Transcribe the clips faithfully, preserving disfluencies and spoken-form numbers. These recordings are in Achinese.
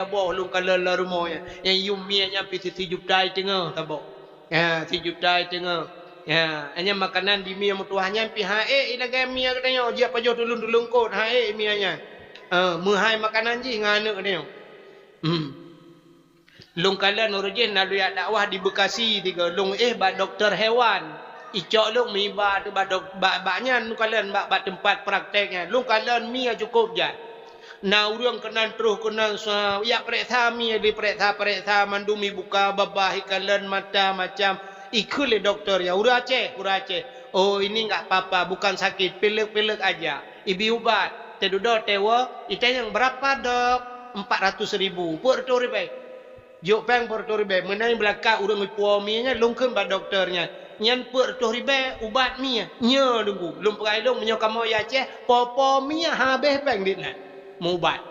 Saboh lôn kalon lam rumoh nyan. Nyang yum mie nyan pih si, sijuta teungoh saboh. Ya, sijuta teungoh. Ya, nyan makanan di mie meutuwah nyan pih han ék lagèe mie geutanyoe, jeuet pajoh tuleueng-tuleueng kot, han ék mie nyan. Eh, meuhai makanan jih ngon aneuk geutanyoe. Hmm. Lôn kalon uroe jih na lôn jak dakwah di Bekasi tiga, lôn éh bak dokto hewan. Icok lôn meuiba bak dok-, bak, bak nyan lôn kalon bak, bak teumpat praktek nyan. Lôn kalon mie cukôp jai. Na ureueng keunan troh keunan sa-, jak pereksa mie, dipereksa-pereksa mandum, ibuka babah, ikalon mata macam. Ikheun lé dokto, "Ya, ureueng Aceh, ureueng Aceh." "Oh, ini nggak apa-apa, bukan sakit, pilek-pilek aja." Ibi ubat, teududoe tewoe, itanyong, "Berapa, Dok?" "Empat ratus ribu." Peuet reutôh ribèe. Jok péng peuet reutôh ribèe. Meunan beulakak ureueng ipuwoe mie nyan, lôn kheun bak dokto nyan, "Nyan peuet reutôh ribèe ubat mie." "Nyo, Teungku." Lôn peugah lé lôn, "Meunyoe kamoe i Aceh, po-po mie habéh péng dit nyan meuubat."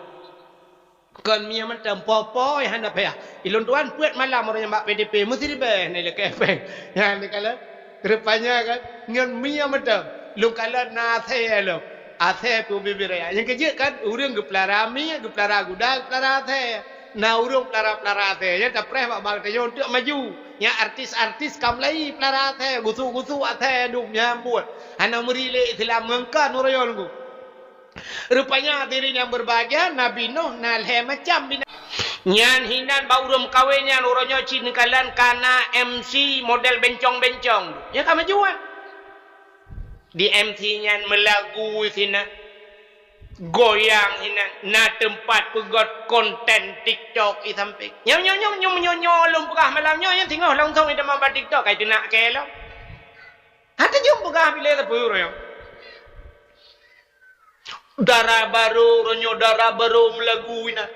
Kon mie mantong, po-po nyang hana payah. Ilôn tuan peuet malam uroe nyan bak P D P, meusiribèe na ilakèe péng. Nyan dikalon. Rupanya kan, ngon mie mantong. Lôn kalon na asèe lom. Asèe pih ubé-ubé raya. Nyang keujeuet kan, ureueng geupeulara mie, geupeulara gudang, geupeulara asèe. Na ureueng peulara-peulara asèe. Nyan tapreh bak bank tanyoe untuk maju. Nyan artis-artis ka mulai peulara asèe, gusuk-gusuk asèe, dum nyan buet. Hana meuri lé Islam ngon kon uroe nyoe. Rupanya hadirin yang berbahagia, Nabi Nuh na lhèe macam bina-, nyan hinan bak ureueng meukawen nyan uroe nyoe cit neukalon ka na M C model bencong-bencong. Nyan ka meujual. Di M C nyan meulagu sinan, goyang sinan, na teumpat peugöt konten TikTok di sampéng. Nyoe, nyoe, nyoe, nyoe, nyoe, nyoe lôn peugah malam nyoe, nyan singoh langsung iteumé bak TikTok, kai teunak kèe lom. Hana jeuem peugah bilé sapeue uroe nyoe. Dara barô, uroe nyoe dara barô meulagu inan.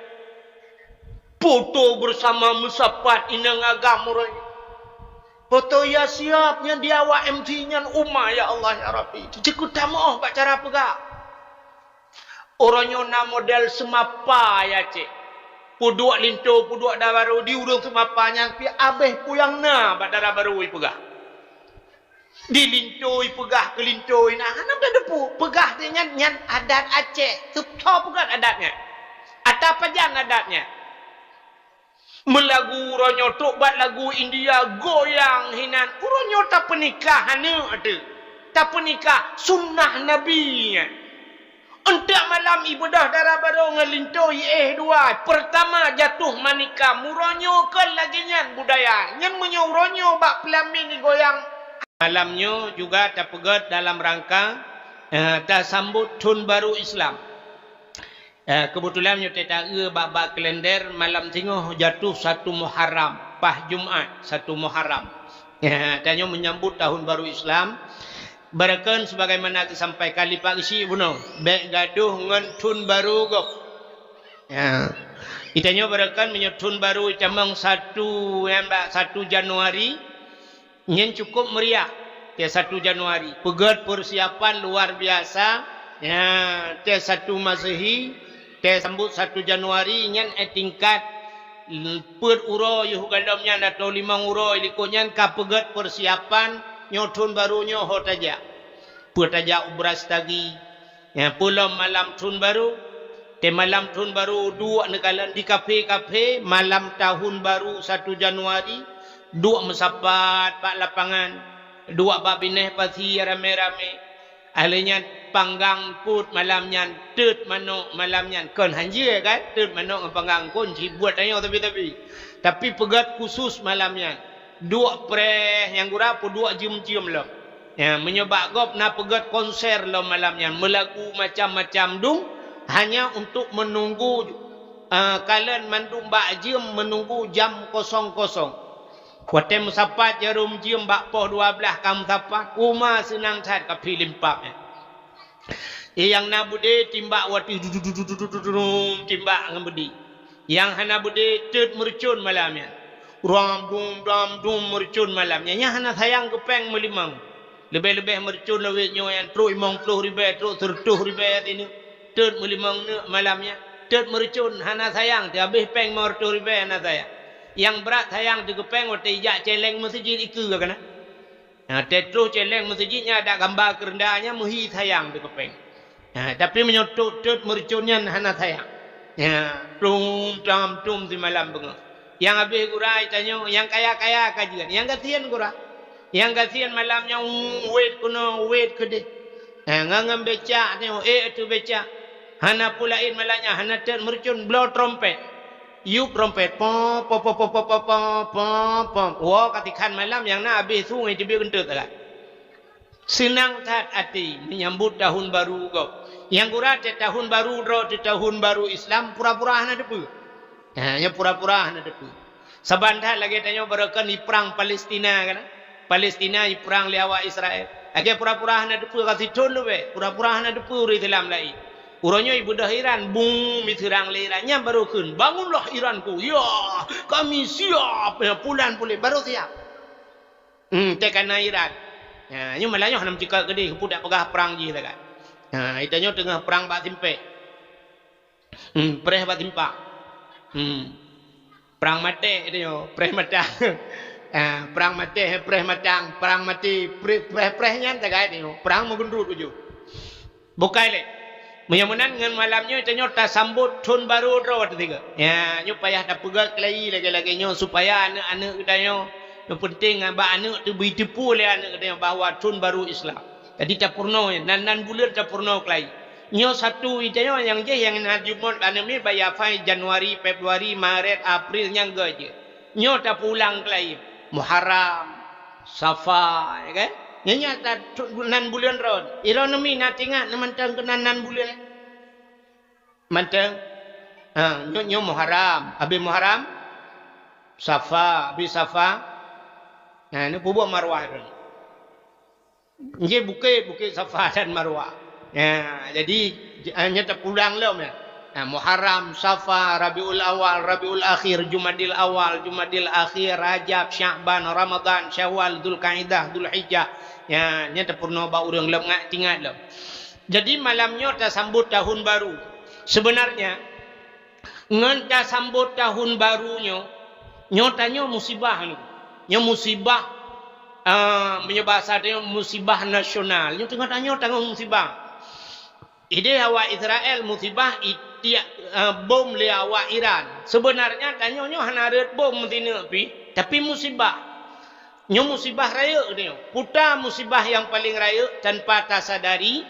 Foto bersama meusapat inong agam uroe nyoe. Foto ya siap nyan di awak M C nyan, uma ya Allah ya Rabbi. Teuceukeuh tamoh bak cara peugah. Uroe nyoe na model seumapa ya cit. Peuduek linto, peuduek dara barô di ureueng seumapa nyan pih abéh peue nyang na bak dara barô ipeugah. Di linto ipeugah keu linto inan hana teudeungoe. Peugah di nyan, nyan adat Aceh. Teupeugah adat nyan. Ata pajan adat nyan. Meulagu uroe nyoe trok bak lagu India goyang hinan. Uroe nyoe tapeunikah aneuk teuh. Tapeunikah sunnah Nabi nyan. Eunteuk malam ibeudôh dara barô ngon linto iéh dua. Peurtama jatuh manikam. Uroe nyoe kon lagèe nyan budaya. Nyan meunyoe uroe nyoe bak peulamin igoyang. Malam nyoe juga tapeugöt dalam rangka, eh, tasambot thon barô Islam. Eh, keubeutulan nyoe teuta-eu bak-bak kalender malam singoh jatuh satu Muharram, paih Jumat satu Muharram. Eh, tanyoe menyambut tahun baru Islam. Beureukan sebagaimana geusampaikan lé Pak Geuchik bunoe, bèk gadôh ngon thon barô gob. Ya. Itanyoe beureukan meunyoe thon barô itamong satu, nyan bak satu Januari, nyan cukup meriah. Teuh satu Januari, peugöt persiapan luar biasa. Ya, teuh satu Masehi, teuh sambot satu Januari, nyan eh tingkat peuet uroe yoh galom nyan atau limong uroe likot nyan ka peugöt persiapan nyoe thon barô nyoe ho tajak. Peue tajak u Brastagi, nyan peue lom malam thon barô. Teuh malam thon barô duek neukalon di kafe-kafe, malam tahun baru satu Januari, duek meusapat bak lapangan, duek bak binéh pasi ramé-ramé. Ahli nyan panggang eungkôt malam nyan, teut manok malam nyan. Kon hanjeuet kan? Teut manok ngon panggang eungkôt, jibuet tanyoe sabe-sabe. Tapi peugöt khusus malam nyan. Duek preh nyang gura peuduek jeuem-jeuem lom. Ya, meunyoe bak gob na peugöt konser lom malam nyan, meulagu macam-macam dum, hanya untuk menunggu, eh, kalon mandum bak jeuem menunggu jam kosong-kosong. Watèe meusapat jaroe jeuem bak poh dua blaih ka meusapat, uma seunang that ka pih limpap nyan. Nyang na beudé timbak watèe du-, du-, du-, timbak ngon beudé. Nyang hana beudé teut meureucon malam nyan. Ram dum, ram dum meureucon malam nyan. Nyang hana sayang keu péng meulimong. Leubeh-leubeh meureucon lawét nyoe nyan trok limong ploh ribèe, trok sireutôh ribèe sineuk. Teut meulimong neuk malam nyan. Teut meureucon hana sayang, teuh abéh péng limong reutôh ribèe hana sayang. Nyang brat sayang teuh keu péng watèe ijak céléng meuseujid ikeue ka keunan. Ha, teuh troh céléng meuseujid nyan adak gamba keureunda nyan meuhi sayang teuh keu péng. Ha, tapi meunyoe teut-teut meureucon nyan hana sayang. Ya, tum tam tum simalam beungoh. Nyang habéh gura tanyoe, nyang kaya-kaya ka jeuet, nyang gasien gura. Nyang gasien malam nyoe wet keunoe, wet keudeh. Eh, ngon, ngon becak tanyoe, ék ateueh becak. Hana peue laén malam nyan, hana teuk meurucon, bloe trompet. Yup trompet, pom, pom, pom. Woe ka tikhan malam, nyang na habéh su ngon teubiet keuneuk sagai. Seunang that até menyambut tahun baru gob. Nyang gura teuh tahun baru droe teuh tahun baru Islam pura-pura hana teupeue. Ha, nyan pura-pura hana teupeue. Saban that lagée tanyoe baroekon iprang Palestina kan? Palestina iprang lé awak Israel. Lagée pura-pura hana teupeue ka sithon leubeh, pura-pura hana teupeue ureuëng Islam laén. Uroe nyoe ibeudôh Iran, bum, iseurang lé Iran. Nyan baru kheun, "Bangunlah Iranku. Ya, kami siap." Ya, pulan puléh baru siap. Hmm, teuka na Iran. Ha, nyoe malah nyoe hana meucikak keudeh, peue dak peugah prang jih sagai. Ha, itanyoe teungoh prang bak simpék. Hmm, preh bak simpang. Hmm. Prang maté itanyoe, preh matang. Ha, prang maté, preh matang, prang maté, preh, preh, preh nyan sagai itanyoe. Prang meugeundruet ujoe. Bukai lé. Meunyoe meunan ngon malam nyoe tanyoe tasambot thon barô droe teuh sigoe. Ya, nyoe payah tapeugah keulayi lagée-lagée nyoe supaya aneuëk-aneuëk geutanyoe, nyang peunteng bak aneuëk teubri teupeu lé aneuëk geutanyoe bahwa thon barô Islam. Jadi tapeurunoe, nan, nan buleuen tapeurunoe keulayi. Nyoe satu itanyoe nyang jih nyang na jumôt aneuëk miet baya fai Januari, Februari, Maret, April nyang geuh jeuet. Nyoe tapeulang keulayi. Muharram, Safa, ya kan? Nyan, nyan ta-, nan buleuen rot. Ironomi na tingat na mantong keunan nan buleuen. Mantong. Ha, nyoe, nyoe Muharram. Habéh Muharram, Safa. Habéh Safa, ha, nyoe peubuet Marwah droe. Nyoe bukét, bukét Safa dan Marwah. Ya, jadi, j-, nyoe tapeulang lom ya. Ha, Muharram, Safa, Rabiul Awal, Rabiul Akhir, Jumadil Awal, Jumadil Akhir, Rajab, Sya'ban, Ramadan, Syawal, Dzulqa'dah, Dzulhijjah. Ya, nyan tapeurunoe bak ureuëng lom, ngat tingat lom. Jadi malam nyoe tasambot tahun baru. Sebenarnya ngon tasambot tahun baru nyoe, nyoe tanyoe musibah nyoe. Nyoe musibah, eh, meunyoe basa tanyoe musibah nasional. Nyoe teungoh tanyoe tangoh musibah. Ideh awak Israel musibah itiak, eh, bom lé awak Iran. Sebenarnya tanyoe nyoe hana rhot bom meusineuk pih, tapi musibah. Nyoe musibah rayeuk tanyoe. Peue ta musibah nyang paleng rayeuk tanpa tasadari,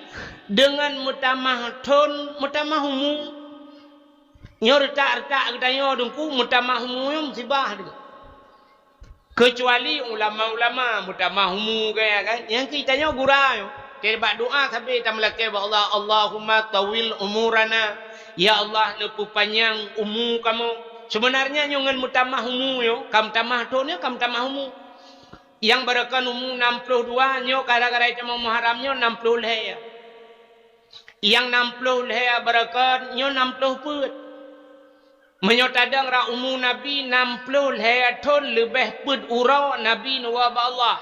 deungon meutamah thon, meutamah umu. Nyoe reutak-reutak geutanyoe Teungku, meutamah umu nyoe musibah teuh. Keucuali ulama-ulama meutamah umu gaya kan. Nyang keu tanyoe gura nyoe. Keu bak doa sabe tameulakée bak Allah, "Allahumma tawil umurana." Ya Allah, neupeupanyang umu kamoe. Sebenarnya nyoe ngon meutamah umu nyoe, ka meutamah thon nyoe, ka meutamah umu. Nyang baroekon umu nam ploh dua nyoe gara-gara itamong Muharram nyoe nam ploh lhée. Nyang nam ploh lhée baroekon nyoe nam ploh peuet. Meunyoe tadong rot umu Nabi nam ploh lhée thon leubeh peuet uroe Nabi neuwoe bak Allah.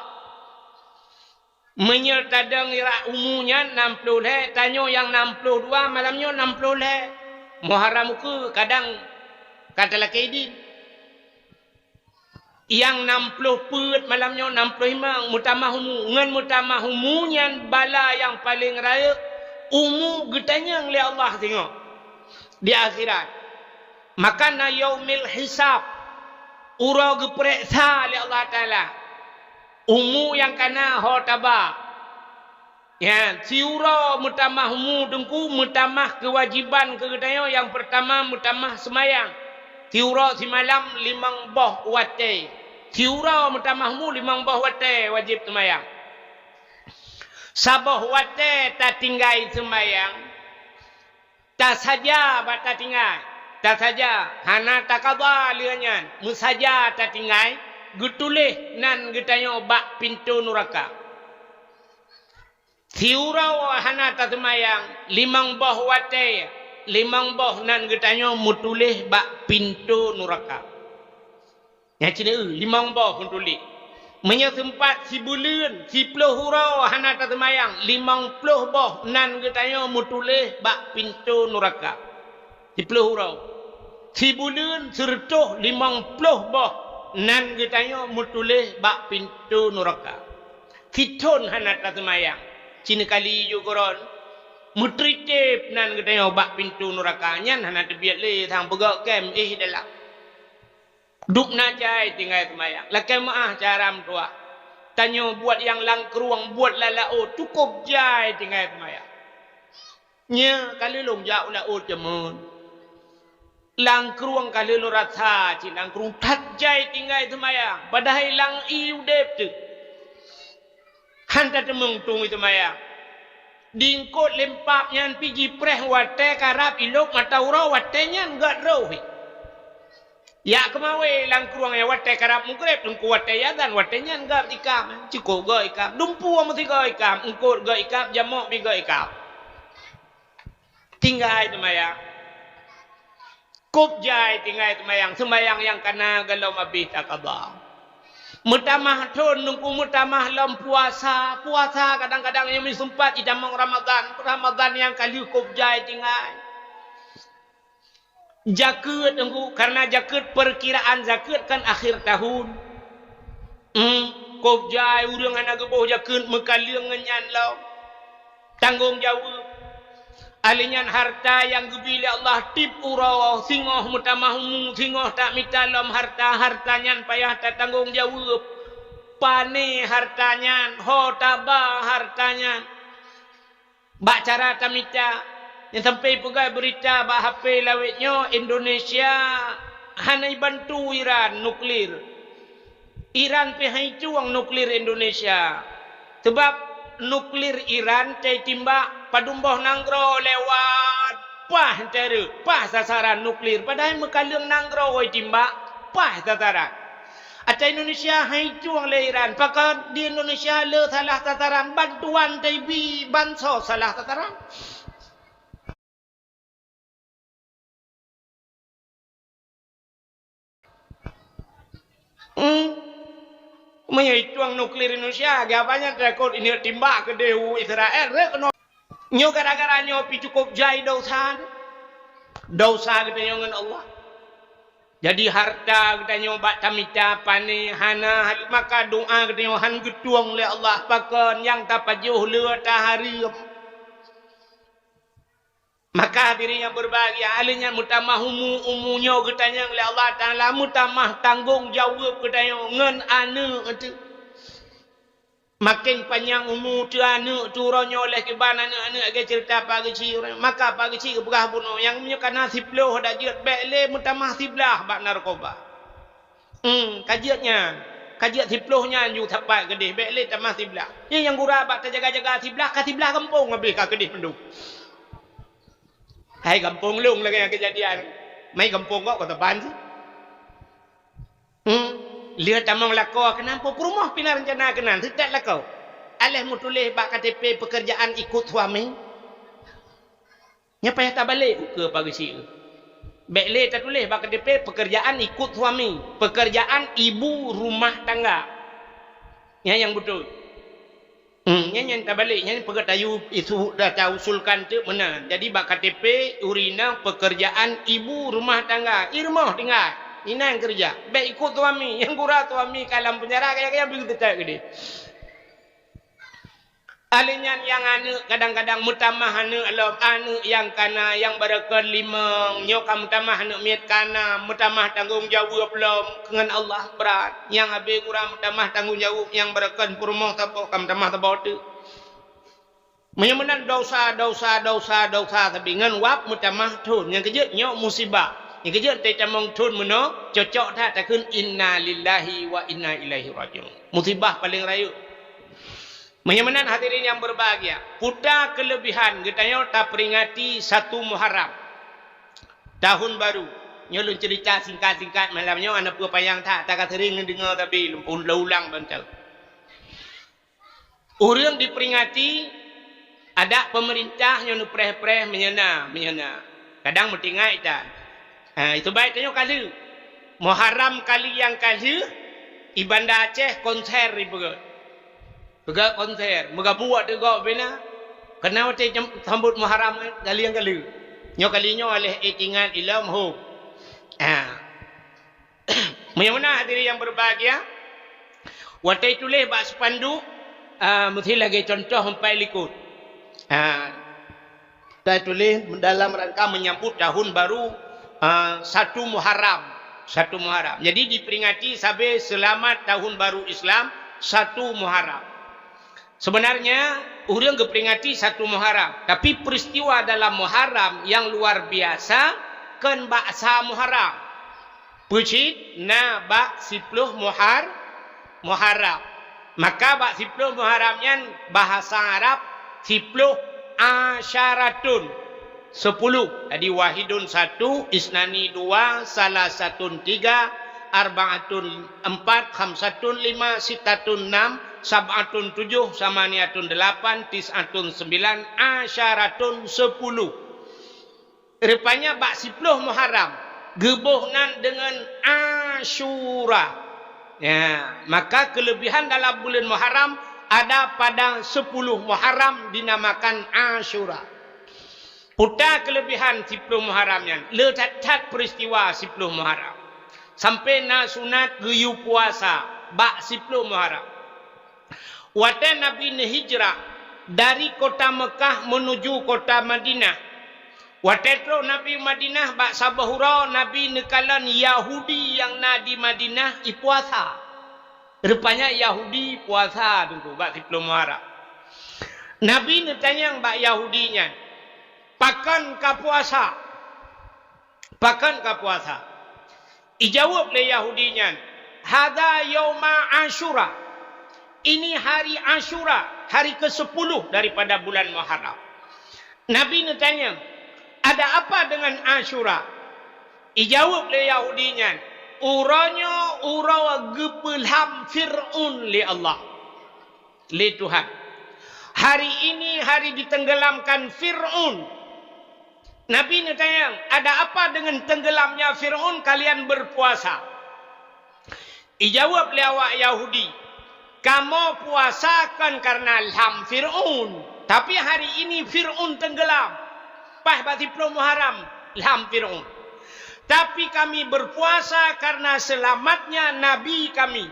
Meunyoe tadong rot umu nyan nam ploh lhée, tanyoe nyang nam ploh dua malam nyoe nam ploh lhée. Muharram ukeue kadang ka talakée idin. Nyang nam ploh peuet malam nyoe nam ploh limong meutamah umu. Ngon meutamah umu nyan bala nyang paleng rayeuk umu geutanyong lé Allah singoh di akhirat. Maka na yaumil hisab, uroe geupeureksa lé Allah Taala umu nyang ka na ho taba. Nyan, siuroe meutamah umu Teungku, meutamah keuwajiban keu geutanyoe nyang peurtama meutamah seumayang. Siuroe simalam limong boh watée. Siuroe meutamah umu limong boh watée wajéb seumayang. Saboh watée tatinggai seumayang, tasaja bak tatinggai. Tasaja, hana takaba lheueh nyan, meusaja tatinggai, geutuléh nan geutanyoe bak pintoe nuraka. Siuroe hana taseumayang, limong boh watée, limong boh nan geutanyoe meutuléh bak pintoe nuraka. Nyan cit, eu, limong boh meutuléh. Meunyoe seumpat sibuleuen, siploh uroe hana taseumayang, limong ploh boh nan geutanyoe meutuléh bak pintoe nuraka. Siploh uroe. Sibuleuen sireutôh limong ploh boh nan geutanyoe meutuléh bak pintoe nuraka. Sithon hana taseumayang, cit kali ju keudroe. Meuteurtib nan geutanyoe bak pintoe nuraka, nyan hana teubiet lé sang peugöt kem éh dalam. Dubna jai tinggai seumayang, lakèe meu'ah cara meutuah. Tanyoe buet nyang lam krueng, buet lam laôt, cukôp jai tinggai seumayang. Nyoe ka lheueh lôn jak u laôt jameun. Lam krueng ka lheueh lôn rasa cit lam krueng that jai tinggai seumayang, padahai lam ié udeb teuk. Han tateumeung tueng seumayang. Di eungkôt lempap nyan pih jipreh watèe karab ilôp mata uroe, watèe nyan gèt roh. Jak keumawé lam krueng nyan watèe karab meugreb, teungku watèe azan, watèe nyan gèt ikam, cukôp gèt ikam. Dumpeue meusigoe ikam, eungkôt gèt ikam, jamok pih gèt ikam. Tinggai seumayang. Kôp jai tinggai seumayang, seumayang nyang ka na gohlom abéh taqadha. Meutamah thôn, teungku, meutamah lom puasa, puasa kadang-kadang nyang meuseumpat jitamong Ramadhan, Ramadhan nyang ka lheueh kôp jai tinggai. Jakeuet, teungku, karena jakeuet, peurkiraan jakeuet kan akhir tahun. Hmm, kôp jai ureueng hana geuboh jakeuet, meukaleueng ngon nyan lom. Tanggong jaweueb. Ahli nyan harta nyang geubri lé Allah tiep uroe, singoh meutamah umu, singoh tamita lom harta, harta nyan payah tatanggong jaweueb. Pané harta nyan, ho taba harta nyan. Bak cara tamita, nyang sampai peugah beurita bak H P lawét nyoe, Indonesia hana ibantu Iran nuklir. Iran pih han itueng nuklir Indonesia. Sabab nuklir Iran tei timbak padum boh nanggroe lewat, paih teureuek, paih sasaran nuklir. Padahai meukaleueng nanggroe timbak, paih sasaran. Ata Indonesia han itueng lé Iran. Pakon di Indonesia le salah sasaran, bantuan tei bi bansos salah sasaran. Hmm. Meunyoe itueng nuklir Indonesia, geubanyak takot ini timbak keudeh u Israel, rek keunoe. Nyoe gara-gara nyoe pih cukôp jai dosa. Dosa geutanyoe ngon Allah. Jadi harta geutanyoe bak tamita pané hana, maka doa geutanyoe han geutueng lé Allah, pakon nyang tapajoh le tahareuem. Maka hadirin nyang berbahagia, ahli nyan meutamah umu, umu nyoe geutanyong lé Allah Taala, meutamah tanggong jaweueb geutanyoe ngon aneuk teuh. Maken panyang umu teuh aneuk teuh uroe nyoe lheueh kiban aneuk-aneuk lagèe ceurita Pak Geuchik, maka Pak Geuchik geupeugah bunoe, nyang meunyoe ka na siploh dak jeuet, bèk lé meutamah siblaih bak narkoba. Hmm, ka jeuet nyan. Ka jeuet siploh nyan ju sapat keudeh, bèk lé tamah siblaih. Nyan nyang gura bak tajaga-jaga siblaih, ka siblaih gampông habéh ka keudeh mandum. Hai gampông lôn lagèe nyan keujadian. Mai gampông kok, kota ban sih. Hmm, lheueh tamong lakoe keunan, peurumoh pih na reuncana keunan, seutôt lakoe. Aléh meutuléh bak K T P pekerjaan ikut suami. Nyan payah tabalek ukeue Pak Geuchik. Bèk lé tatuléh bak K T P pekerjaan ikut suami, pekerjaan ibu rumah tangga. Nyan nyang beutôi. Hmm, nyan nyang tabalek, nyan peugah tayue isu dah tausulkan teuk meunan. Jadi bak K T P ureueng inong pekerjaan ibu rumah tangga, i rumoh tinggai, inan keureuja. Bèk ikut suami, nyang gura suami ka lam penjara kaya-kaya beuh teutat keudeh. Ahli nyan nyang aneuk kadang-kadang meutamah aneuk lom, aneuk nyang kana, nyang barokon limong, nyoe ka meutamah aneuk miet kana, meutamah tanggong jaweueb lom ngon Allah brat. Nyang habéh gura meutamah tanggong jaweueb nyang barokon peurumoh saboh ka meutamah saboh teuk. Meunyoe meunan dosa, dosa, dosa, dosa sabe ngon wab meutamah thon. Nyang keujeuet nyoe musibah. Nyang keujeuet teutamong thon meunoe cocok that takheun innalillahi wa inna ilaihi raji'un. Musibah paleng rayeuk. Meunyoe meunan hadirin nyang berbahagia, peue keulebihan geutanyoe taperingati satu Muharram, tahun baru. Nyoe lôn ceurita singkat-singkat malam nyoe, hana peue panyang that, ta ka seuring neudeungoe sabe lôn ulang bantai. Ureueng diperingati, adak peumeurintah nyoe neupreh-preh meunyoe na, meunyoe na. Kadang meutinggai that. Ha, itu baik tanyoe ka lheueh. Muharram kali nyang ka lheueh, i Banda Aceh konser ipeugöt. Peugah konser, meugabuek teuk gob bina. Keunan watèe jam-, sambot Muharram, eh, kali nyang ka lheueh. Nyoe kali nyoe lheueh itingat ilom hom. Ah. Meunyoe meunan hadirin nyang berbahagia, watèe tuléh bak spanduk, ah, meusti lagèe contoh empat likot. Ah. Saya tulis dalam rangka menyambut tahun baru, ah, satu Muharram. Satu Muharram. Jadi diperingati sabe selamat tahun baru Islam, satu Muharram. Sebenarnya, ureuëng geuperingati satu Muharram, tapi peristiwa dalam Muharram yang luar biasa kon bak sa Muharram. Peucit na bak siploh Muhar-, Muharram. Maka bak siploh Muharram nyan bahasa Arab siploh asyaratun, sepuluh. Jadi wahidun satu, isnani dua, salasatun tiga, arbaatun empat, khamsatun lima, sittatun enam, sab'atun tujuh, samaniatun delapan, tis'atun sembilan, asyaratun sepuluh. Rupanya bak siploh Muharram geuboh nan deungon Asyura. Ya, maka kelebihan dalam bulan Muharram ada pada sepuluh Muharram dinamakan Asyura. Peue kelebihan siploh Muharram nyan? Le that-that peristiwa siploh Muharram. Sampai na sunat geuyue puasa bak siploh Muharram. Watée Nabi neuhijrah dari kota Meukah menuju kota Madinah, watée trok Nabi Madinah bak saboh uroe Nabi neukalon Yahudi nyang na di Madinah ipuasa. Rupanya Yahudi puasa teungku bak siploh Muharram. Nabi neutanyong bak Yahudi nyan, "Pakon ka puasa? Pakon ka puasa?" Ijaweueb lé Yahudi nyan, "Hadza yauma Asyura." Ini hari Asyura, hari kesepuluh daripada bulan Muharram. Nabi neutanyong, "Ada apa dengan Asyura?" Ijaweueb lé Yahudi nyan, "Uroe nyoe uroe geupeulham Fir'aun lé Allah, lé Tuhan. Hari ini hari ditenggelamkan Fir'aun." Nabi neutanyong, "Ada apa dengan tenggelamnya Fir'aun kalian berpuasa?" Ijaweueb lé awak Yahudi, "Kamoe puasa kon karena lham Fir'aun, tapi hari ini Fir'aun tenggelam. Paih bak siploh Muharram lham Fir'aun. Tapi kami berpuasa karena selamatnya Nabi kami.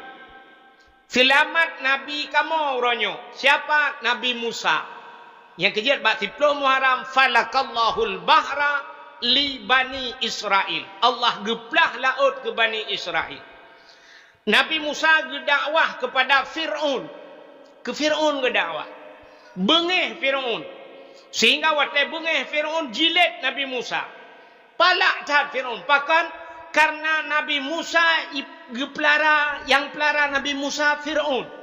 Seulamat Nabi kamoe uroe nyoe." Siapa? Nabi Musa. Nyang keujeuet bak siploh Muharram, "Falakallahul bahra li Bani Israil." Allah geuplah laôt keu Bani Israil. Nabi Musa geudakwah kepada Fir'aun. Keu Fir'aun geudakwah. Beungéh Fir'aun. Sehingga watée beungéh Fir'aun jilét Nabi Musa. Palak that Fir'aun. Pakon? Karena Nabi Musa i-, geupeulara, nyang peulara Nabi Musa Fir'aun.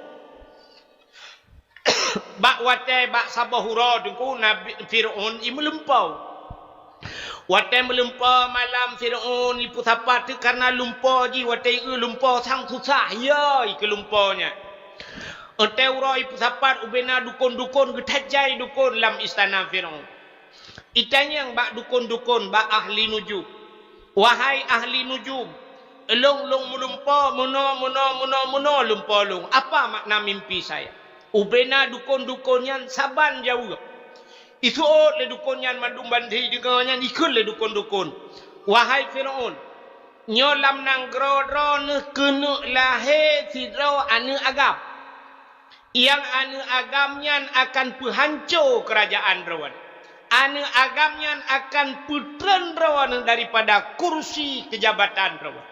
Bak watée bak saboh uroe teungku Nabi Fir'aun i meulumpoe. Watée meulumpoe malam Fir'aun ipeusapat teuk karena lumpoe jih watée ieu lumpoe sang susah, ya, ikeu lumpoe nyan. Watée uroe ipeusapat ubena dukon-dukon geutajai dukon lam istana Fir'aun. Itanyong bak dukon-dukon, bak ahli nujum, "Wahai ahli nujum, lôn, lôn meulumpoe meunoe, meunoe, meunoe, meunoe lumpoe lôn. Apa makna mimpi saya?" Ubena dukon-dukon nyan saban jaweueb. Isuôt lé dukon nyan mandum ban jideungoe nyan ikheun lé dukon-dukon, "Wahai Fir'aun, nyoe lam nanggroe droeneuh keuneuk lahé sidroe aneuëk agam. Nyang aneuëk agam nyan akan peuhanco keurajaan droeneuh. Aneuëk agam nyan akan peutreun droeneuh daripada kursi keujabatan droeneuh."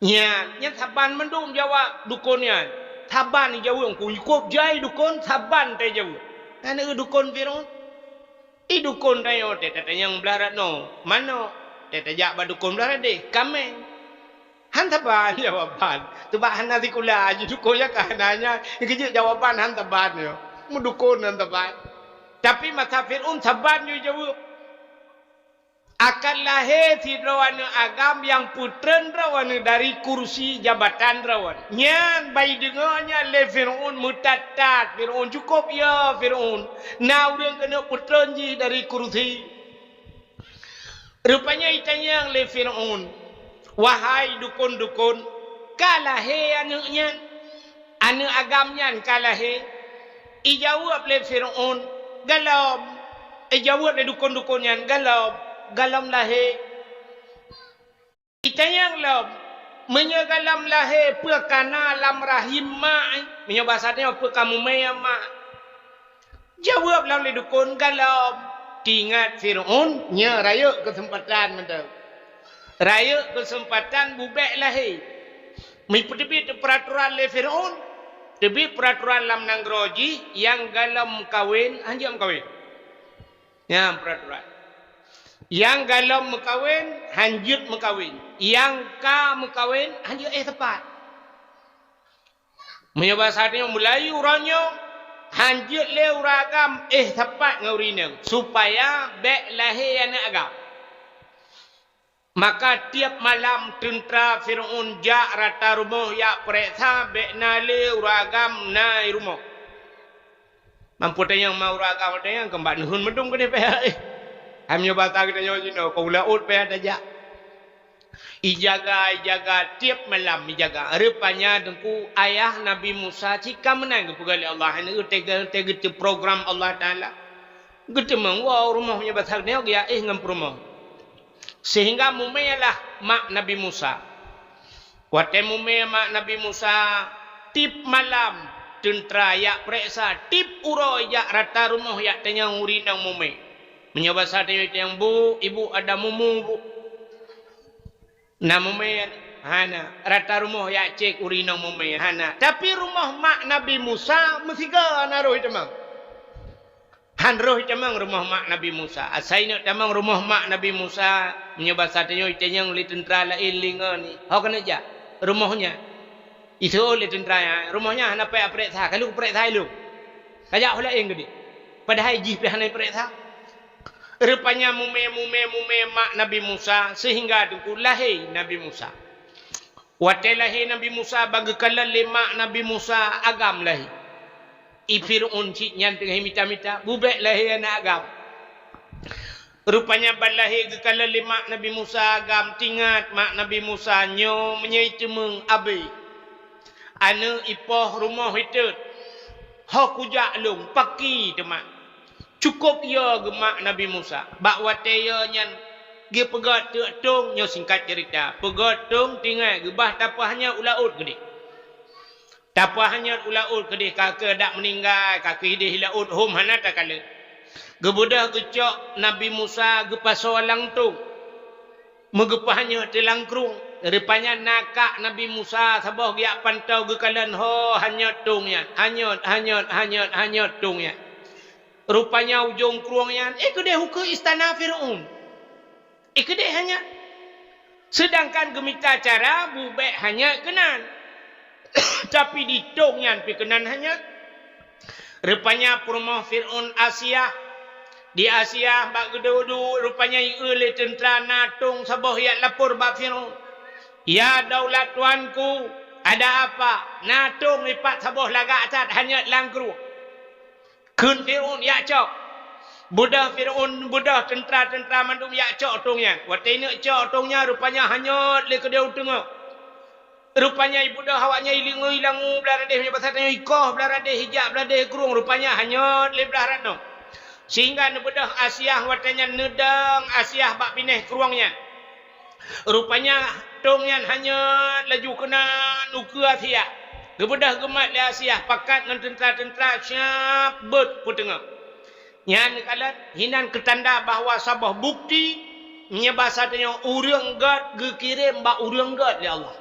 Nyan, nyan saban mandum jaweueb dukon nyan. Saban jaweueb, ku cukôp jai dukon, saban teuh jaweueb. Nyan dukon Fir'aun. Di dukon tanyoe teuh tatanyong blah rot noe, manoe, teuh tajak bak dukon blah rot deh, kaméng. Han saban jawaban. Teubak hana sikula jih dukon nyan ka hana nyan. Keujeuet jawaban han saban nyoe. Meudukon han saban. Tapi masa Fir'aun saban jih jaweueb. Akan lahé sidroe aneuëk agam nyang peutreun droeneuh dari kursi jabatan droeneuh. Nyan ban jideungoe nyan lé Fir'aun meutat-tat. Fir'aun cukôp ya Fir'aun. Na ureuëng keuneuk peutreun jih dari kursi. Rupanya itanyong lé Fir'aun, "Wahai dukon-dukon, ka lahé aneuëk nyan? Aneuëk agam nyan ka lahé?" Ijaweueb lé Fir'aun, "Gohlom." Ijaweueb lé dukon-dukon nyan, "Gohlom, gohlom lahé." Itanyong lom, "Meunyoe gohlom lahé, peue ka na lam rahim mak?" Meunyoe basa tanyoe, "Peue ka mumè mak?" Jaweueb lom lé dukon, "Gohlom." Teuingat Fir'aun, nyoe rayeuk keuseumpatan mantong. Rayeuk keuseumpatan bubek lahé. Meupeuteubiet peuratoran lé Fir'aun, teubiet peuratoran lam nanggroe jih, nyang galom meukawen, hanjeuet meukawen. Nyan peuratoran. Nyang galom meukawen, hanjeuet meukawen. Nyang ka meukawen, hanjeuet éh sapat. Meunyoe basa tanyoe, mulai uroe nyoe, hanjeuet lé ureueng agam éh sapat ngon ureueng inong, supaya bék lahé aneuëk agam. Maka tieb malam teuntra Fir'aun jak rata rumoh jak peureksa bék na lé ureueng agam na i rumoh. Mampu tanyong ma ureueng agam tanyong keumbak neuhun meudum keudeh payah, eh. Hai meunyoe basa geutanyoe jinoe, ka u laôt payah tajak. Ijaga, ijaga, tieb malam ijaga. Rupanya Teungku, ayah Nabi Musa cit ka meunan geupeugah lé Allah, hana geuteugeuteug program Allah Taala. Geuteumong woe rumoh meunyoe basa geutanyoe geujak éh ngon peurumoh. Sehingga mumé lah mak Nabi Musa. Watée mumé mak Nabi Musa, tieb malam teuntra jak peureksa, tieb uroe jak rata rumoh jak tanyong ureueng inong mumé. Meunyoe basa tanyoe tanyong, "Bu, ibu ada mumu, Bu?" Na mumé? Hana. Rata rumoh jak cek ureueng inong mumé? Hana. Tapi rumoh mak Nabi Musa meusigoe na roh itamong. Han roh itamong rumoh mak Nabi Musa. Asai neuk tamong rumoh mak Nabi Musa, meunyoe basa tanyoe itanyong lé teuntra laén lingon, "Ho keuneuk jak rumoh nyan?" Iseuôt lé teuntra nyan, "Rumoh nyan hana payah peureksa, ka lheueh peureksa ilong. Kajak ho laén keudeh." Padahai jih pih hana peureksa. Rupanya mumé, mumé, mumé mak Nabi Musa, sehingga Teungku lahé Nabi Musa. Watée lahé Nabi Musa, bak geukalon lé mak Nabi Musa agam lahé. I Fir'aun cit nyan teungoh mita-mita, bubek lahé aneuëk agam. Rupanya ban lahé geukalon lé mak Nabi Musa agam, teuingat mak Nabi Musa nyoe meunyoe iteumeung abée. Aneuëk ipoh rumoh itot. Ho kujak lôn, paki teuma. Cukôp yo geumak Nabi Musa. Bak watée yo nyan geupeugét teuk tông, nyoe singkat ceurita. Peugét tông, teuingat geubah tapeuhanyot u laôt keudeh. Tapeuhanyot u laôt keudeh, ka keuh dak meuninggai, ka keuh ideh i laôt hom hana takalon. Geubeudôh geucok Nabi Musa geupasoe lam tông. Meugeupeuhanyot teuh lam krueng. Rupanya na kak Nabi Musa saboh geujak pantoe geukalon, ho hanyot tông nyan. Hanyot, hanyot, hanyot, hanyot tông nyan. Rupanya ujong krueng nyan, eh, keudeh ukeue istana Fir'aun. Eh, keudeh hanyot. Seudangkan geumita cara bubek hanyot keunan. Tapi di tông nyan pih keunan hanyot. Rupanya peurumoh Fir'aun Asiah. Di Asiah bak geuduek-duek rupanya ieu lé teuntra na tông saboh jak lapor bak Fir'aun. "Ya daulat tuanku, ada apa?" Na tông ipat saboh lagak that hanyot lam krueng. Kheun Fir'aun jak cok. Beudôh Fir'aun, beudôh teuntra-teuntra mandum jak cok tông nyan. Watée neuk cok tông nyan rupanya hanyot lé keudeh u teungoh. Rupanya ibeudôh awaknyan ilingoe ilangu blah radeh, meunyoe basa tanyoe ikoh blah radeh, ijak blah radeh krueng, rupanya hanyot lé blah radeh. Sehingga neubeudôh Asiah watée nyan neudong Asiah bak binéh krueng nyan. Rupanya tông nyan hanyot laju keunan ukeue Asiah. Geubeudôh geumat lé Asiah pakat ngon teuntra-teuntra siab beuet peuteungoh. Nyan neukalon hinan keutanda bahwa saboh bukti meunyoe basa tanyoe ureuëng gét geukirém bak ureuëng gét lé Allah.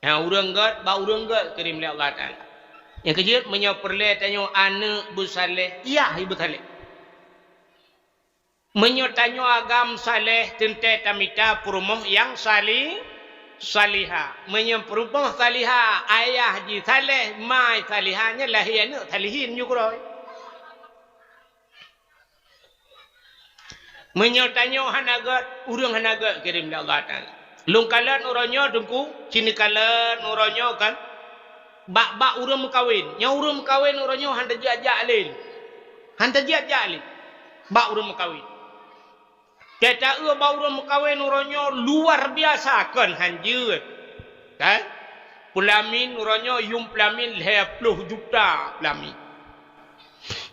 Nyan ureuëng gét bak ureuëng gét kirém lé Allah Taala. Nyang keujeuet meunyoe peureulée tanyoe aneuëk beusaléh, yah beusaléh. Meunyoe tanyoe agam saléh teuntée tamita peurumoh nyang sali-, salihah. Meunyoe peurumoh salihah, ayah jih saléh, ma salihah, nyan lahé aneuëk salihin ju keudroe. Meunyoe tanyoe hana gét, ureuëng hana gét kirém lé Allah Taala. Lôn kalon uroe nyoe Teungku, ci neukalon uroe nyoe kan, bak-bak ureuëng meukawen. Nyoe ureuëng meukawen uroe nyoe han tajak-jak lé. Han tajak-jak lé bak ureuëng meukawen. Teuta eu bak ureuëng meukawen uroe nyoe luar biasa kon han jeuet. Kan? Peulamin uroe nyoe yuem peulamin lhée ploh juta peulamin.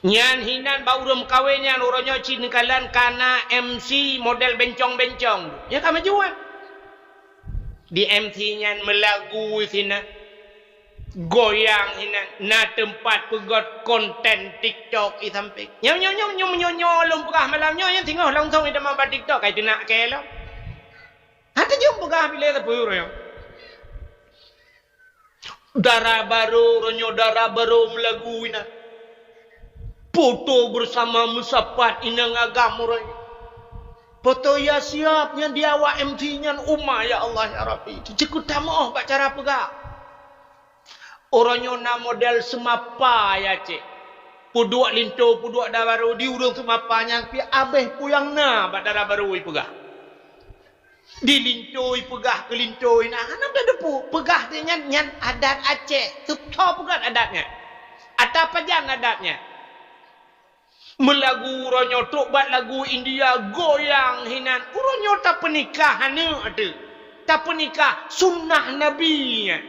Nyan hinan bak ureuëng meukawen nyan uroe nyoe ci neukalon kana M C model bencong-bencong. Nyan ka meujual. Di M C nyan meulagu sinan. Goyang hinan, na teumpat peugöt konten TikTok i sampéng. Nyoe, nyoe, nyoe, nyoe, nyoe, nyoe lôn peugah malam nyoe, nyan singoh langsong i teuma bak TikTok, kai teunak kée lom. Hana jeuem peugah bilé sapeue uroe nyoe. Dara barô, uroe nyoe dara barô meulagu inan. Foto beusama meusapat inong agam uroe nyoe. Foto ya siap nyan di awak M C nyan, uma ya Allah ya Rabbi. Cukôp tameu'oh bak cara peugah. Uroe nyoe na model seumapa ya cék. Peuduek linto, peuduek dara barô di ureuëng seumapa nyan pih abéh peue nyang na bak dara barô ipeugah. Di linto ipeugah keu linto inan, hana tateupeue peugah teuh nyan, nyan adat Aceh. Teupeue peugah adat nyan? Ata pajan adat nyan? Meulagu uroe nyoe trok bak lagu India goyang hinan. Uroe nyoe tapeunikah aneuk teuh. Tapeunikah sunnah Nabi nyan.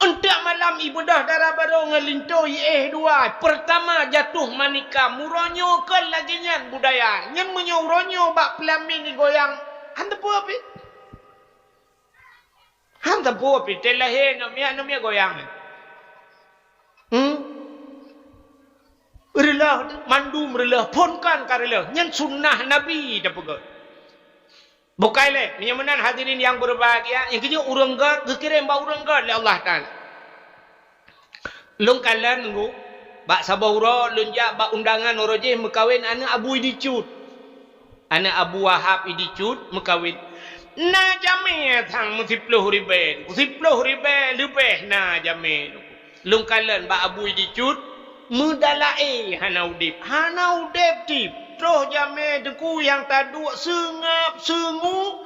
Eunteuk malam ibeudôh dara barô ngon linto iéh dua. Peurtama jatuh manikam. Uroe nyoe kon lagée nyan budaya. Nyan meunyoe uroe nyoe bak peulamin igoyang, han teupeu pih. Han teupeu pih, teuh lahé aneuk miet, aneuk miet goyang. Hmm? Reuloh, mandum reuloh, phon kon ka reuloh. Nyan sunnah Nabi tapeugah. Bukai lé, meunyoe meunan hadirin nyang beubahgia, nyang keujeuet ureuëng gét geukirém bak ureuëng gét lé Allah Taala. Lôn kalon nunggu, bak saboh uroe lôn jak bak undangan uroe jih meukawen aneuk Abu Idi Cut. Aneuk Abu Wahab Idi Cut meukawen. Na jamé sang meusiploh ribée, siploh ribée leubeh na jamé. Lôn kalon bak Abu Idi Cut, meudalaé hana udeb, hana udeb tieb. Troh jamé teungku nyang taduek seungab seungu,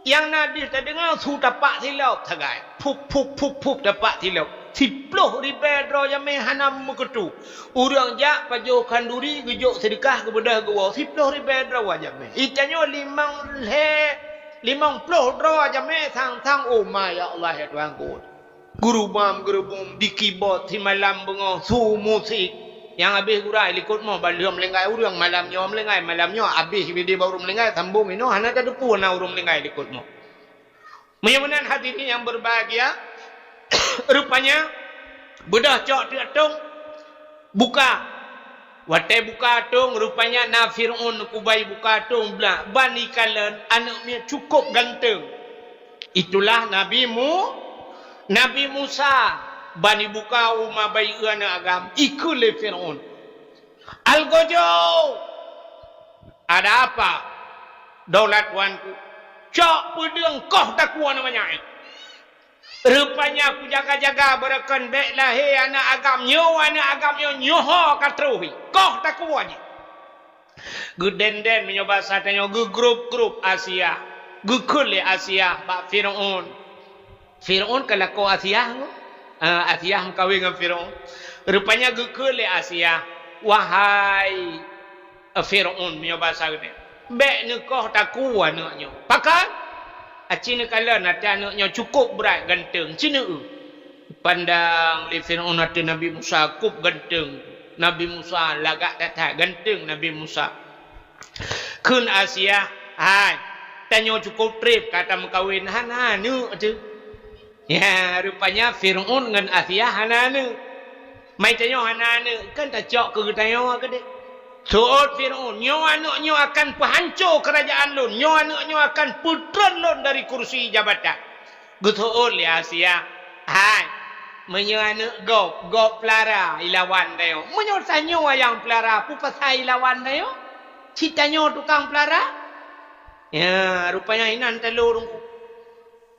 nyang na deuh tadeungoe su tapak silop sagai. Pup, pup, pup, pup tapak silop. Siploh ribée droe jamé hana meukeutôh. Ureuëng jak pajoh khanduri geujok seudeukah geubeudôh geuwoe. Siploh ribée droe jamé. Itanyoe limong lhée, limong ploh droe jamé sang-sang. Oh ma ya Allah ya Tuhanku. Geurubam-geurubum, dikibot simalam beungoh, su musik. Nyang abéh gura i likot mo, ban lheueh meulinggai ureuëng, malam nyoe meulinggai, malam nyoe abéh bidé bak ureuëng meulinggai, sambong inoe hana tateupeue na ureuëng meulinggai i likot mo. Meunyoe meunan hadirin nyang beubahgia, rupanya beudôh cok teuk atong, buka. Watée buka atong, rupanya na Fir'aun kubai buka atong blah, ban ikalon aneuk miet cukôp ganteng. Itulah Nabi Mu-, Nabi Musa, ban ibuka uma bayeue aneuk agam, ikheun lé Fir'aun, "Algojo! Ada apa, daulat tuanku? Cok peudeueng koh takue aneuk manyak nyoe." Rupanya kujaga-jaga beureukon bék lahé aneuk agam nyoe, aneuk agam nyoe nyoe ho ka troh hi. Koh takue jih. Geudenden meunyoe basa tanyoe geugrup-grup Asia. Geukheun lé Asia bak Fir'aun. Fir'aun ka lakoe Asia ngon, ah, Asia meukawen ngon Fir'aun. Rupanya geukheun lé Asia, "Wahai Fir'aun," meunyoe basa geutanyoe, "bék neukoh takue aneuk nyoe. Pakon? Aci neukalon até aneuk nyoe cukôp brat ganteng, ci neu-eu." Pandang lé Fir'aun até Nabi Musa kôp ganteng. Nabi Musa lagak that-that ganteng Nabi Musa. Kheun Asia, "Hai, tanyoe cukôp treb ka tameukawen, hana aneuk teuh." Ya, rupanya Fir'aun ngon Asia hana aneuk. Mai tanyoe hana aneuk, kan tacok keu geutanyoe keudeh. Seuôt Fir'aun, "Nyoe aneuk nyoe akan peuhanco keurajaan lôn, nyoe aneuk nyoe akan peutreun lôn dari kursi jabatan." Geuseuôt lé Asia, "Hai, meunyoe aneuk gob, gob peulara ilawan tanyoe. Meunyoe tanyoe nyang peulara, peue pasai ilawan tanyoe? Cit tanyoe tukang peulara?" Ya, rupanya inan talo teungku.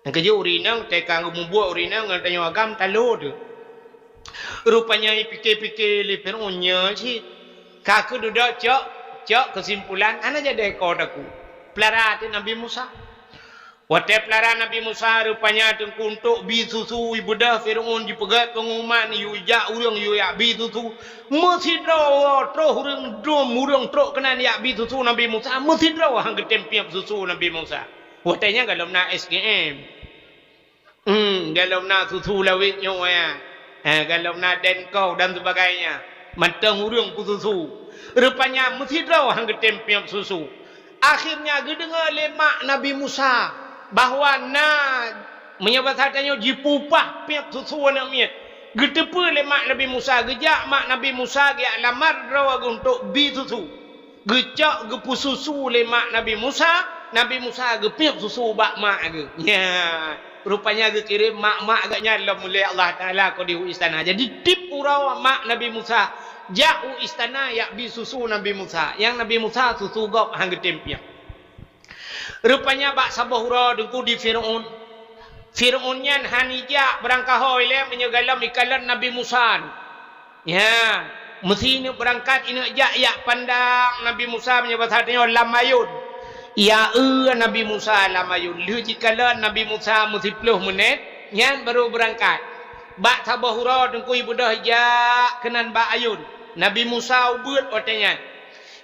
Nyang keujeuet ureuëng inong, teuka geumubuet ureuëng inong ngon tanyoe agam talo teuh. Rupanya ipike-pike lé Fir'aun nyoe cit. Ka keuh dudoe cok, cok keusimpulan, hana jadi koh takue. Peulara teuh Nabi Musa. Watée peulara Nabi Musa, rupanya teungku untuk bi susu ibeudôh Fir'aun jipeugét pengumuman, yue jak ureuëng yue jak bi susu. Meusidroe troh ureuëng dum ureuëng trok keunan jak bi susu Nabi Musa. Meusidroe han geutem piep susu Nabi Musa. Watée nyan golom na S G M. Hmm, golom na susu lawét nyoe ya. Ha, golom na Denko dan sebagainya. Mantong ureuëng peususu. Rupanya meusidroe han geutem piep susu. Akhirnya geudeungoe lé mak Nabi Musa bahwa na, meunyoe basa tanyoe, jipeupah piep susu aneuk miet. Geuteupeue lé mak Nabi Musa, geujak mak Nabi Musa geujak lamar droe geuh untuk bi susu. Geucok geupeususu lé mak Nabi Musa, Nabi Musa geupiep susu bak mak geuh. Nya, rupanya geukirém mak-mak geuh nyan lom lé Allah Taala keu di u istana. Jadi tiep uroe mak Nabi Musa jak u istana jak bi susu Nabi Musa. Nyang Nabi Musa susu gob han geutem piep. Rupanya bak saboh uroe teungku di Firaun. Firaun nyan han ijak beurangkat ho ilée meunyoe galom ikalon Nabi Musa. Nya, meusi ineuk beurangkat ineuk jak jak pandang Nabi Musa meunyoe basa tanyoe lam ayôn. Ija eu Nabi Musa lam ayôn. Lheueh jikalon Nabi Musa meusiplôh meunét, nyan barô beurangkat. Bak saboh uroe teungku ibeudôh ijak keunan bak ayôn. Nabi Musa ubeuet watée nyan.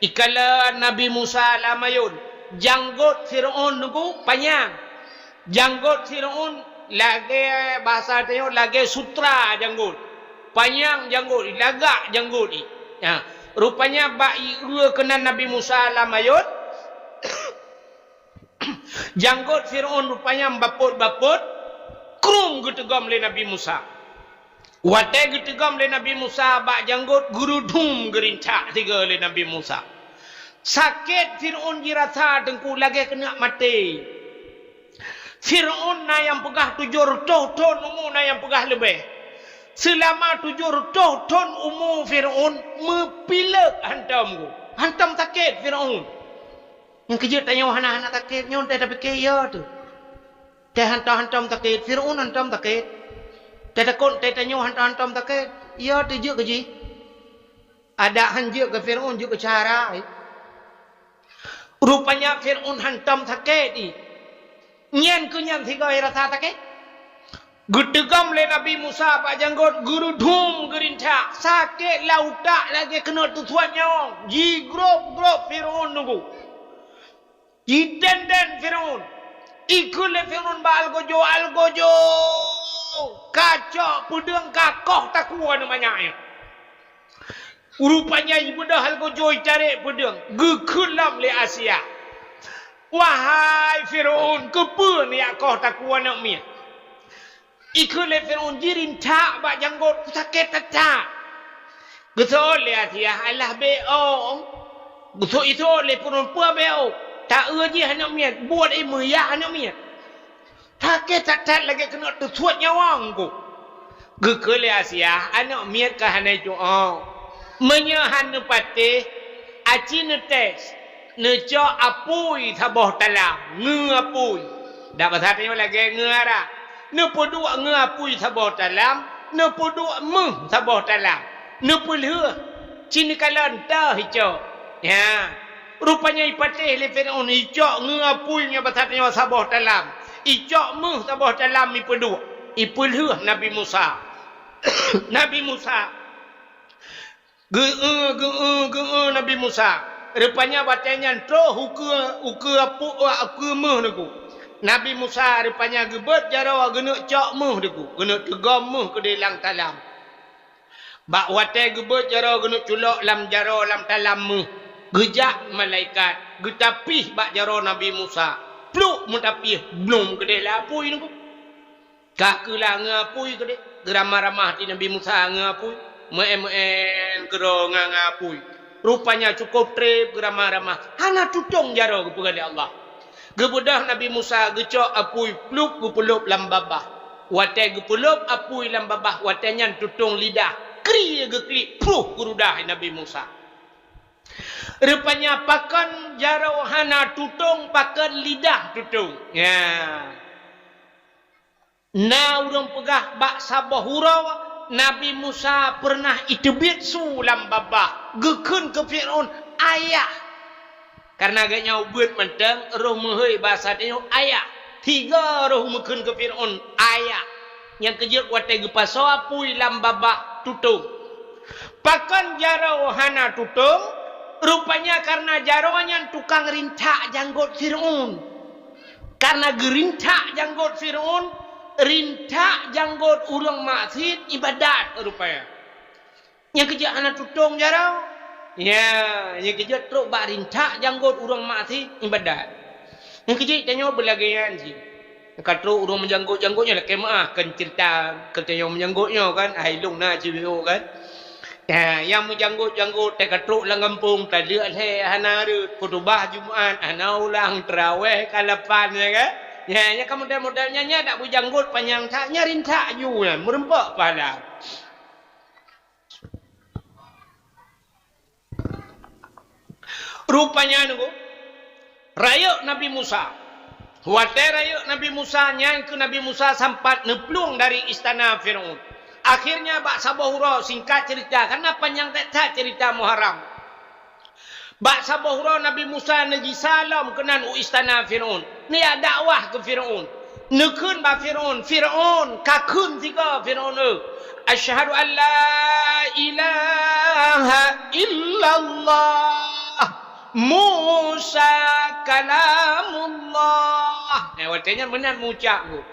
Ikalon Nabi Musa lam ayôn, janggôt Firaun teungku panyang. Janggôt Firaun lagée basa tanyoe lagée sutra janggôt. Panyang janggôt, lagak janggôt i. Ha, rupanya bak ieu keunan Nabi Musa lam ayôn, janggôt Firaun rupanya bapôt-bapôt, krum geuteugom lé Nabi Musa. Watée geuteugom lé Nabi Musa bak janggôt, geurudum geurintak sigoe lé Nabi Musa. Sakét Firaun jirasa teungku lagée keuneuk maté. Firaun na nyang peugah tujoh reutôh thon umu, na nyang peugah leubeh. Seulama tujoh reutôh thon umu Firaun meupileuk hantom geuh. Hantom sakét Firaun. Nyang keujeuet tanyoe hana-hana sakét nyoe teuh tapike yo teuh. Teuh hantom-hantom sakét, Firaun hantom sakét. Teuh takot teuh tanyoe hantom-hantom sakét, yo teuh jeuet keu jih. Adak han jeuet keu Firaun, jeuet keu cara. Rupanya Firaun hantom sakét i. Nyan keuh nyan sigoe rasa sakét. Geuteugom lé Nabi Musa bak janggôt, geurudum geurintak, sakét lam utak lagée keuneuk teusuat nyawöng, jigrôb-grôb Firaun teungku. Jiden-den Firaun, ikheun lé Firaun bak algojo, "Algojo, kacok peudeueng kakoh takue aneuk manyak nyan." Rupanya ibeudôh algojo itarek peudeueng, geukheun lom lé Asia, "Wahai Firaun, keupeue neujak koh takue aneuk miet?" Ikheun lé Firaun, "Jirintak bak janggôt, sakét that-that." Geuseuôt lé Asia, "Alah bék ôk." Geuseuôt-seuôt lé Firaun, "Peue bék ôk? Taeu jih aneuk miet, buet i meuyak aneuk miet. Sakét that-that lagée keuneuk teusuet nyawöng ku." Geukheun lé Asia, "Aneuk miet ka hana icok ôk. Meunyoe han neupatéh, aci neutés, neucok apui saboh talam, ngeue apui." Dak basa tanyoe lagée ngeue arak. Neupeuduek ngeue apui saboh talam, neupeuduek méuh saboh talam. Neupeulheueh, ci neukalon teuh icok. Nya, rupanya ipatéh lé Firaun, icok ngeue apui nyoe basa tanyoe saboh talam. Icok méuh saboh talam ipeuduek, ipeulheueh Nabi Musa. Nabi Musa Geu-eu, geu-eu, geu-eu Nabi Musa. Rupanya watée nyan troh ukeue, ukeue apu-, ukeue méuh teungku. Nabi Musa rupanya geubeuet jaroe geuneuk cok méuh teungku, geuneuk teugom méuh keudeh lam talam. Bak watée geubeuet jaroe geuneuk culok lam jaroe lam talam méuh, geujak malaikat geutapih bak jaroe Nabi Musa. Pluk meutapih, blom keudeh lam apui teungku. Ka keuh lah ngeue apui keudeh, geuramah-ramah di Nabi Musa ngeue apui, meu'en-meu'en keudroe ngeue-ngeue apui. Rupanya cukôp treb geuramah-ramah, hana tutong jaroe geupeugah lé Allah. Geubeudôh Nabi Musa geucok apui plup geupeulôb lam babah. Watée geupeulôb apui lam babah, watée nyan tutong lidah, kri geuklik, pruh geurudah Nabi Musa. Rupanya pakon jaroe hana tutong, pakon lidah tutong. Ya. Na ureuëng peugah bak saboh uroe Nabi Musa peureunah iteubiet su lam babah, geukheun keu Fir'aun, "Ayah!" Kareuna geuhnyan ubeuet mantong roh meuhôi basa tanyoe ayah. Tiga roh meukheun keu Fir'aun, "Ayah!" Nyang keujeuet watée geupasoe apui lam babah tutong. Pakon jaroe hana tutong? Rupanya kareuna jaroe nyan tukang rintak janggot Fir'aun. Kareuna geurintak janggot Fir'aun, rintak janggot ureuëng maksiet ibadat rupanya. Nyang keujeuet hana tutong jaroe. Ya, nyang keujeuet trok bak rintak janggot ureuëng maksiet ibadat. Nyang keujeuet tanyoe beulagée nyan cit. Ka trok ureuëng meujanggot-janggot nyoe lakée meuáh, kon ceurita keu tanyoe meujanggot nyoe kan, hai lôn na cit kan. Ya, nyang meujanggot-janggot teuka trok lam gampông, taleuek lhée hana rhot, khutubah Jumat hana ulang, teurawéh ka lapan, ya kan. Ya, nyang ka model-model nyan, nyan dak beujanggot panyang that, nyan rintak ju nyan, meurumpok pahala. Rupanya nunggu, rayeuk Nabi Musa. Watée rayeuk Nabi Musa, nyan keuh Nabi Musa sampat neuplueng dari istana Firaun. Akhirnya bak saboh uroe, singkat cerita, karena panyang that-that cerita Muharram. Bak saboh uroe Nabi Musa neugisa lom keunan u istana Firaun. Neujak dakwah keu Firaun. Neukheun bak Firaun, "Firaun, kakheun sigoe Firaun, eu, 'Asyhadu an la ilaha illallah, Musa kalamullah.'" Eh, watée nyan meunan meucak geuh.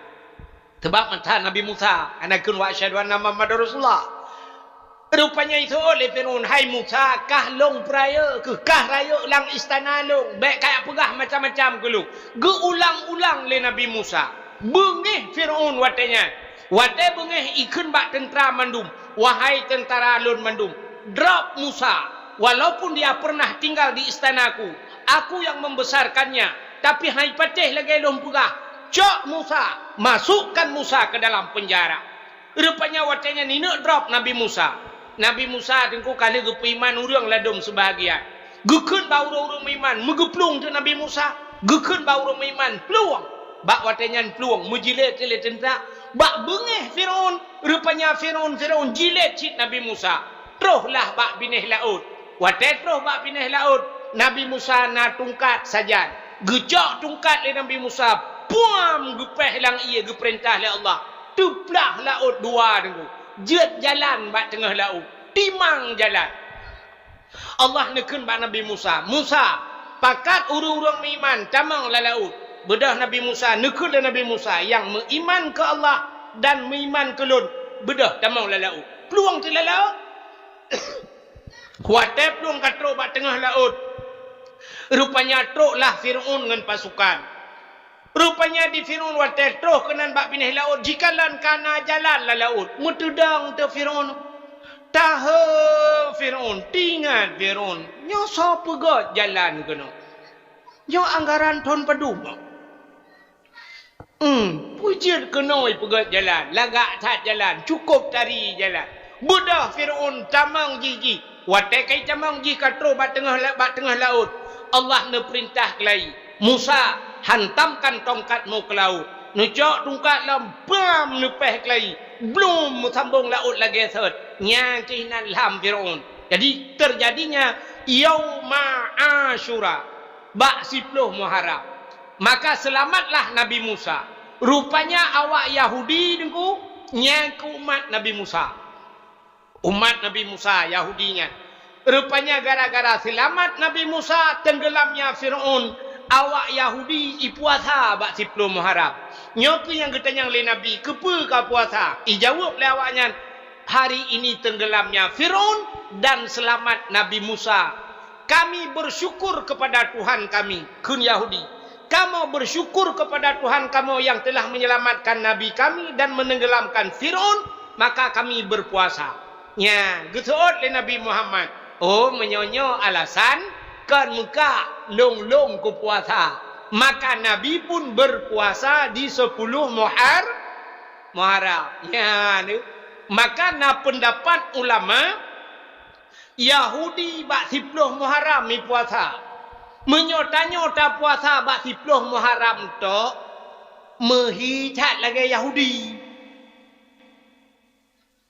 Sabab mata Nabi Musa hana kheun, "Wa asyhadu anna Muhammadar Rasulullah." Rupanya iseuôt lé Firaun, "Hai Musa, kah lôn peurayeuk keuh, kah rayeuk lam istana lôn, bék kajak peugah macam-macam keu lôn." Geuulang-ulang lé Nabi Musa. Beungéh Firaun watée nyan. Watée beungéh ikheun bak teuntra mandum, "Wahai teuntara lôn mandum, drop Musa, walaupun dia pernah tinggal di istanaku, aku yang membesarkannya, tapi hai patéh lagée lôn peugah, cok Musa, masukkan Musa ke dalam penjara." Rupanya watée nyan ineuk drop Nabi Musa. Nabi Musa teungku ka lheueh geupeuiman ureuëng ladom seubahagian. Geukheun bak ureuëng-ureuëng meuiman, meugeuplueng teuk Nabi Musa. Geukheun bak ureuëng meuiman, plueng. Bak watée nyan plueng, meujilét lé teuntra. Bak beungéh Firaun, rupanya Firaun, Firaun jilét cit Nabi Musa. Troh lah bak binéh laôt. Watée troh bak binéh laôt, Nabi Musa na tungkat sajan. Geucok tungkat lé Nabi Musa, puam, geupéh lam ié geupeurintah lé Allah. Teuplah laôt dua teungku. Jeuet jalan bak teungoh laôt. Timang jalan. Allah neukheun bak Nabi Musa, "Musa, pakat ureuëng-ureuëng meuiman tamong lam laôt." Beudôh Nabi Musa, neukheun lé Nabi Musa, "Nyang meuiman keu Allah dan meuiman keu lôn, beudôh tamong lam laôt." Plueng teuk lam laôt. Watée plueng ka trok bak teungoh laôt, rupanya trok lah Firaun ngon pasukan. Rupanya di Firaun watée troh keunan bak binéh laôt, jikalon ka na jalan lam laôt. Meuteudong teuk Firaun. Tahe Firaun, teuingat Firaun, nyoe soe peugét jalan keunoe? Nyoe anggaran thon padum? Hmm, peue jeuet keunoe peugét jalan, lagak that jalan, cukôp tari jalan. Beudôh Firaun tamong jih-jih. Watée ka jitamong jih ka troh bak teungoh la-, bak teungoh laôt, Allah neupeurintah keulayi, "Musa, hantamkan tongkatmu ke laôt." Neucok tungkat lom, bam, neupéh keulayi, blum, meusambong laôt lagée sot. Nyan keuh inan lham Firaun. Jadi, teujadinya Yauma Asyura, bak siploh Muharram. Maka seulamatlah Nabi Musa. Rupanya awak Yahudi teungku, nyan keuh umat Nabi Musa. Umat Nabi Musa, Yahudi nyan. Rupanya gara-gara seulamat Nabi Musa teunggeulamnya Firaun, awak Yahudi ipuasa bak siploh Muharram. Nyoe keuh nyang geutanyong lé Nabi, "Keupeue kapuasa?" Ijaweueb lé awaknyan, "Hari ini teunggeulamnya Firaun dan seulamat Nabi Musa." "Kami bersyukur kepada Tuhan kami," kheun Yahudi. "Kamoe bersyukur kepada Tuhan kamoe yang telah menyelamatkan nabi kami dan menenggelamkan Firaun, maka kami berpuasa." Nya, geuseuôt lé Nabi Muhammad, "Oh, meunyoe nyoe alasan, kon meuka lôn-lôn kupuasa." Maka Nabi pun berpuasa di sepuluh Muhar-, Muharram. Nya, ni. Maka na pendapat ulama, Yahudi bak siploh Muharram ipuasa. Meunyoe tanyoe tapuasa bak siploh Muharram tok, meuhi that lagée Yahudi.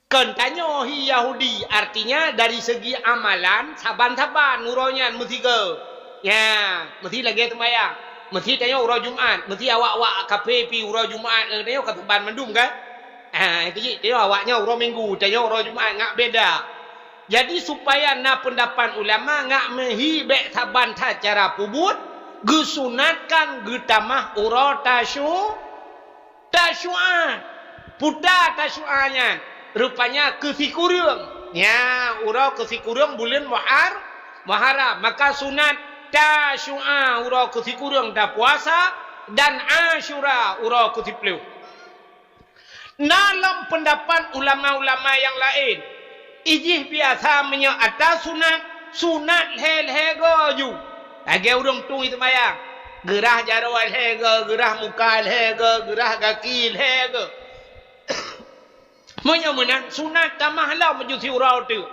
Kon tanyoe hi Yahudi, artinya dari segi amalan, saban-saban uroe nyan meusigoe. Nya, meusi lagée seumayang. Meusi tanyoe uroe Jumat, meusi awak-awak kafé pi uroe Jumat, tanyoe ka saban mandum kan? Ah, itu cit, tanyoe awaknyan uroe Minggu, tanyoe uroe Jumat, ngat beda. Jadi, supaya na peundapat ulama ngat meuhi bék saban that cara peubuet, geusunatkan geutamah uroe Tasyu-, Tasyu'a. Puta Tasyu'a nyan, rupanya keu sikureueng. Nya, uroe keu sikureueng buleuen Muhar-, Muharram. Maka sunat Tasyu'a uroe keu sikureueng tapuasa, Dan Asyura uroe keusiplôh. Na lom peundapat ulama-ulama nyang laén, ijih biasa meunyoe ata sunat, sunat lhèe-lhèe goe ju. Lagèe ureueng tueng jiseumayang, geurhah jaroe lhèe goe, geurhah muka lhèe goe, geurhah gaki lhèe goe. Meunyoe meunan, sunat tamah lom ju siuroe teuk.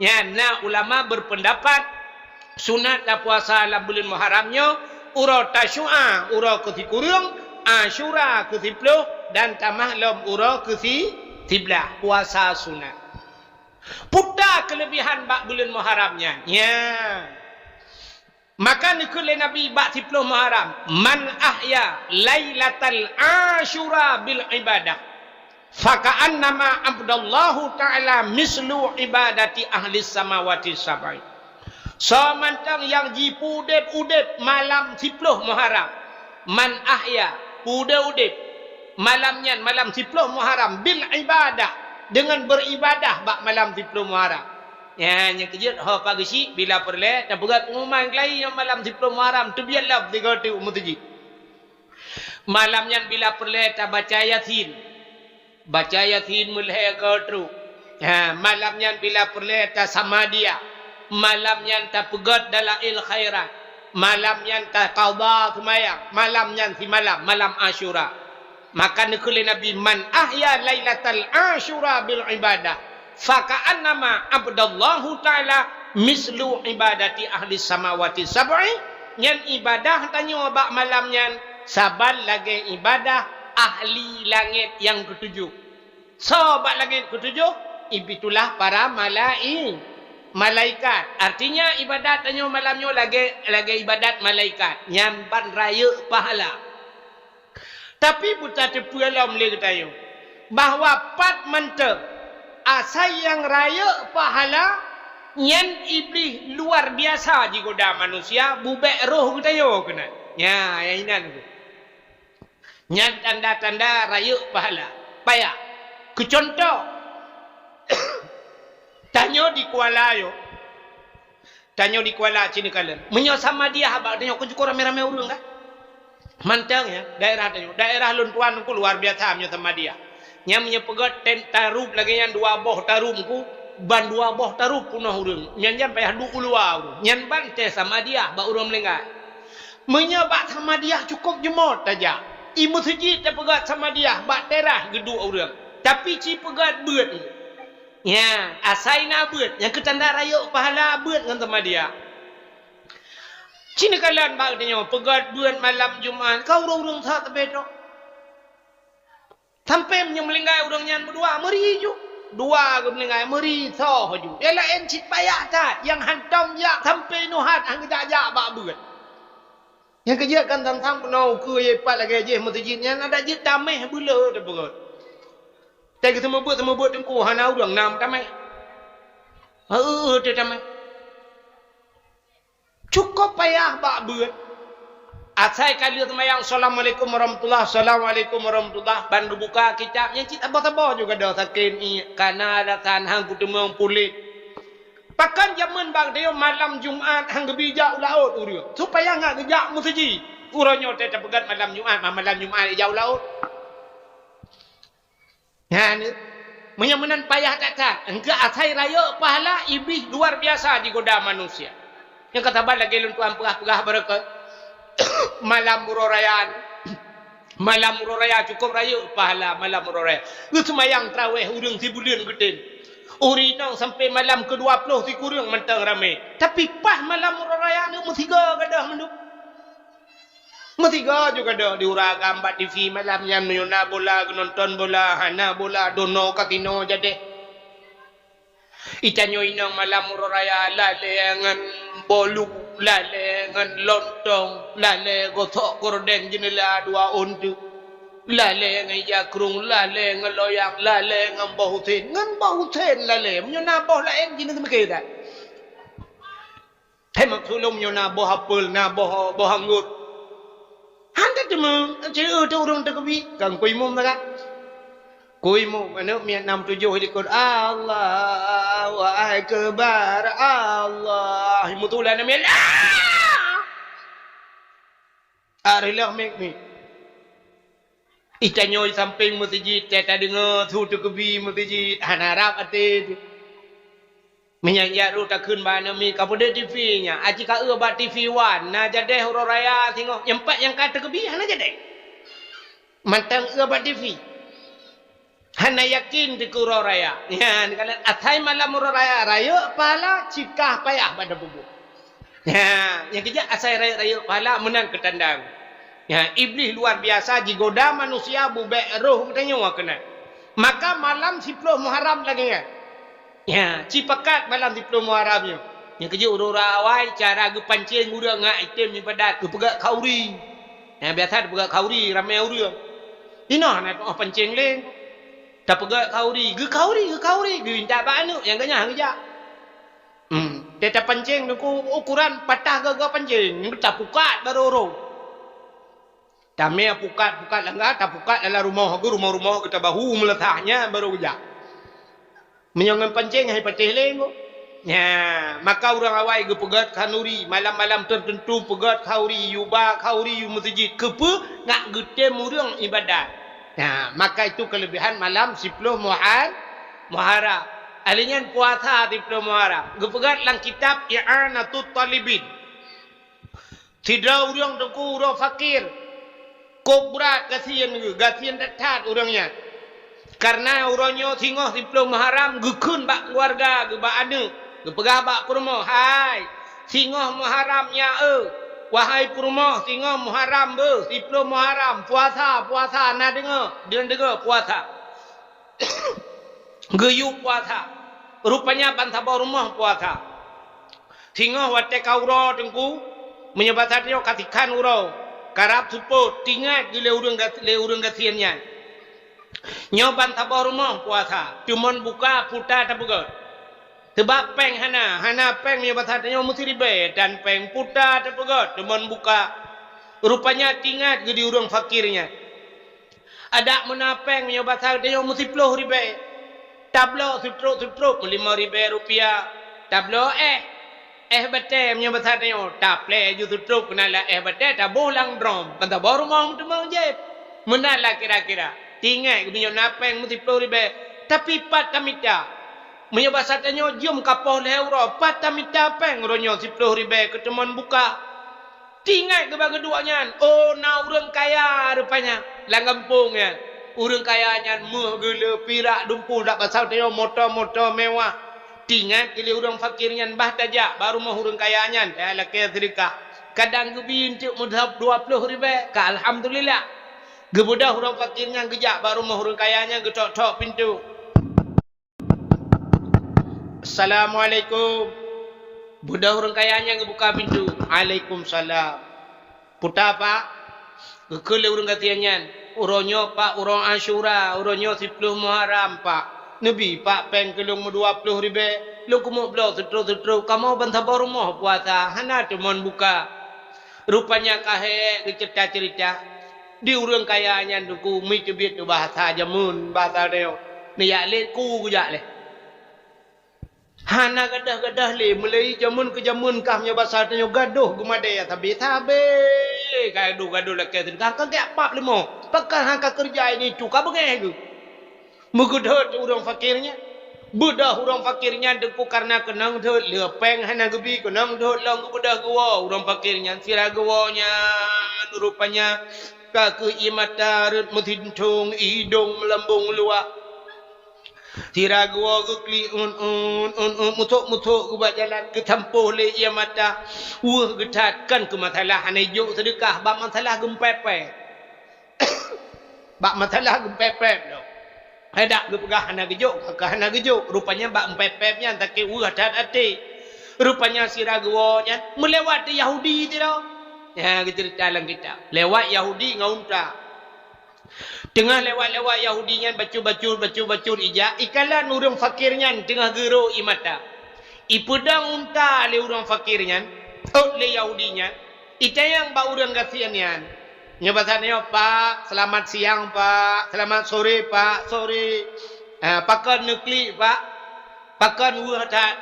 Nyan na ulama berpendapat, sunat tapuasa lam buleuen Muharram nyoe, uroe Tasyu'a, uroe keusikureueng, Asyura keusiplôh, dan tamah lom uroe keusi-, siblaih, puasa sunat. Peue ta keuleubihan bak buleuen Muharram nyan? Nyan. Maka neukheun lé Nabi bak siplôh Muharram, "Man ahya lailatal Asyura bil ibadah, faka'annama abdallahu ta'ala mislu ibadati ahlis samawati sab'i." Soe mantong nyang jipeudeb-udeb malam siplôh Muharram, man ahya, peudeb-udeb malam nyan, malam siplôh Muharram, bil ibadah, deungon beuribadah bak malam siplôh Muharram. Nyan, nyang keujeuet ho pageusyik bila peureulèe tapeugah peungumuman keulayi nyoe malam siplôh Muharram, teubiet lom sigoe teuk u meuseujid. Malam nyan bila peureulèe tabaca Yasin. Baca Yasin meulhèe goe trok. Ha, malam nyan bila peureulèe tasamadiah. Malam nyan tapeugöt dalail khairat. Malam nyan taqadha seumayang. Malam nyan simalam, malam Asyura. Maka neukheun lé Nabi, "Man ahya lailatal Asyura bil ibadah, faka'annama abdallahu ta'ala mislu ibadati ahli samawati sab'i." Nyan ibadah tanyoe bak malam nyan saban lagèe ibadah ahli langèt nyang keutujoh. Soe bak langèt keutujoh? Itulah para malai-, malaikat. Artinya, ibadat tanyoe malam nyoe lagèe, lagèe ibadat malaikat. Nyan ban rayeuk pahala. Tapi, beutateupeue lom lé geutanyoe bahwa pat mantong asai nyang rayeuk pahala nyan Iblih luar biasa jigoda manusia, bubèk roh geutanyoe keunan. Nya, nyang inan tu. Nyan tanda-tanda rayeuk pahala. Payah. Keu cuntoh, tanyoe di Kuala nyoe, Tanyoe di Kuala ci neukalon. Meunyoe samadiah bak tanyoe, kon cukôp ramé-ramé ureueng kan? Mantong nyan, daerah tanyoe. Daerah lôn tuan ku luar biasa meunyoe samadiah. Nyan meunyoe peugöt ten tarup lagèe nyan dua boh tarup ku, ban dua boh tarup peunoh ureueng. Nyan jan payah duek u luwa ureueng. Nyan ban teuh samadiah bak ureueng meuninggai. Meunyoe bak samadiah cukôp jeumot tajak. I meuseujid tapeugöt samadiah bak teras geuduek ureueng. Tapi ci peugöt beuet. Nyan, asai na beuet, nyang keu tanda rayeuk pahala beuet ngon samadiah. Ci neukalon bak geutanyoe, peugöt beuet malam Jumat, ka ureueng-ureueng that teubedok. Sampoe meunyoe meuninggai ureueng nyan meudua, meuri ju. Dua geuh meuninggai, meuri soe ju. Nyang laén cit payah that, nyang hantom jak sampoe nyoe hat han geujak-jak bak beuet. Nyang keujeuet kan sang-sang peunoh ukeue ie pat lagèe jih meuseujid nyan adak jeuet tamèh beuleu teupeugöt. Teuh geuseumeubeuet-seumeubeuet teungku hana ureueng na meutamèh. Heu, teuh tamèh. Cukôp payah bak beuet. Asai ka lheueh seumayang, "Assalamualaikum warahmatullah, assalamualaikum warahmatullah," ban geubuka kitab nyan cit saboh-saboh juga dah sakét ié, kana alasan han kuteumeung puléh. Pakon jameun bak geutanyoe malam Jumat han geubi jak u laôt ureueng, supaya ngat geujak meuseujid. Uroe nyoe teuh tapeugöt malam Jumat, ma malam Jumat jak u laôt. Nyan, meunyoe meunan payah that-that, engkeu asai rayeuk pahala Iblih luar biasa jigoda manusia. Nyang ka saban lagèe lôn tuan peugah-peugah barokon. Malam uroe raya, malam uroe raya cukôp rayeuk pahala malam uroe raya. Geuseumayang tarawèh ureueng sibuleuen geutem. Ureueng inong sampoe malam keudua ploh sikureueng mantong ramé. Tapi paih malam uroe raya nyoe meusigoe gadôh mandum. Meusigoe juga dok di ureueng agam bak T V malam nyan meunyoe na bola geunonton bola, hana bola dono kasino jadeh. Itanyoe inong malam uroe raya lalée ngon bolu, lalée ngon lontong, lalée gosok gorden jeuneula dua ôn teuk, lalée ngon ija krung, lalée ngon loyang, lalée ngon boh usen, ngon boh usen lalée. Meunyoe na boh laén jeuneuk meuke that. Hai maksud lôn nyoe na boh apel, na boh, boh anggôt. Han teuma, ceu teu ureuëng teukeubi, kan kuimum sagai. Kuimum, aneuk miet nam tujoh likot, Allahu Akbar, Allah. Meutulan miet, ah! Ari leuh miet, miet. Itanyoe sampéng meuseujid, teuka tadeungoe su teukeubi meuseujid, hana rab até. Meunyan jak rot takheun bak aneuk miet, "Ka peudeuh T V nyan, aci ka eu bak T V One, na jadeh uroe raya singoh." Nyang pat nyang ka teukeubi hana jadeh. Mantong eu bak T V. Hana yakin teukeu uroe raya. Nyan, asai malam uroe raya, rayeuk pahala, cit ka payah bak dapeubuet. Ha, nyang keujak asai rayeuk-rayeuk pahala meunan keutandang. Ha, Iblih luar biasa jigoda manusia bubek roh geutanyoe keunan. Maka malam siploh Muharram lagée nyan. Ha, cipakat malam siploh Muharram nyoe. Nyang keujak ureuëng awai cara geupancéng ureuëng ngon item ibadat geupeugah khauri. Ha, biasa geupeugah khauri ramé ureuëng. Inoe na teuoh pancéng lé. Tapeugah khauri, geukhauri, geukhauri, geuintat bak aneuk nyang ganyah geujak. Hmm. Teuka pancéng nungku ukuran patah gaga pancéng, tapukat barô-rô. Tamé pukat-pukat langga, tapukat dalam rumoh geuh, rumoh-rumoh geuh tabahu meulasah nyan barô geujak. Meunyoe ngon pancéng hai patéh lé nyoe. Nya, maka ureuëng awai geupeugét khanuri, malam-malam teuteuntu peugét khauri, yuba khauri, yu meuseujid. Keupeue? Ngat geutem ureuëng ibadat. Nah, maka itu keulebihan malam siploh Muhar-, Muharram. Alèh nyan puasa siploh Muharram. Geupeugét lam kitab I'anatut Talibin. Sidroe ureuëng teungku ureuëng fakir. Kok brat gasien geuh, gasien that-that ureuëng nyan. Kareuna uroe nyoe singoh siploh Muharram geukheun bak keuluwarga geuh, bak aneuk, geupeugah bak peurumoh, "Hai, singoh Muharram nyan eu, wahai peurumoh, singoh Muharram beuh, siploh Muharram, puasa, puasa, na deungoe, deungoe puasa." Geuyue puasa. Rupanya ban saboh rumoh puasa. Singoh watée ka uroe teungku, meunyoe basa tanyoe ka sikhan uroe, karab seupôt, tingat geuh lé ureuëng gas-, lé ureuëng gasien nyan. Nyoe ban saboh rumoh puasa, teumon buka puta tapeugét. Sabab péng hana, hana péng meunyoe basa tanyoe meusti ribée, dan péng puta tapeugét, teumon buka. Rupanya tingat geuh di ureuëng fakir nyan. Adak meuna péng meunyoe basa tanyoe meusiploh ribée. Tabloe seutrop-seutrop meulimong ribée rupiah. Tabloe éh. Éh batée meunyoe basa tanyoe. Taplée ju seutrop keunan lam éh batée taboh lam drom. Ban saboh rumoh meuteumé jép. Meunan lah kira-kira. Tingat meunyoe na péng meusiploh ribée. Tapi pat tamita. Meunyoe basa tanyoe jeuem ka poh lhée uroe. Pat tamita péng uroe nyoe siploh ribée keu teumon buka. Tingat geuba geuduek nyan, oh, na ureuëng kaya rupanya lam gampông nyan. Ureuëng kaya nyan méuh geuleu, pirak dumpul, dak basa tanyoe moto-moto mewah. Tingat geuh lé ureuëng fakir nyan bah tajak bak rumoh ureuëng kaya nyan, eh, lakée seudeukah. Kadang geubi eunteuk meudhab dua ploh ribée, ka alhamdulillah. Geubeudôh ureuëng fakir nyan geujak bak rumoh ureuëng kaya nyan geutok-tok pintoe. "Assalamualaikum." Beudôh ureuëng kaya nyan geubuka pintoe. "Alaikumsalam." "Peue ta, Pak?" Geukheun lé ureuëng gasien nyan. "Uroe nyoe, Pak, uroe Asyura, uroe nyoe siploh Muharram, Pak. Neubi, Pak, péng keu lôn meudua ploh ribée. Lôn keumeuk bloe seutrop-seutrop, kamoe ban saboh rumoh puasa, hana teumon buka." Rupanya ka hék geuceurita-ceurita. Di ureuëng kaya nyan teungku meuteubiet teuh bahasa jameun, bahasa tanyoe. Neujak lé ku geujak lé. Hana gadôh-gadôh lé, meulai jameun keu jameun kah meunyoe basa tanyoe gadôh geumadée sabe-sabe. Gadôh-gadôh lakée seudeukah ka geujak pap leumo. Pakon han ka keureuja ini tu ka beungéh geuh. Meugeudhôt ureuëng fakir nyan. Beudôh ureuëng fakir nyan teungku kareuna keunong dhôt, le péng hana geubi, keunong dhôt lom geubeudôh geuwoe. Ureuëng fakir nyan sira geuwoe nyan rupanya ka keu ié mata rhot meusintong, idong meulambong luwah. Sira geuwoe geuklik un-un, un-un, musok-musok geuba jalan geusampôh lé ié mata. Weueh geuthat kon keu masalah hana jok seudeukah, bak masalah geumpép-pép. Bak masalah geumpép-pép lom. Hai dak geupeugah hana geujok, ka hana geujok. Rupanya bak geumpép-pép nyan sakét weueh that até. Rupanya sira geuwoe nyan meulewat di Yahudi sidroe. Nyan geuceurita lam kitab. Lewat Yahudi ngon unta. Teungoh lewat-lewat Yahudi nyan bacut-bacut, bacut-bacut ijak, ikalon ureuëng fakir nyan teungoh geurhot ié mata. Ipeudong unta lé ureuëng fakir nyan, ôt lé Yahudi nyan, itanyong bak ureuëng gasien nyan. Nyoe basa nyoe, "Pak, selamat siang, Pak. Selamat sore, Pak. Sore. Ah, pakon neuklik, Pak? Pakon weueh that?"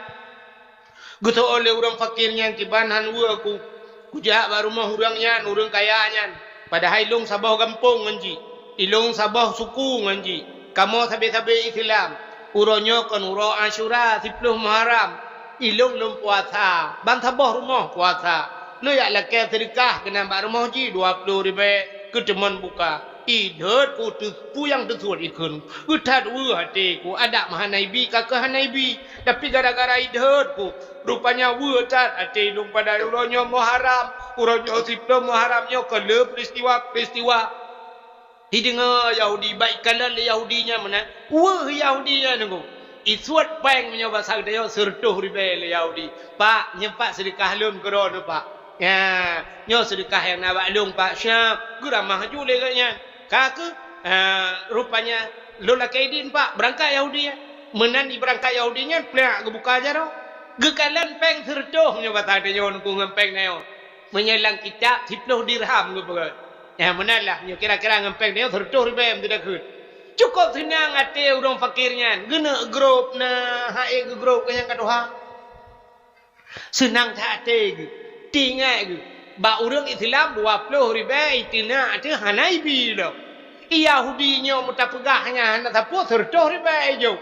Geuseuôt lé ureuëng fakir nyan, "Kiban han weueh ku, kujak bak rumoh ureuëng nyan, ureuëng kaya nyan. Padahai lôn saboh gampông ngon jih. Ilôn saboh suku ngon jih. Kamoe sabe-sabe Islam. Uroe nyoe kon uroe Asyura, siplôh Muharram. Ilôn lôn puasa. Ban saboh rumoh puasa. Lôn jak lakée seudeukah keunan bak rumoh jih dua plôh ribée keu teumon buka. Idhôt ku teu-, peue nyang teusuet ikheun. Geuthat weueh até ku, adak meuhana ibi, ka keuh hana ibi. Tapi gara-gara idhôt ku, rupanya weueh that até lôn padahai uroe nyoe Muharram, uroe nyoe siplôh Muharram nyoe kon le peristiwa-peristiwa. Ideungoe Yahudi, bak ikalon lé Yahudi nyan meunan. Weueh Yahudi nyan nunggu. Isuet péng meunyoe basa geutanyoe sireutôh ribée lé Yahudi. "Pak, nyoe Pak seudeukah lôn keudroe nyoe, Pak. Nya, nyoe seudeukah nyang na bak lôn, Pak." Siap, geuramah ju lé gobnyan. Ka keuh, ah, rupanya lôn lakée idin, Pak, beurangkat Yahudi nyan. Meunan ibeurangkat Yahudi nyan, plak geubuka jaroe. Geukalon péng sireutôh meunyoe basa geutanyoe nunggu ngon péng nyoe. Meunyoe lam kitab siplôh dirham geupeugah. Nyang meunan lah, nyoe kira-kira ngon péng nyoe sireutôh ribée meuteudakheun. Cukôp seunang até ureuëng fakir nyan, geuneuk grôp na, hai geugrôp keu nyang ka tuha. Seunang that até geuh. Teuingat geuh, bak ureuëng Islam dua plôh ribée iteunak teuh hana ibi lom. Yahudi nyoe meutapeugah nyan hana sapeue sireutôh ribée ijok.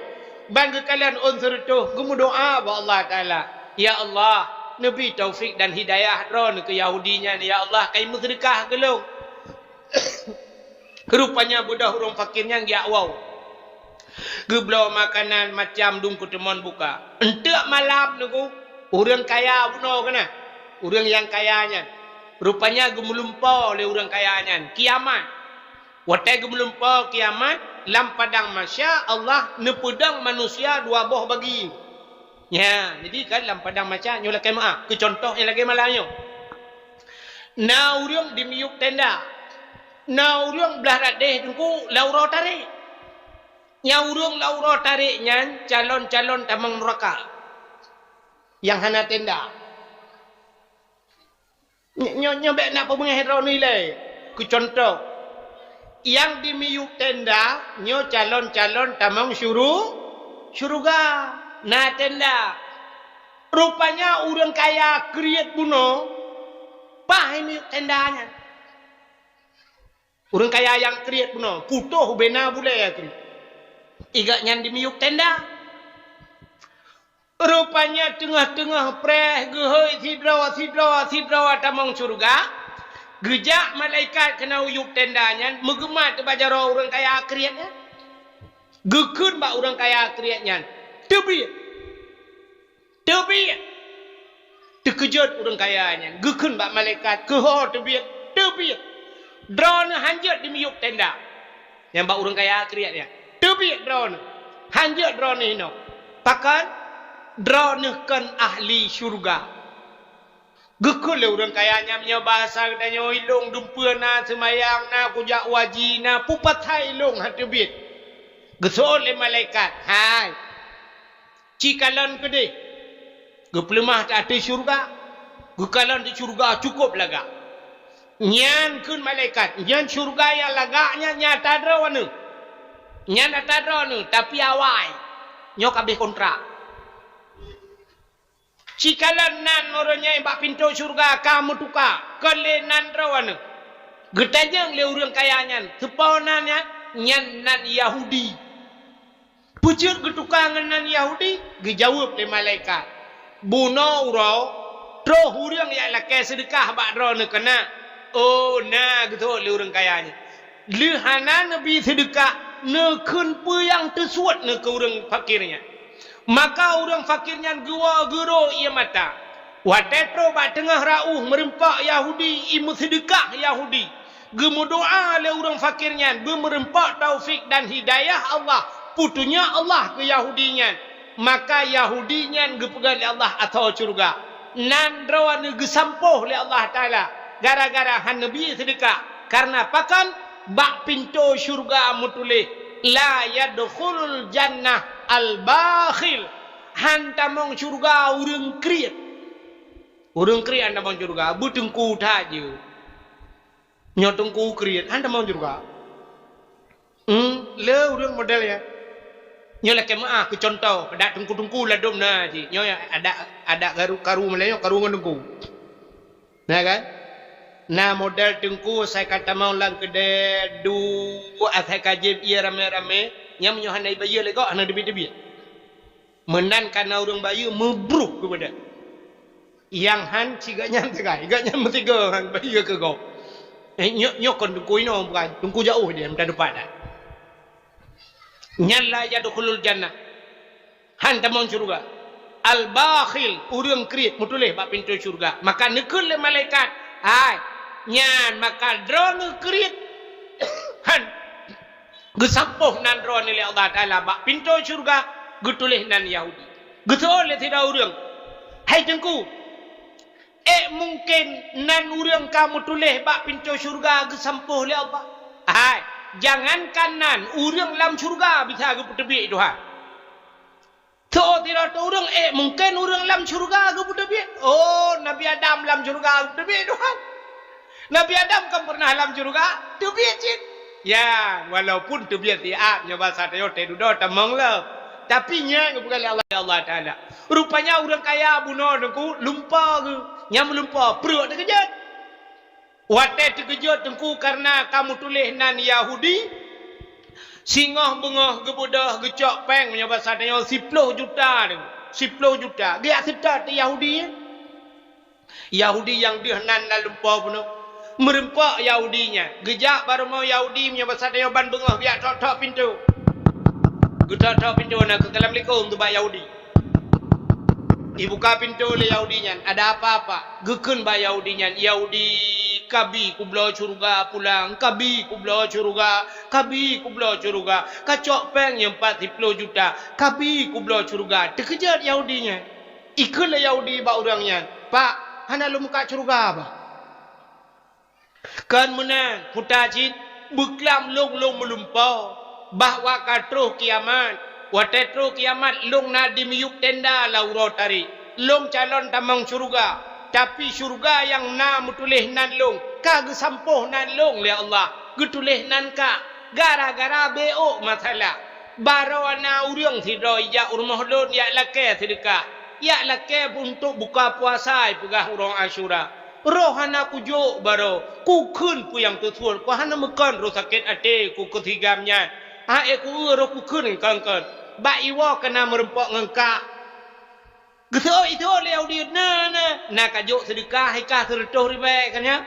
Ban geukalon ôn sireutôh geumeudoá bak Allah Taala, "Ya Allah, neubi taufik dan hidayah droeneuh keu Yahudi nyan, ya Allah, ka imeuseudeukah keu lôn." Rupanya beudôh ureuëng fakir nyan geujak woe. Geubloe makanan macam dum keu teumon buka. Eunteuk malam nunggu, ureuëng kaya bunoe keunan. Ureuëng nyang kaya nyan. Rupanya geumeulumpoe lé ureuëng kaya nyan. Kiamat. Watée geumeulumpoe kiamat, lam padang mahsyar Allah neupeudong manusia dua boh bagi. Nya, jadi kan lam padang mahsyar nyoe lakée meuáh, keu cuntoh nyang lagée malam nyoe. Na ureuëng di miyueb tenda. Na ureuëng blah radeh teungku lam uroe tarek. Nyang ureuëng lam uroe tarek nyan calon-calon tamong nuraka. Nyang hana tenda. Nyo-, nyo-, nyoe bék na peubeungéh droeneuh ilée. Keu cuntoh, nyang di miyueb tenda nyoe calon-calon tamong syuru-, syeuruga. Na tenda. Rupanya ureuëng kaya kriet bunoe, paih miyueb tenda nyan. Ureuëng kaya nyang kriet bunoe, putôh ubena bulée kriet. Igak nyan di miyueb tenda. Rupanya teungoh-teungoh preh geuhôi sidroe, sidroe, sidroe tamong syeuruga, geujak malaikat keunan u yueb tenda nyan meugeumat bak jaroe ureuëng kaya kriet nyan. Geukheun bak ureuëng kaya kriet nyan, "Teubiet! Teubiet!" Teukeujot ureuëng kaya nyan, geukheun bak malaikat, "Keuho teubiet? Teubiet! Droeneuh hanjeuet di miyueb tenda." Nyang bak ureuëng kaya kriet nyan, "Teubiet droeneuh! Hanjeuet droeneuh inoe! Pakon? Droeneuh kon ahli syeuruga." Geukheun lé ureuëng kaya nyan, "Meunyoe bahasa geutanyoe, ilôn dumpeue na, seumayang na, kujak u haji na, peue pasai ilôn han teubiet?" Geuseuôt lé malaikat, "Hai, ci kalon keudeh." Geupeuleumah ateueh syeuruga, geukalon di syeuruga cukôp lagak. Nyan kheun malaikat, "Nyan syeuruga nyang lagak nyan, nyan ata droeneuh. Nyan ata droeneuh, tapi awai, nyoe ka abéh kontrak." Ci kalon nan uroe nyan bak pintoe syeuruga ka meutuka, kon lé nan droeneuh. Geutanyong lé ureuëng kaya nyan, "Soe po nan nyan?" "Nyan nan Yahudi." "Peue jeuet geutuka ngon nan Yahudi?" Geujaweueb lé malaikat, "Bunoe uroe, troh ureuëng jak lakée seudeukah bak droeneuh keunan." "Oh, na," geutanyong lé ureuëng kaya nyan. Lheueh hana neubi seudeukah, neukheun peue nyang teusuet neuh keu ureuëng fakir nyan. Maka ureuëng fakir nyan geuwoe geuro ié mata. Watée troh bak teungoh rauh meureumpok Yahudi, imeuseudeukah Yahudi. Geumeudoá lé ureuëng fakir nyan, beumeureumpok taufik dan hidayah Allah, peutunyok Allah keu Yahudi nyan. Maka Yahudi nyan geupeugah lé Allah asoe syeuruga. Nan droeneuh geusampôh lé Allah Taala gara-gara hana neubi seudeukah. Kareuna pakon? Bak pintoe syeuruga meutuléh, "La yadkhulul jannah al-bakhil." Han tamong syeuruga ureuëng kriet. Ureuëng kriet han tamong syeuruga, beuteungku that jeuet. Nyoe teungku kriet, han tamong syeuruga. Hmm, le ureuëng model nyan. Nyoe lakée meuáh keu cuntoh, adak teungku-teungku ladôm na jih. Nyoe adak, adak karu, karu Meulayu, karu ngon teungku. Na kan? Na model teungku asai ka tamong lam keudè, duek asai ka jieb ié ramé-ramé, nyan meunyoe hana jibayeue lé gob hana teubiet-teubiet. Meunan ka na ureuëng bayeue meubruh keupada. Nyang han sigoe nyan sagai, gobnyan meusigoe han bayeue keu gob. Eh, nyoe, nyoe kon teungku inoe bukan, teungku jiôh dia meunan teumpat dah. Nyan la yadkhulul jannah. Han tamong syeuruga. Al-bakhil, ureuëng kriet, meutuléh bak pintoe syeuruga. Maka neukheun lé malaikat, "Hai, nyan maka droeneuh kriet." Han geusampôh nan droeneuh lé Allah Taala bak pintoe syeuruga, geutuléh nan Yahudi. Geuseuôt lé sidroe ureuëng, "Hai Teungku, ék mungken nan ureuëng ka meutuléh bak pintoe syeuruga geusampôh lé Allah?" Hai, jangankan nan, ureuëng lam syeuruga bisa geupeuteubiet Tuhan. Teuôt sidroe ureuëng, ék mungken ureuëng lam syeuruga geupeuteubiet? Oh, Nabi Adam lam syeuruga geupeuteubiet Tuhan. Nabi Adam kan pernah lam syeuruga? Teubiet cit. Ya, walaupun teubiet siat, nyoe basa tanyoe teududoe tamong lom. Tapi nyan geupeugah lé Allah, Allah Taala. Rupanya ureuëng kaya bunoe teungku lumpo geuh. Nyang meulumpo pruet teukeujot. Watée teukeujot teungku kareuna ka meutuléh nan Yahudi, singoh beungoh geubeudôh geucok péng, meunyoe basa tanyoe siploh juta teungku. Siploh juta. Geujak seutôt Yahudi. Yahudi nyang deuh nan lam lumpo bunoe. Meureumpok Yahudi nyan. Geujak bak rumoh Yahudi meunyoe basa tanyoe ban beungoh geujak tok-tok pintoe. Geutok-tok pintoe na keu salamalekum teuh bak Yahudi. Ibuka pintoe lé Yahudi nyan, ada apa-apa? Geukheun bak Yahudi nyan, "Yahudi, kabi kubloe syeuruga pulang, kabi kubloe syeuruga, kabi kubloe syeuruga. Kacok péng nyoe pat siploh juta, kabi kubloe syeuruga." Teukeujot Yahudi nyan. Ikheun lé Yahudi bak ureuëng nyan, "Pak, hana lôn muka syeuruga bah." Kon meunan, puta cit, beuklam lôn lôn meulumpo, bahwa ka troh kiamat. Watée troh kiamat, lôn na di miyueb tenda lam uroe tarek. Lôn calon tamong syeuruga, tapi syeuruga nyang na meutuléh nan lôn, ka geusampôh nan lôn lé Allah, geutuléh nan kak, gara-gara beuôk masalah. Baroe na ureuëng sidroe ijak u rumoh lôn jak lakée seudeukah, jak lakée untuk buka puasa, ipeugah uroe Asyura. Roh hana kujok baroe, kukheun peue nyang teusuet, ku hana meukon roh sakét até ku keu sigam nyan. Hai ku eu roh kukheun kon-kon, bak iwoe keu na meurumpok ngon kak. Geuseuôt-seuôt lé Yahudi, na, na, na kajok seudeukah, hikah seureutôh ribée kan nyan.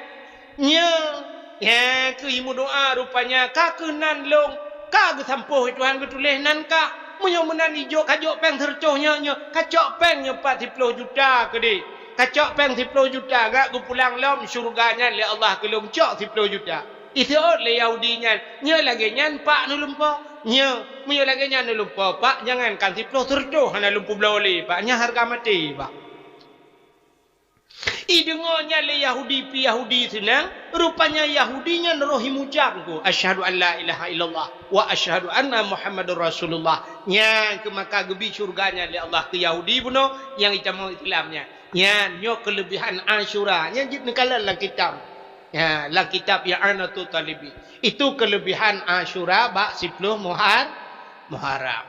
Nyoe, nyang keuh imeudoá rupanya ka keuh nan lôn, ka geusampôh Tuhan geutuléh nan kah. Meunyoe meunan ijok kajok péng seureutôh nyoe, nyoe kacok péng nyoe pat siploh juta keudeh. Kacok péng siploh juta gak geupulang lom syeuruga nyan lé Allah keu lôn cok siploh juta. Iseuôt lé Yahudi nyan, nyoe lagée nyan pak neulumpo. Nyoe, meunyoe lagée nyan neulumpo pak, jangankan siploh seureutôh hana lôn peubloe lé pak, nyan hareuga maté pak. Ideungoe nyan lé Yahudi pih Yahudi seunang, rupanya Yahudi nyan roh imucab ku, "Asyhadu an la ilaha illallah wa asyhadu anna Muhammadur Rasulullah." Nyan keuh maka geubi syeuruga nyan lé Allah keu Yahudi bunoe nyang itamong Islam nyan. Nyan nyoe keuleubihan Asyura, nyan jeuet neukalon lam kitab. Ya, lam kitab I'anatut Talibin. Itu keuleubihan Asyura bak siploh Muhar-, Muharram.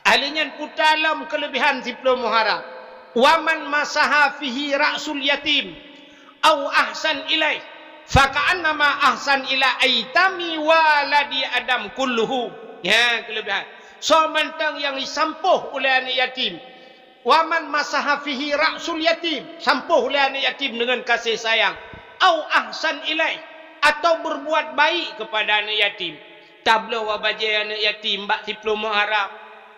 Ahli nyan puta lom keuleubihan siploh Muharram. "Wa man masaha fihi ra'sul yatim au ahsan ilaih, fa ka'annama ahsan ila aitami waladi Adam kulluhu." Ya, keuleubihan. Soe mantong nyang jisampôh ulée aneuëk yatim, "Wa man masaha fihi ra'sul yatim," sampôh ulée aneuëk yatim deungon kasih sayang, "au ahsan ilaih," atau berbuat baik kepada aneuëk yatim. Tabloe bajée aneuëk yatim bak siploh Muharram,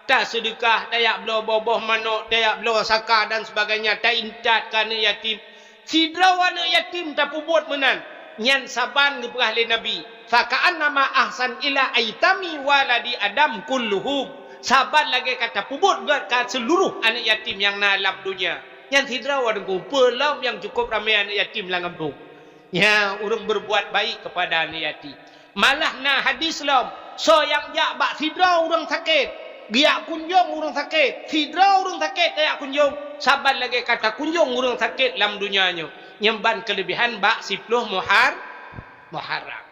taseudeukah, tajak bloe boh-boh manok, tajak bloe saka dan sebagainya, taintat keu aneuëk yatim. Sidroe aneuëk yatim tapeubuet meunan, nyan saban geupeugah lé Nabi, "Fa ka'annama ahsan ila aitami waladi Adam kulluhum." Saban lagée ka tapeubuet gét keu seuluruh aneuëk yatim nyang na lam donya. Nyan sidroe deungon peue lom nyang cukup ramé aneuëk yatim lam gampông. Nyan ureuëng berbuat baik kepada aneuëk yatim. Malah na hadis lom, soe nyang jak bak sidroe ureuëng sakét, geujak kunjong ureuëng sakét, sidroe ureuëng sakét tajak kunjong, saban lagée ka takunjong ureuëng sakét lam donya nyoe. Nyan ban keuleubihan bak siploh Muhar-, Muharram.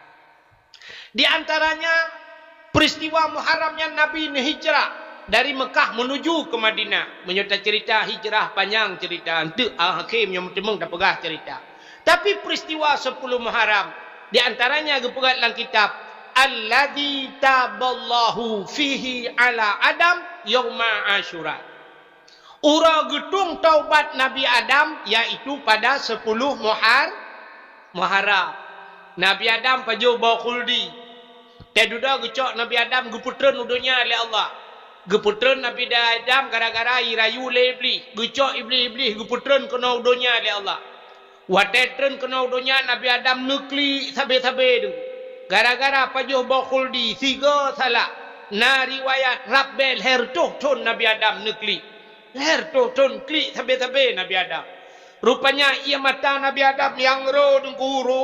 Di antaranya, peristiwa Muharram nyan Nabi neuhijrah dari Meukah menuju ke Madinah. Meunyoe taceurita hijrah panyang ceurita, eunteuk akhé meunyoe meuteumong tapeugah ceurita. Tapi peristiwa sepuluh Muharram, di antaranya geupeugah lam kitab, "Alladzi taballahu fihi ala Adam yauma Asyura." Uroe geutueng taubat Nabi Adam, yaitu pada sepuluh Muhar-, Muharram. Nabi Adam pajoh boh khuldi. Teududoe geucok Nabi Adam geupeutreun u donya lé Allah. Geupeutreun Nabi Adam gara-gara jirayu lé Iblih. Geucok Iblih, Iblih geupeutreun keunoe u donya lé Allah. Watée treun keunoe u donya, Nabi Adam neuklik sabe-sabe deungon. Gara-gara pajoh boh khuldi, sigoe salah. Na riwayat rab bée lhée reutôh thon Nabi Adam neuklik. Lhée reutôh thon klik sabe-sabe Nabi Adam. Rupanya ié mata Nabi Adam nyang ro deungon ro,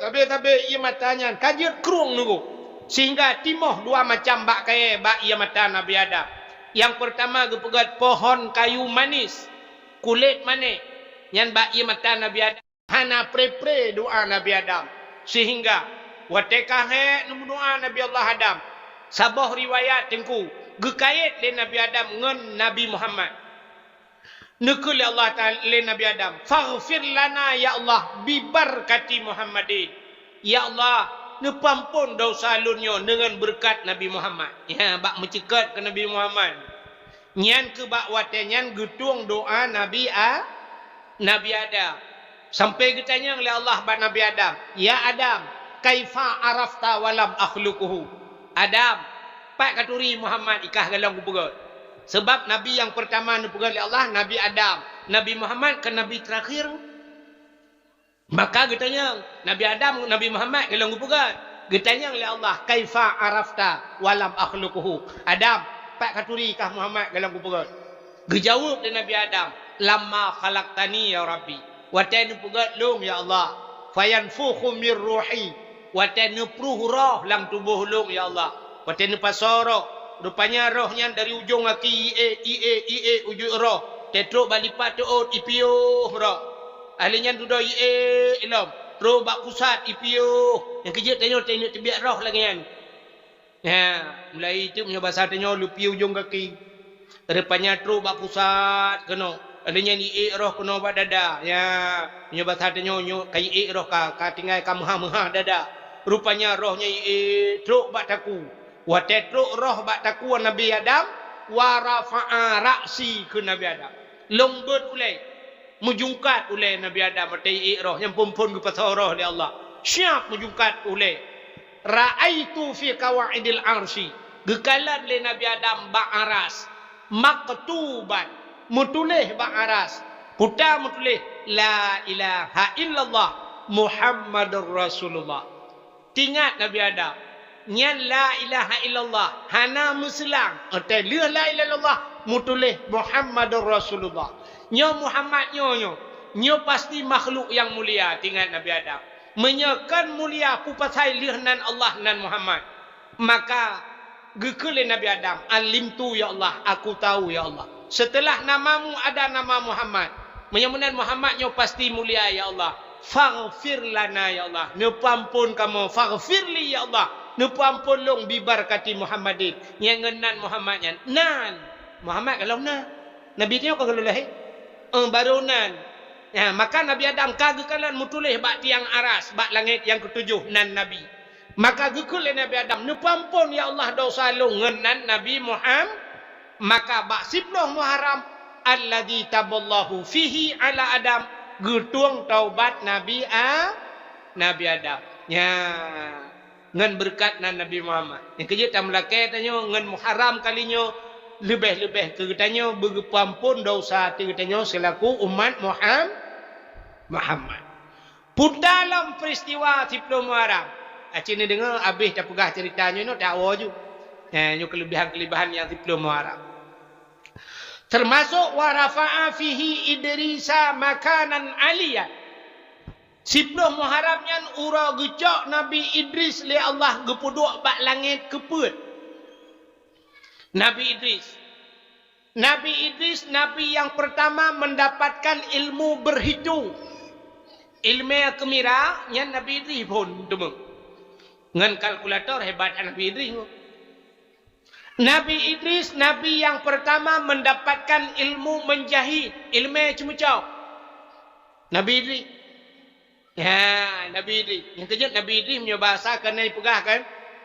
sabe-sabe ié mata nyan ka jeuet krueng deungon. Sehingga timoh dua macam bak kayée bak ié mata Nabi Adam. Nyang peurtama geupeugét pohon kayu manis, kulét manéh, nyan bak ié mata Nabi Adam. Hana pre-pre doá Nabi Adam. Sehingga watée ka hék neumeudoá Nabi Allah Adam, saboh riwayat teungku geukayét lé Nabi Adam ngon Nabi Muhammad. Neukheun lé Allah Taala lé Nabi Adam, "Faghfir lana ya Allah bi barakati Muhammadin." Ya Allah, neupeuamphon desya lôn nyoe deungon beureukat Nabi Muhammad. Ya, bak meuceukat keu Nabi Muhammad. Nyan keuh bak watée nyan geutueng doá Nabi A-, Nabi Adam. Sampai geutanyong lé Allah bak Nabi Adam, "Ya Adam, kaifa arafta wa lam akhluquhu?" Adam, pat katuri Muhammad i kah golom kupeugét? Sabab nabi nyang peurtama neupeugét lé Allah, Nabi Adam. Nabi Muhammad kan nabi teurakhir. Maka geutanyong, Nabi Adam, Nabi Muhammad golom geupeugét. Geutanyong lé Allah, "Kaifa arafta wa lam akhluquhu?" Adam, pat katuri kah Muhammad golom geupeugét? Geujaweueb lé Nabi Adam, "Lamma khalaqtani ya Rabbi." Watée neupeugét lôn ya Allah, "Fayanfukhu mir ruhi." Watée neupruh roh lam tuboh lôn ya Allah. Watée neupasoe roh, rupanya roh nyan dari ujong aki ié, ié, ié, ujeue roh. Teutrok bak lipat teuôt ipiôh roh. Ahli nyan dudoe ié lom, trok bak pusat ipiôh. Nyang keujeuet tanyoe teuingat teubiet roh lagée nyan. Nya, mulai teuk meunyoe basa tanyoe leupie ujong gaki. Rupanya trok bak pusat keunoe. Lheueh nyan ié roh keunoe bak dada. Nya, meunyoe basa tanyoe nyoe ka ié roh ka, ka tinggai ka meuhah-meuhah dada. Rupanya roh nyan ié trok bak takue. Watée trok roh bak takue Nabi Adam, wa rafa'a ra'si keu Nabi Adam. Lôn beuet ulée. Meujungkat ulée Nabi Adam watée ié roh nyang phon-phon geupasoe roh lé Allah. Siab meujungkat ulée. Ra'aitu fi qawaidil arsy. Geukalon lé Nabi Adam bak aras. Maktuban. Meutuléh bak aras. Peue ta meutuléh, "La ilaha illallah Muhammadur Rasulullah." Teuingat Nabi Adam. Nyan la ilaha illallah, hana meuseulang. Watée lheueh la ilaha illallah, meutuléh Muhammadur Rasulullah. Nyoe Muhammad nyoe, nyoe, nyoe pasti makhluk nyang mulia, teuingat Nabi Adam. Meunyoe kon mulia, peue pasai lheueh nan Allah nan Muhammad? Maka geukheun lé Nabi Adam, "Alimtu ya Allah, aku tahu ya Allah. Setelah namamu ada nama Muhammad. Meunyoe meunan Muhammad nyoe pasti mulia ya Allah. Faghfir lana ya Allah. Neupeuamphon kamoe. Faghfir li ya Allah. Neupeuamphon lôn bi barakati Muhammadin." Nyang ngon nan Muhammad nyan. Nan. Muhammad golom na. Nabi nyoe ka golom lahé. Eh, barô nan. Nah, maka Nabi Adam ka geukalon meutuléh bak tiang aras, bak langét nyang keutujoh nan Nabi. Maka geukheun lé Nabi Adam, "Neupeuamphon ya Allah desya lôn," ngon nan Nabi Muham-, maka bak siploh Muharram, "Alladzi taballahu fihi ala Adam," geutueng taubat Nabi A-, Nabi Adam. Nya, ngon beureukat nan Nabi Muhammad. Nyang keujeuet tameulakée tanyoe ngon Muharram kali nyoe, leubeh-leubeh keu geutanyoe beugeupeuamphon desya ateueh geutanyoe seulaku umat Muham-, Muhammad. Peue ta lom peristiwa siploh Muharram. Aci neudeungoe abéh tapeugah ceurita nyoe, nyoe tawoe ju. Eh, nyoe keuleubehan-keuleubehan nyang siploh Muharram. Teumasok wa rafa'a fihi Idrisa makanan aliyya. Siploh Muharram nyan uroe geucok Nabi Idris lé Allah geupeuduek bak langét keupeuet. Nabi Idris. Nabi Idris, nabi nyang peurtama meundapatkan ilmu beurhitung. Ileumé keumira nyan Nabi Idris phon teuma. Ngon kalkulator hebat Nabi Idris. Nabi Idris, nabi nyang peurtama meundapatkan ilmu meunjahit, ileumé ceumeucok. Nabi Idris. Ha, Nabi Idris. Nyang keujeuet Nabi Idris meunyoe basa keuneuk peugah kan,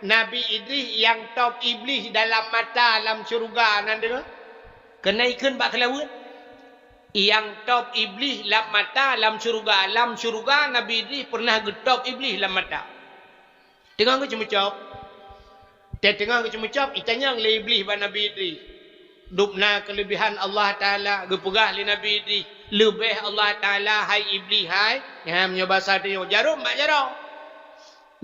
Nabi Idris nyang top Iblih dalam mata lam syeuruga nan deungoe. Keuneuk ikheun bak keulaweuet. Nyang top Iblih lam mata lam syeuruga. Lam syeuruga Nabi Idris peureunah geutop Iblih lam mata. Teungoh geuceumeucop. Teungoh geuceumeucop, itanyong lé Iblih bak Nabi Idris. Dub na keuleubehan Allah Taala, geupeugah lé Nabi Idris, "Leubeh Allah Taala, hai Iblih, hai." Nyan meunyoe basa tanyoe, jarom bak jarom.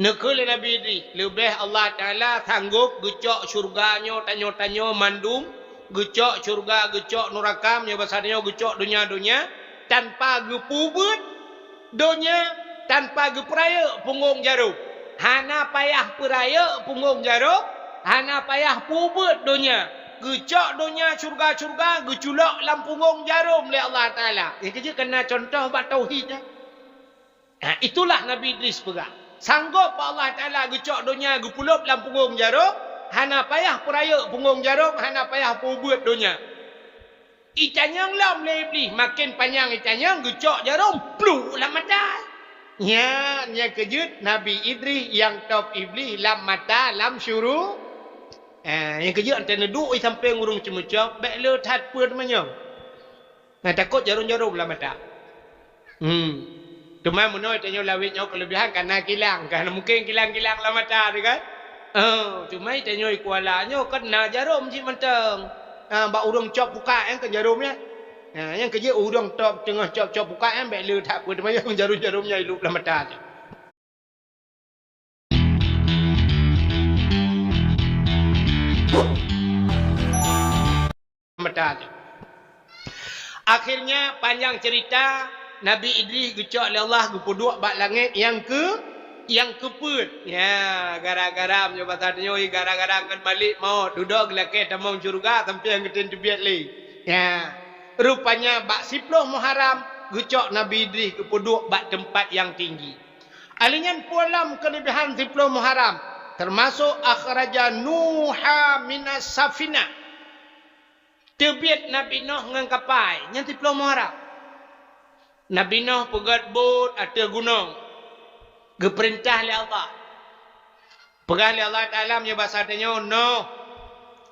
Neukheun lé Nabi Idris, "Leubeh Allah Taala sanggop geucok syeuruga nyoe tanyoe-tanyoe mandum, geucok syeuruga, geucok nuraka, meunyoe basa tanyoe geucok donya-donya, tanpa geupeubuet donya tanpa geupeurayeuk punggong jarom. Hana payah peurayeuk punggong jarom, hana payah peubuet donya. Geucok donya syeuruga-syeuruga, geuculok lam punggong jarom lé Allah Taala." Nyang keujeuet keunan contoh bak tauhid, eh. Ha, itulah Nabi Idris peugah. Sanggop bak Allah Taala geucok donya geupeulop lam punggong jarom, hana payah peurayeuk punggong jarom, hana payah peubuet donya. Itanyong lom lé Iblih, maken panyang itanyong, geucok jarom, pluk lam mata. Nyan nyang keujeuet Nabi Idris nyang top Iblih lam mata lam syuru-, eh, nyang keujeuet antée neuduek i sampéng ureuëng ceumeucok, bék le that peue teumanyong. Nah, takot jarom-jarom lam mata. Hmm. Teuma meunoe tanyoe lawét nyoe keuleubehan ka na kilang, ka na mungken kilang-kilang lam mata teuh kan? Oh, teuma tanyoe i Kuala nyoe kan na jarom cit mantong. Ah, bak ureuëng cok pukak nyan kan jarom nyan. Ha, nyang keujeuet ureuëng top teungoh cok-cok pukak nyan bék le that peue teuma jarom-jarom nyan ilop lam mata teuh. Mata tu. Akhirnya, panjang cerita, Nabi Idris geucok lé Allah geupeuduek bak langét nyang keu-, nyang keupeuet. Ya, gara-gara meunyoe basa tanyoe, gara-gara ngon Malik Maut, dudoe geulakée tamong syeuruga sampoe nyang geutem teubiet lé. Ya. Rupanya bak siploh Muharram geucok Nabi Idris geupeuduek bak teumpat nyang tinggi. Ahli nyan peue lom keuleubehan siploh Muharram, teumasok akhraja Nuha minas safinah. Teubiet Nabi Nuh ngon kapai, nyan siploh Muharram. Nabi Nuh peugét bot ateueh gunong, geupeurintah lé Allah. Peugah lé Allah Taala meunyoe basa tanyoe, Nuh.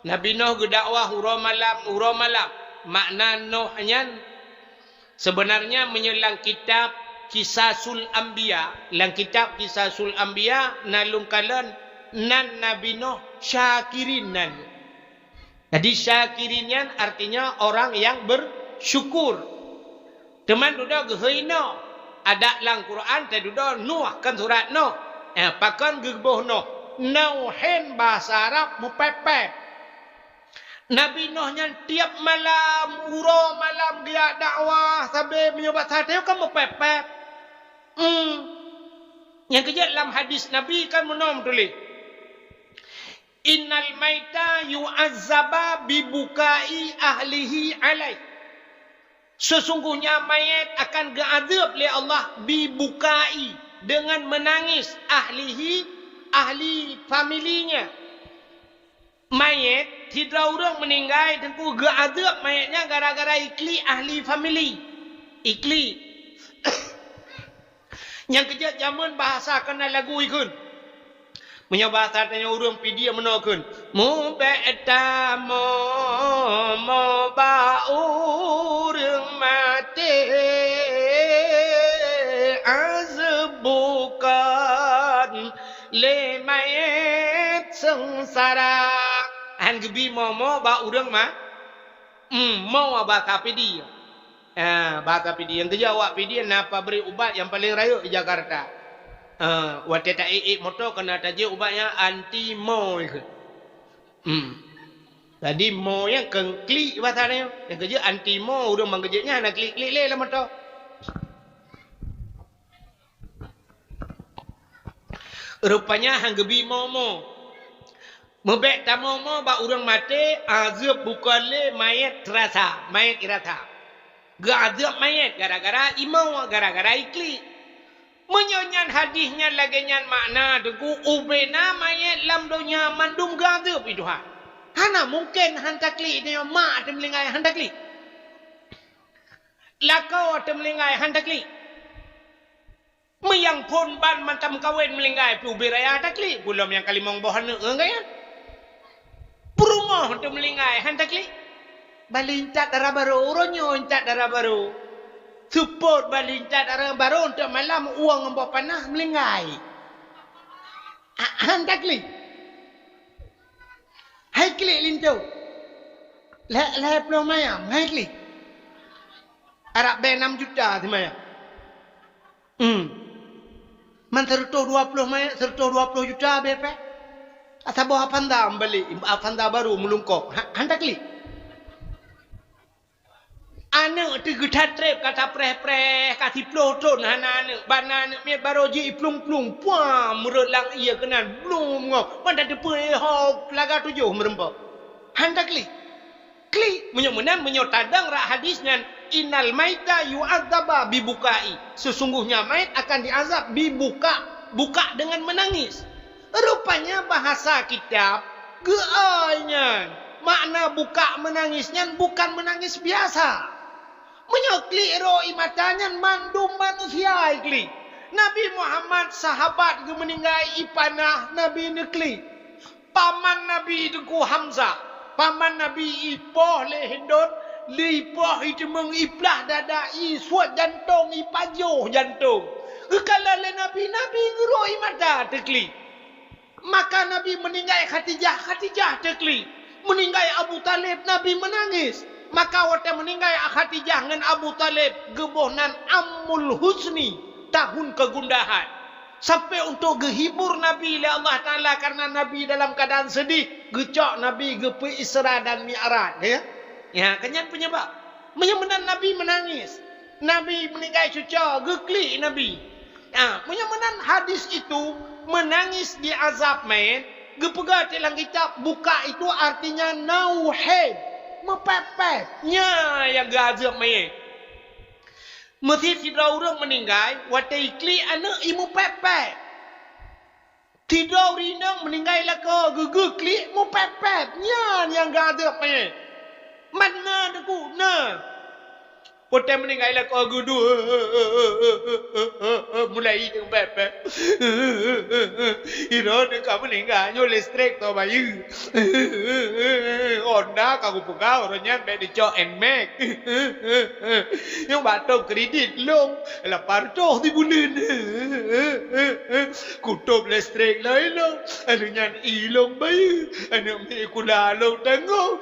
Nabi Nuh geudakwah uroe malam, uroe malam. Makna Nuh nyan, sebenarnya meunyoe lam kitab Qisasul Anbiya, lam kitab Qisasul Anbiya na lôn kalon nan Nabi Nuh syakirin nan. Jadi, syakirin nyan artinya orang yang bersyukur. Teuma dudoe geuhôi Nuh. Adak lam Quran teududoe Nuh, kan surat Nuh. Eh, pakon geuboh Nuh? Nuhin bahasa Arab meupéb-péb. Nabi Nuh nyan tiep malam, uroe malam geujak dakwah, sabe meunyoe bak sateue kan meupéb-péb. Hmm. Nyang keujeuet lam hadis Nabi kan meunoe meutuléh. "Innal maita yu'azzaba bi bukai ahlihi alaih." Sesungguhnya mayat akan geuazab lé Allah bi bukai, dengan menangis, ahlihi, ahli familinya. Mayat, sidroe ureuëng meuninggai teungku geuazab mayatnya gara-gara iklik ahli famili. Iklik. Nyang keujeuet jameun bahasa keunan lagu ikheun. Meunyoe bahasa tanyoe ureuëng Pidie meunoe kheun, "Mubék tamoe-moe bak ureuëng maté, azeueb bukon lé mayét seungsara." Han geubi moe-moe bak ureuëng ma-, hmm, moe bahasa Pidie. Ah, bahasa Pidie. Nyang keujeuet awak Pidie na pabrik ubat nyang paleng rayeuk di Jakarta. Ah, watée ta-ék-ék moto keunan tajeuet ubat nyan anti moe kheun. Hmm. Jadi moe nyan kheun klik bahasa nyoe. Nyang keujeuet anti moe, ureuëng ban geujeuet nyan hana klik-klik lé lam moto. Rupanya han geubi moe-moe. Mubék tamoe-moe bak ureuëng maté, azeueb bukon lé mayét teurasa, mayét irasa. Geuazeueb mayét gara-gara imoe, gara-gara iklik. Meunyoe nyan hadis nyan lagée nyan makna teungku, ubena mayét lam donya mandum geuazeueb lé Tuhan. Hana mungken han taklik nyoe mak teumeulinggai han taklik. Lakoe teumeulinggai han taklik. Meuyang phon ban mantong kawen meulinggai pih ubé raya taklik, peue lom nyang ka limong boh aneuk ngon gaya. Peurumoh teuh meulinggai han taklik. Bali intat dara barô, uroe nyoe intat dara barô. Seupôt bali intat dara barô, teuk malam ueng ngon boh panah meulinggai. Ah, han taklik. Hai klik linto. Lhèe, lhèe ploh mayam, hai klik. Arab bèe nam juta simayam. Hmm. Man seureutôh dua ploh mayam, seureutôh dua ploh juta bèe pèh. Saboh Avanza meubalek, Avanza barô meulungkôp. Ha, han taklik. Aneuk teuh geuthat trép ka tapreh-preh, ka siploh thon hana aneuk, ban na aneuk miet barô jih iplueng-plueng, puam, meurot lam ié keunan, blum ngok, ban tateupeue hok laga tujoh meureumpok. Han taklik. Klik, meunyoe meunan, meunyoe tadong rak hadis nyan, "Innal maita yu'adzaba bibukai." Sesungguhnya mayat akan diazab bibuka, buka dengan menangis. Rupanya bahasa kitab geuai nyan. Makna buka menangis nyan bukan menangis biasa. Meunyoe klik ro ie mata nyan mandum manusia klik. Nabi Muhammad sahabat geumeuninggai ie panah Nabi neuklik. Paman Nabi Teungku Hamzah, paman Nabi ipoh lé Hindon, lé ipoh iteumeung iplah dada, isuet jantong, ipajoh jantong. Geukalon lé Nabi, Nabi geurok ie mata teuklik. Maka Nabi meuninggai Khadijah, Khadijah teuklik. Meuninggai Abu Thalib, Nabi meunangis. Maka watée meuninggai Khadijah ngon Abu Thalib, geuboh nan Amul Huzni, tahun kegundahan. Sampai untuk geuhibur Nabi lé Allah Taala karena Nabi dalam keadaan sedih, geucok Nabi geupeu Isra dan Mi'raj, ya. Ya, kan nyan penyebab. Meunyoe meunan Nabi meunangis. Nabi meuninggai cucoe, geuklik Nabi. Ha, meunyoe meunan hadis itu, menangis di azab mayit, geupeugah di lam kitab, buka itu artinya nauhin, meupép-pép. Nyan nyang geuazab mayit. Meusi sidroe ureuëng meuninggai, watée iklik aneuk imeupép-pép. Sidroe ureuëng inong meuninggai lakoe geugeuh klik meupép-pép, nyan nyang geuadeueb manyét. Man na Teungku, na. Watée meuninggai lakoe geuduek, mulai ideueng pép-pép. Droeneuh ka meuninggai nyoe listrik to bayeue. Honda ka kupeugah uroe nyan bék dicok Nmax. Nyoe bak tom kredit lom lapan reutôh sibuleuen. Kutôb listrik lom ilong, lheueh nyan ilong bayeue, aneuk miet sikula lom tanggong.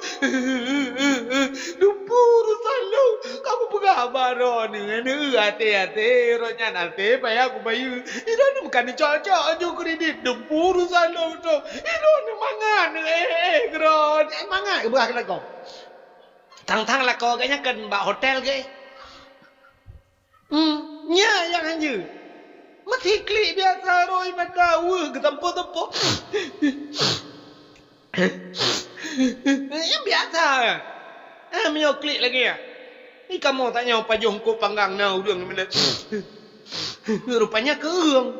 Dumpeue urosan lom, ka kupeugah bak droeneuh, aneuk, até-até, uroe nyan até payah kubayeue. Droeneuh meukan cok-cok aju kredit, dumpeue urosan lom tu. Droeneuh mangat, eh, eh, keudroe, eh, mangat geupeugah keu lakoe. Tang-tang lakoe geuh nyan kan bak hotel geuh. Hmm, nyan nyang hanjeuet. Meusi klik biasa rhoi mata weueh geutampo-tampo. Nyan biasa. Eh, meunyoe klik lagée nyan. Ni kamoe tanyoe pajoh eungkôt panggang na ureuëng meunan. Rupanya keueung.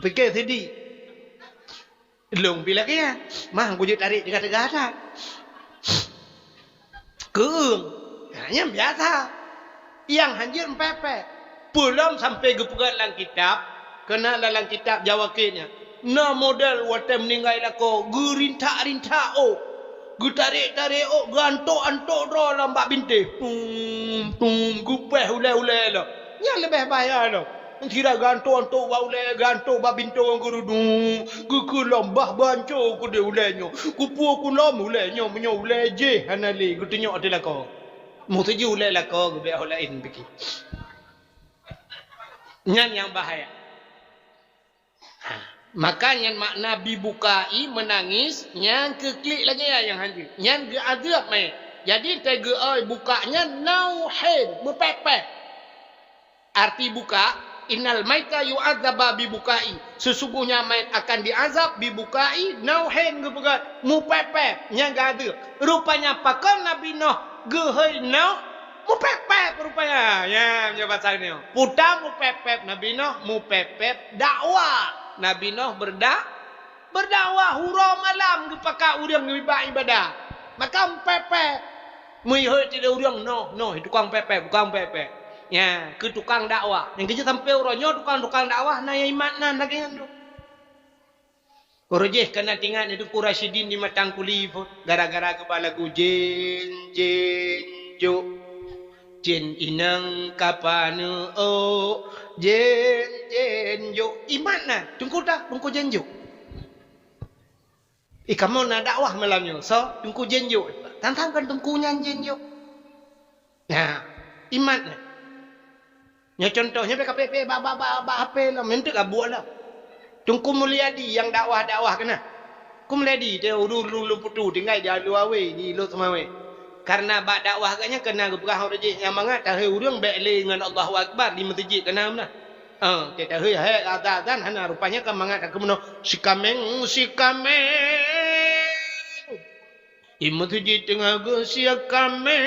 Pike sidi. Lôn pih lagée nyan, mah kujeuet tarek teuga-teuga that. Keueung, nyan biasa. Nyang hanjeuet meupép-pép. Peulom sampoe geupeugah lam kitab, keunan lam kitab Jawa Kek nyan. Na model watée meuninggai lakoe, geurintak-rintak ôk. Geutarek-tarek ôk, geuantok-antok droe lom bak bintéh. Tum, tum, geupéh ulée-ulée lom. Nyan leubeh bahya lom. Sira geuantok-antok bak ulée, geuantok bak bintoe ngon geurudu, geukheun lom bah banco keudeh ulée nyoe. Kupeue kulom ulée nyoe, meunyoe ulée jéh hana lé geutunyok ateueh lakoe. Meutuju ulée lakoe geubeuet ho laén pike. Nyan nyang bahaya. Ha, maka nyan makna bibukai meunangis, nyan keu klik lagée nyan nyang hanjeuet. Nyan geuadeueb manyét. Jadi, teuh geuôi buka nyan nauhin, meupép-pép. Arti buka, "Innal maita yu'adzaba bibukai." Sesungguhnya mayat akan diazab bibukai, nauhin geupeugah, meupép-pép, nyang geuadeueb. Rupanya pakon Nabi Noh geuhôi Noh meupép-pép rupanya. Ya, meunyoe basa nyoe. Peue ta meupép-pép Nabi Noh, meupép-pép dakwah. Nabi Noh berda-, Berdakwah uroe malam geupakat ureuëng geuba ibadah. Maka meupép-pép. Meuhôi sidroe ureuëng, "Noh, noh, tukang pép-pép, tukang pép-pép." Ya, keu tukang dakwah. Nyang keuh sampoe uroe nyoe tukang-tukang dakwah na nyang imat nan lagèe nyan tu. Uroe jéh ka na teuingat Teungku Rasyidin di Matang Kuli pun, gara-gara geuba lagu Jén Jén Jok. Jén inong ka paneuk ôk, jén jén jok. Imat nan, Teungku ta, Teungku Jén Jok. Eh, kamoe na dakwah malam nyoe. Soe? Teungku Jén Jok. Tantang kan Teungku nyan Jén Jok. Nah, imat nyan. Nyoe contoh, nyoe bèk kapék-pék bak, bak, bak, bak H P lom, meunteuek abuek lom. Teungku Mulyadi nyang dakwah-dakwah keunan. Teungku Mulyadi teuh ureueng lôn putu tinggai di Alu Awé, di Lhokseumawe. Karena bak dakwah geuh nyan keunan geupeugah uroe jéh nyang mangat tahé ureueng bèk lé ngon Allahu Akbar di meuseujid keunan meunan. Ah, teuh tahé hai azan-azan hana, rupanya ka mangat takheun meunoe, "Sikaméng, sikaméng." Di meuseujid teungoh geuh sikaméng.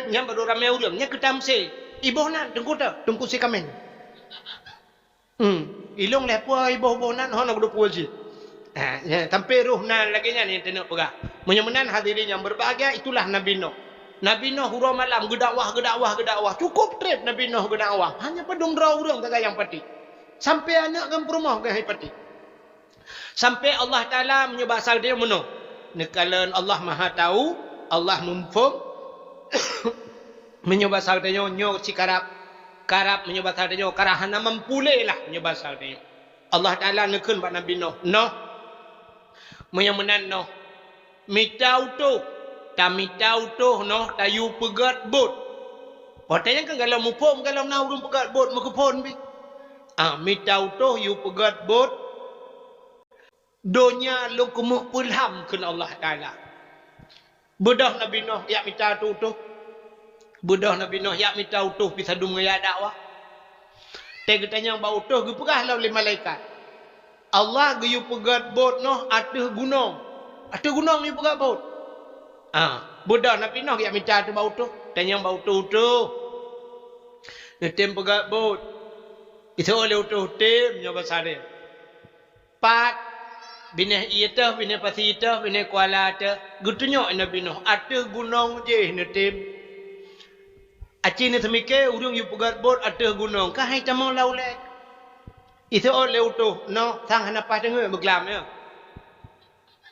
Nyan baru ramé ureueng, nyan keu tamsil. Iboh nan, Teungku ta, Teungku sikaméng. Hmm, ilong lhèe pue iboh-boh nan, hana geuduek pue cit. Ha, ya, sampoe roh nan lagèe nyan nyang taneuk peugah. Meunyoe meunan hadirin yang berbahagia, itulah Nabi Nuh. Nabi Nuh uroe malam geudakwah, geudakwah, geudakwah. Cukup trép Nabi Nuh geudakwah. Hanya padum droe ureueng sagai nyang patéh. Sampoe aneuk ngon peurumoh geuh hai patéh. Sampoe Allah Taala meunyoe basa geutanyoe meunoe. Neukalon Allah Maha Tahu, Allah Muphom. Meunyoe basa geutanyoe nyoe sikarab, karab meunyoe basa geutanyoe karab hana mampu lé lah meunyoe basa geutanyoe. Allah Taala neukheun bak Nabi Nuh, "Nuh, meunyoe meunan Nuh, mita utôh, tamita utôh Nuh tayue peugöt bot." Watèe nyan kan galom muphom, galom na ureueng peugöt bot meukeupon pih. Ah, mita utôh yue peugöt bot. Donya lôn keumeung peulham kheun Allah Taala. Beudôh Nabi Nuh jak mita utôh-utôh. Beudôh Nabi Nuh jak mita utôh pih sadum ngon jak dakwah. Watèe geutanyong bak utôh geupeugah lom lé malaikat, Allah geuyue peugöt bot Nuh ateueh gunong. Ateueh gunong yue peugöt bot. Ah, beudôh Nabi Nuh jak mita ateueh bak utôh. Tanyong bak utôh-utôh. Neutem peugöt bot. Iseuôt lé utôh tem nyoe basa deh. Pat, binéh ié teuh, binéh pasi teuh, binéh kuala teuh, geutunyok Nabi Nuh ateueh gunong jéh neutem. Aci neuseumiké ureueng yue peugöt bot ateueh gunong, ka hai tamong lam ulèe. Iseuôt lé utôh, noh sang hana paih teungeut beuglam nyoe.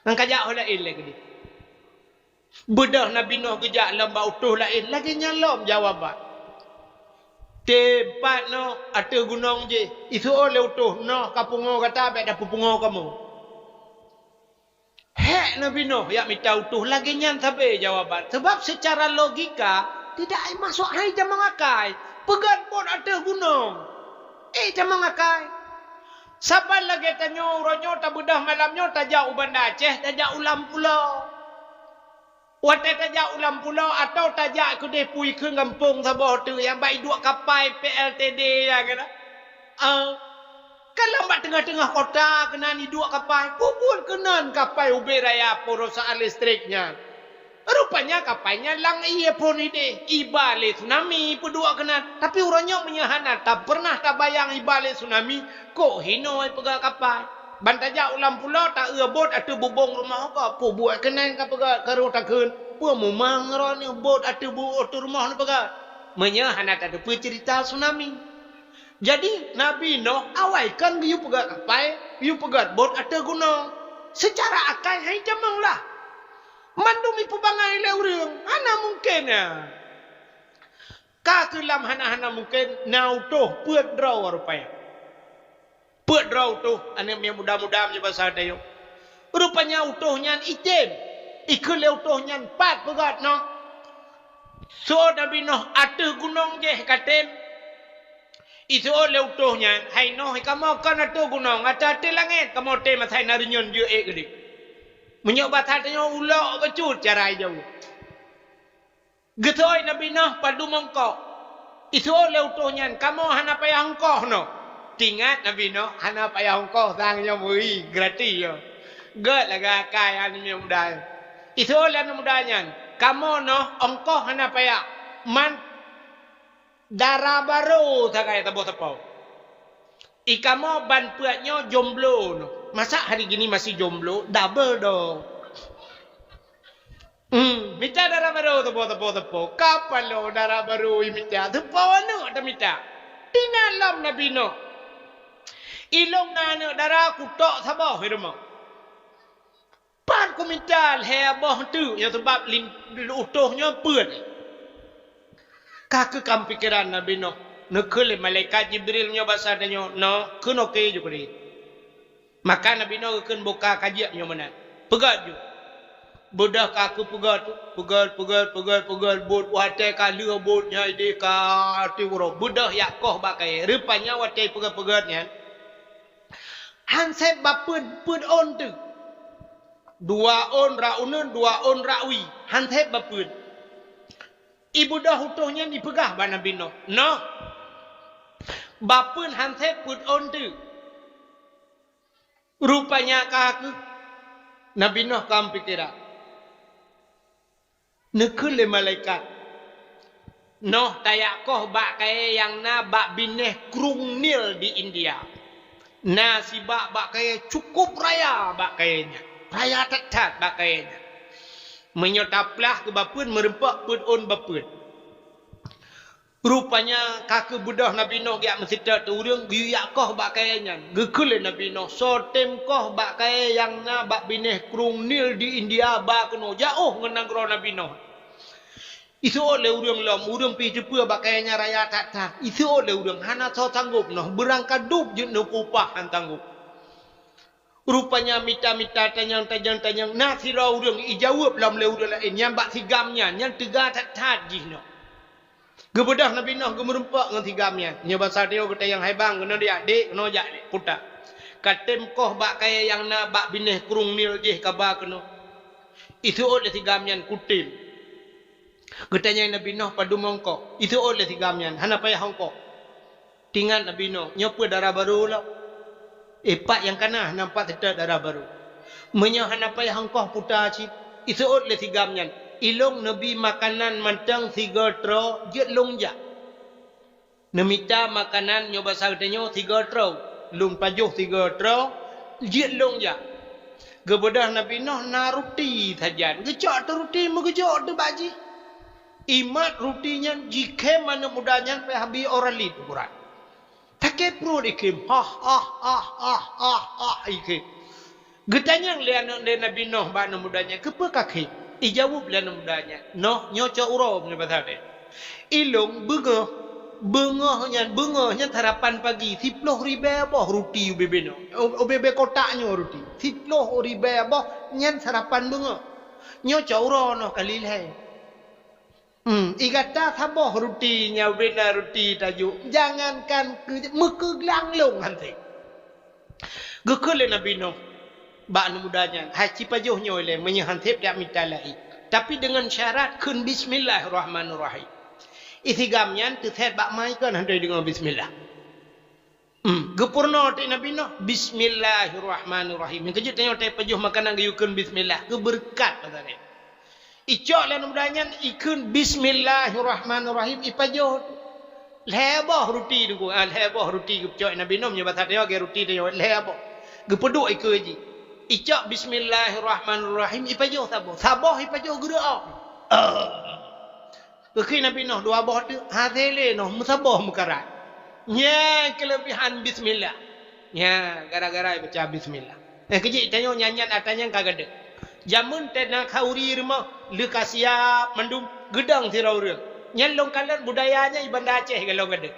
Ngon kajak ho laén lé keudéh. Beudôh Nabi Nuh geujak lom bak utôh laén, lagèe nyan lom jawaban. Tem pat Nuh ateueh gunong jéh, iseuôt lé utôh, Nuh ka pungoe gata, bèk tapeupungoe kamoe. Hék Nabi Nuh jak mita utôh, lagèe nyan sabe jawaban. Sabab seucara logika, tidak masuk hai tamong akai. Peugöt bot ateueh gunong. Eh, tamong akai. Saban lagèe tanyoe uroe nyoe tabeudôh malam nyoe tajak u Banda Aceh, tajak u Lam Pulo. Watèe tajak u Lam Pulo atawa tajak keudéh pui kheun gampông saboh teuk nyang bak iduek kapai P L T D nyan keunan. Ah, ka lam bak teungoh-teungoh kota keunan iduek kapai, peubuet keunan kapai ubé raya perusahaan listrik nyan. Rupanya kapai nyan lam ié phôn idéh, iba lé tsunami peuduek keunan. Tapi uroe nyoe meunyoe hana tapeureunah tabayang iba lé tsunami, kok hinoe peugöt kapai. Ban tajak u Lam Pulo, taeu bot ateueh bubông rumoh gob, peubuet keunan ka peugöt, ka roh takheun, peue mumang droeneuh bot ateueh bu-, ateueh rumoh neupeugöt. Meunyoe hana tateupeue ceurita tsunami. Jadi, Nabi Nuh awai kon geuyue peugöt kapai, geuyue peugöt bot ateueh gunong. Seucara akai hai tamong lah. Mandum ipeubangai lé ureueng, hana mungken nyan. Ka keuh lam hana-hana mungken, na utôh peuet droe rupanya. Peuet droe utôh, aneuk miet muda-muda meunyoe basa tanyoe. Rupanya utôh nyan item. Ikheun lé utôh nyan pat peugöt Nuh. Seuôt Nabi Nuh ateueh gunong jéh ka tem. Iseuôt lé utôh nyan, hai Nuh, kamoe kon ateueh gunong, ata ateueh langét, kamoe tem asai na reunyeun jeuet keudéh. Meunyoe basa tanyoe ulok bacut cara ijaweueb. Geuseuôt Nabi Nuh padum ongkoh. Iseuôt lé utôh nyan, kamoe hana payah ongkoh noh. Teuingat Nabi Nuh hana payah ongkoh sang nyoe meuri gratis nyoe. Gèt lagèe akai aneuk muda nyoe. Iseuôt lé aneuk muda nyan, kamoe noh ongkoh hana payah. Man dara barô sagai saboh sapo. I kamoe ban peuet nyoe jomblo noh. Masa hari gini masih jomblo, double dong. Hmm, mita dara barô, teupo, teupo, teupo. Kapalo dara barô i mita, teupo aneuk tamita. Tinggai lom Nabi Nuh. Ilôn na aneuk dara kutok saboh i rumoh. Pat kumita lhèe boh teuk, nyoe sabab lin-, utôh nyoe peuet. Ka keuh kam pikeran Nabi Nuh, neukheun lé malaikat Jibril nyoe basa tanyoe, "Noh, keunoe keu ju keudeh." Maka Nabi Nuh geukheun buka ka jeuet nyoe meunan. Peugöt ju. Beudôh ka keuh peugöt, peugöt, peugöt, peugöt, peugöt, bot watèe ka lheueh bot nyan idéh ka até uroe. Beudôh jak koh bak kayèe. Rupanya watèe peugöt-peugöt nyan, han sép bak peuet, peuet ôn teuk. Dua ôn rot uneuen, dua ôn rot wie. Han sép bak peuet. I beudôh utôh nyan ipeugah bak Nabi Nuh, "Noh, bak peuet han sép peuet ôn teuk." Rupanya ka keuh Nabi Nuh kam pikeran. Neukheun lé malaikat, "Noh tajak koh bak kayèe nyang na bak binéh Krueng Nil di India. Na sibak bak kayèe cukup raya bak kayèe nyan. Raya that-that bak kayèe nyan. Meunyoe taplah keu bak peuet, meureumpok peuet ôn bak peuet." Rupanya ka keuh beudôh Nabi Nuh geujak meuseutôt ureueng geuyue jak koh bak kayèe nyan. Geukheun lé Nabi Nuh, "Soe tém koh bak kayèe nyang na bak binéh Krueng Nil di India ba keunoe, jiôh ngon nanggroe Nabi Nuh." Iseuôt lé ureueng lom, ureueng pih teupeue bak kayèe nyan raya that-that. Iseuôt lé ureueng, hana soe sanggôp noh, beurangkat dub jeuet ngon upah han sanggôp. Rupanya mita-mita tanyong-tanyong-tanyong, na sidroe ureueng ijaweueb lom lé ureueng laén nyang bak sigam nyan, nyan teuga that-that jih nyoe. Geubeudôh Nabi Nuh geumeurumpok ngon sigam nyan. Nyoe basa Teungku geutanyong, "Hai bang, keunoe jak, Dek, keunoe jak, Dek, kutak. Ka tém koh bak kayèe nyang na bak binéh Krueng Nil jih kaba keunoe." Iseuôt lé sigam nyan, "Kutém." Geutanyong Nabi Nuh, "Padum ongkoh?" Iseuôt lé sigam nyan, "Hana payah ongkoh." Teuingat Nabi Nuh, "Nyoe peue dara barô lom? Eh, pat nyang kana hana pat seutôt dara barô? Meunyoe hana payah ongkoh puta cit." Iseuôt lé sigam nyan, "Ilôn neubi makanan mantong sigoe troe, jeuet lôn jak." Neumita makanan nyoe basa geutanyoe sigoe troe, lôn pajoh sigoe troe, jeuet lôn jak. Geubeudôh Nabi Nuh na ruti sajan. Geucok teuh ruti meugeujok teuh bak jih. Imat ruti nyan jikhém aneuk muda nyan payah bi ora lét ukuran. Sakét pruet ikhém. Hah, hah, hah, hah, hah, hah, ikhém. Geutanyong lé aneuk, lé Nabi Nuh bak aneuk muda nyan, "Keupeue ka khém?" Ijaweueb lé aneuk muda nyan, "Noh, nyoe cok uroe nyoe basa deh. Ilôn beungoh, beungoh nyan, beungoh nyan sarapan pagi, siploh ribèe boh ruti ubé-bé nyoe, ubé-bé kotak nyoe ruti. Siploh ribèe boh nyan sarapan beungoh. Nyoe cok uroe noh kali lhèe." Hmm, i gata saboh ruti nyang ubé na ruti tajok, jangankan keu meukeuglang lôn hanté. Geukheun lé Nabi Nuh bak aneuk muda nyan, "Hai, ci pajoh nyoe lé, meunyoe hanté jak mita laén. Tapi deungon syarat kheun bismillahirrahmanirrahim." Isigam nyan teusét bak mai kon hana deungoe bismillah. Hmm, geupeurunoe teuk Nabi Nuh, "Bismillahirrahmanirrahim." Nyang keujeuet tanyoe tapajoh makanan geuyue kheun bismillah, geubeureukat masa nyan. Icok lé aneuk muda nyan, ikheun bismillahirrahmanirrahim, ipajoh. Lhèe boh ruti Teungku, ah, lhèe boh ruti geucok Nabi Nuh, nyoe basa tanyoe lagèe ruti tanyoe, lhèe boh. Geupeuduek ikeue jih. Icok bismillahirrahmanirrahim, ipajoh saboh. Saboh ipajoh geureuok. Ah. Geukheun Nabi Nuh dua boh teuk, hase lé noh, meusaboh meukarat. Nyan keuleubehan bismillah. Nyan gara-gara baca bismillah. Eh, keujeuet tanyoe nyan-nyan atra nyan ka gadôh. Jameun teuh na khauri rumoh, lheueh ka siap mandum, geudong sidroe ureueng. Nyan lôn kalon budaya nyan i Banda Aceh golom gadôh.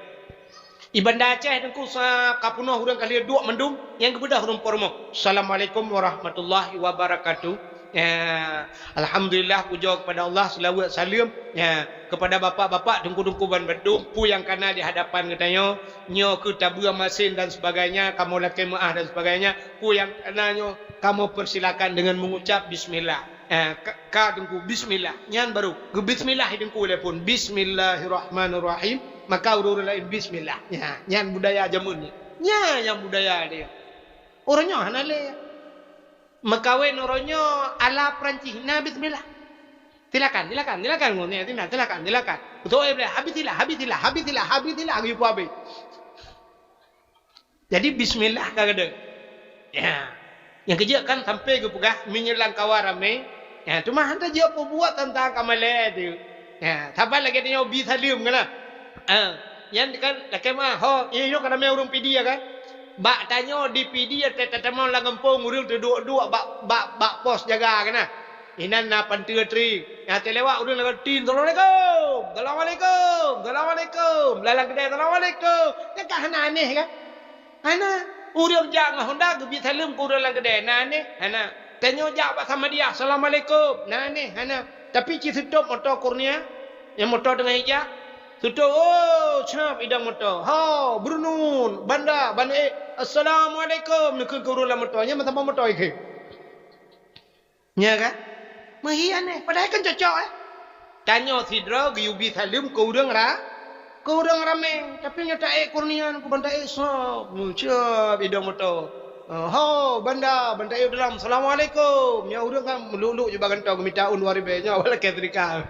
I Banda Aceh Teungku sa ka peunoh ureueng ka lheueh duek mandum, nyang geubeudôh ureueng po rumoh. Assalamualaikum warahmatullahi wabarakatuh. Ya, alhamdulillah, pujoe kepada Allah, selawat saleuem, ya, kepada bapak-bapak, teungku-teungku ban bandum, peue nyang kana di hadapan geutanyoe, nyoe keuh tabeue masén dan sebagainya, kamoe lakèe meu'ah dan sebagainya, peue nyang kana nyoe, kamoe persilakan dengan mengucap bismillah. Eh, ka, ka Teungku, bismillah. Nyan baru. Geubismillah i Teungku lé phôn. Bismillahirrahmanirrahim. Maka ureueng-ureueng laén bismillah. Nya, nyan budaya jameun nyan. Nya, nyang budaya dia. Ureueng nyoe hana lé. Meukawen ureueng nyoe ala Perancis. Na bismillah. Silakan, silakan, silakan. Ngon ni, silakan, silakan. Beutôi boleh. Habisilah, habisilah, habisilah, habisilah. Geuyue habéh. Jadi, bismillah ka gadôh. Ya. Nyang keujeuet kan sampai geupeugah, meunyoe lam kawan ramé, Ha, teuma hana jeuet peubuet teuntang ka malèe teuh. Ha, saban lagèe tanyoe bi saleuem kan lah. Ha, nyan kan lakèe meu'ah, ho, nyoe ka ramè ureueng Pidie kan. Bak tanyoe di Pidie ta-, tatamong lam gampông ureueng teuduek-duek bak, bak, bak pos jaga kan lah. Inan na panteue tri. Nyang teulewat ureueng lam kantin, "Assalamualaikum! Assalamualaikum! Assalamualaikum!" Lam, lam keudè, "Assalamualaikum!" Nyan ka hana aneh kan? Hana. Ureueng jak ngon honda geubi saleuem keu ureueng lam keudè, na aneh? Hana. Tanyoe jak bak Samadiyah, "Assalamualaikum!" Na aneh? Hana. Tapi ci seutop moto Kurnia, nyang moto teungoh ijak, seutop, oh, cap idong moto. "Ho, Brunun, Banda, Banda, eh, Assalamualaikum!" Neukheun keu ureueng lam moto, nyan meutamong moto ikheun. Nya kan? Meuhi aneh, padahai kan cocok, eh. Tanyoe sidroe geuyue bi saleuem keu ureueng ra-, keu ureueng ramè, tapi nyoe taék Kurnia, keu ban taék sop, mucab idong moto. "Ho, Banda, ban taék dalam, Assalamualaikum!" Nyoe ureueng kan meuluk-luk jubah gantoe geumita ôn dua ribèe, nyoe awak lakèe seudekah.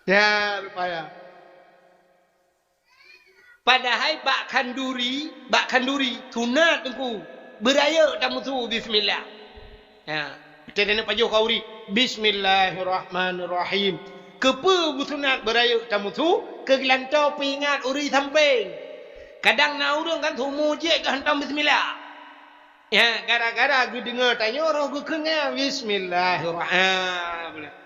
Ya, rupanya. Padahai bak khanduri, bak khanduri, sunat Teungku, beurayeuk tamusu bismillah. Ha, teudeuneuh pajoh khanduri, "Bismillahirrahmanirrahim." Keupeue beusunat beurayeuk tamusu? Keu geulantoe peuingat ureueng sampéng. Kadang na ureueng kan seumur jeuet geuhantom bismillah. Ya, gara-gara geudeungoe tanyoe roh geukheun nyan, "Bismillahirrahmanirrahim."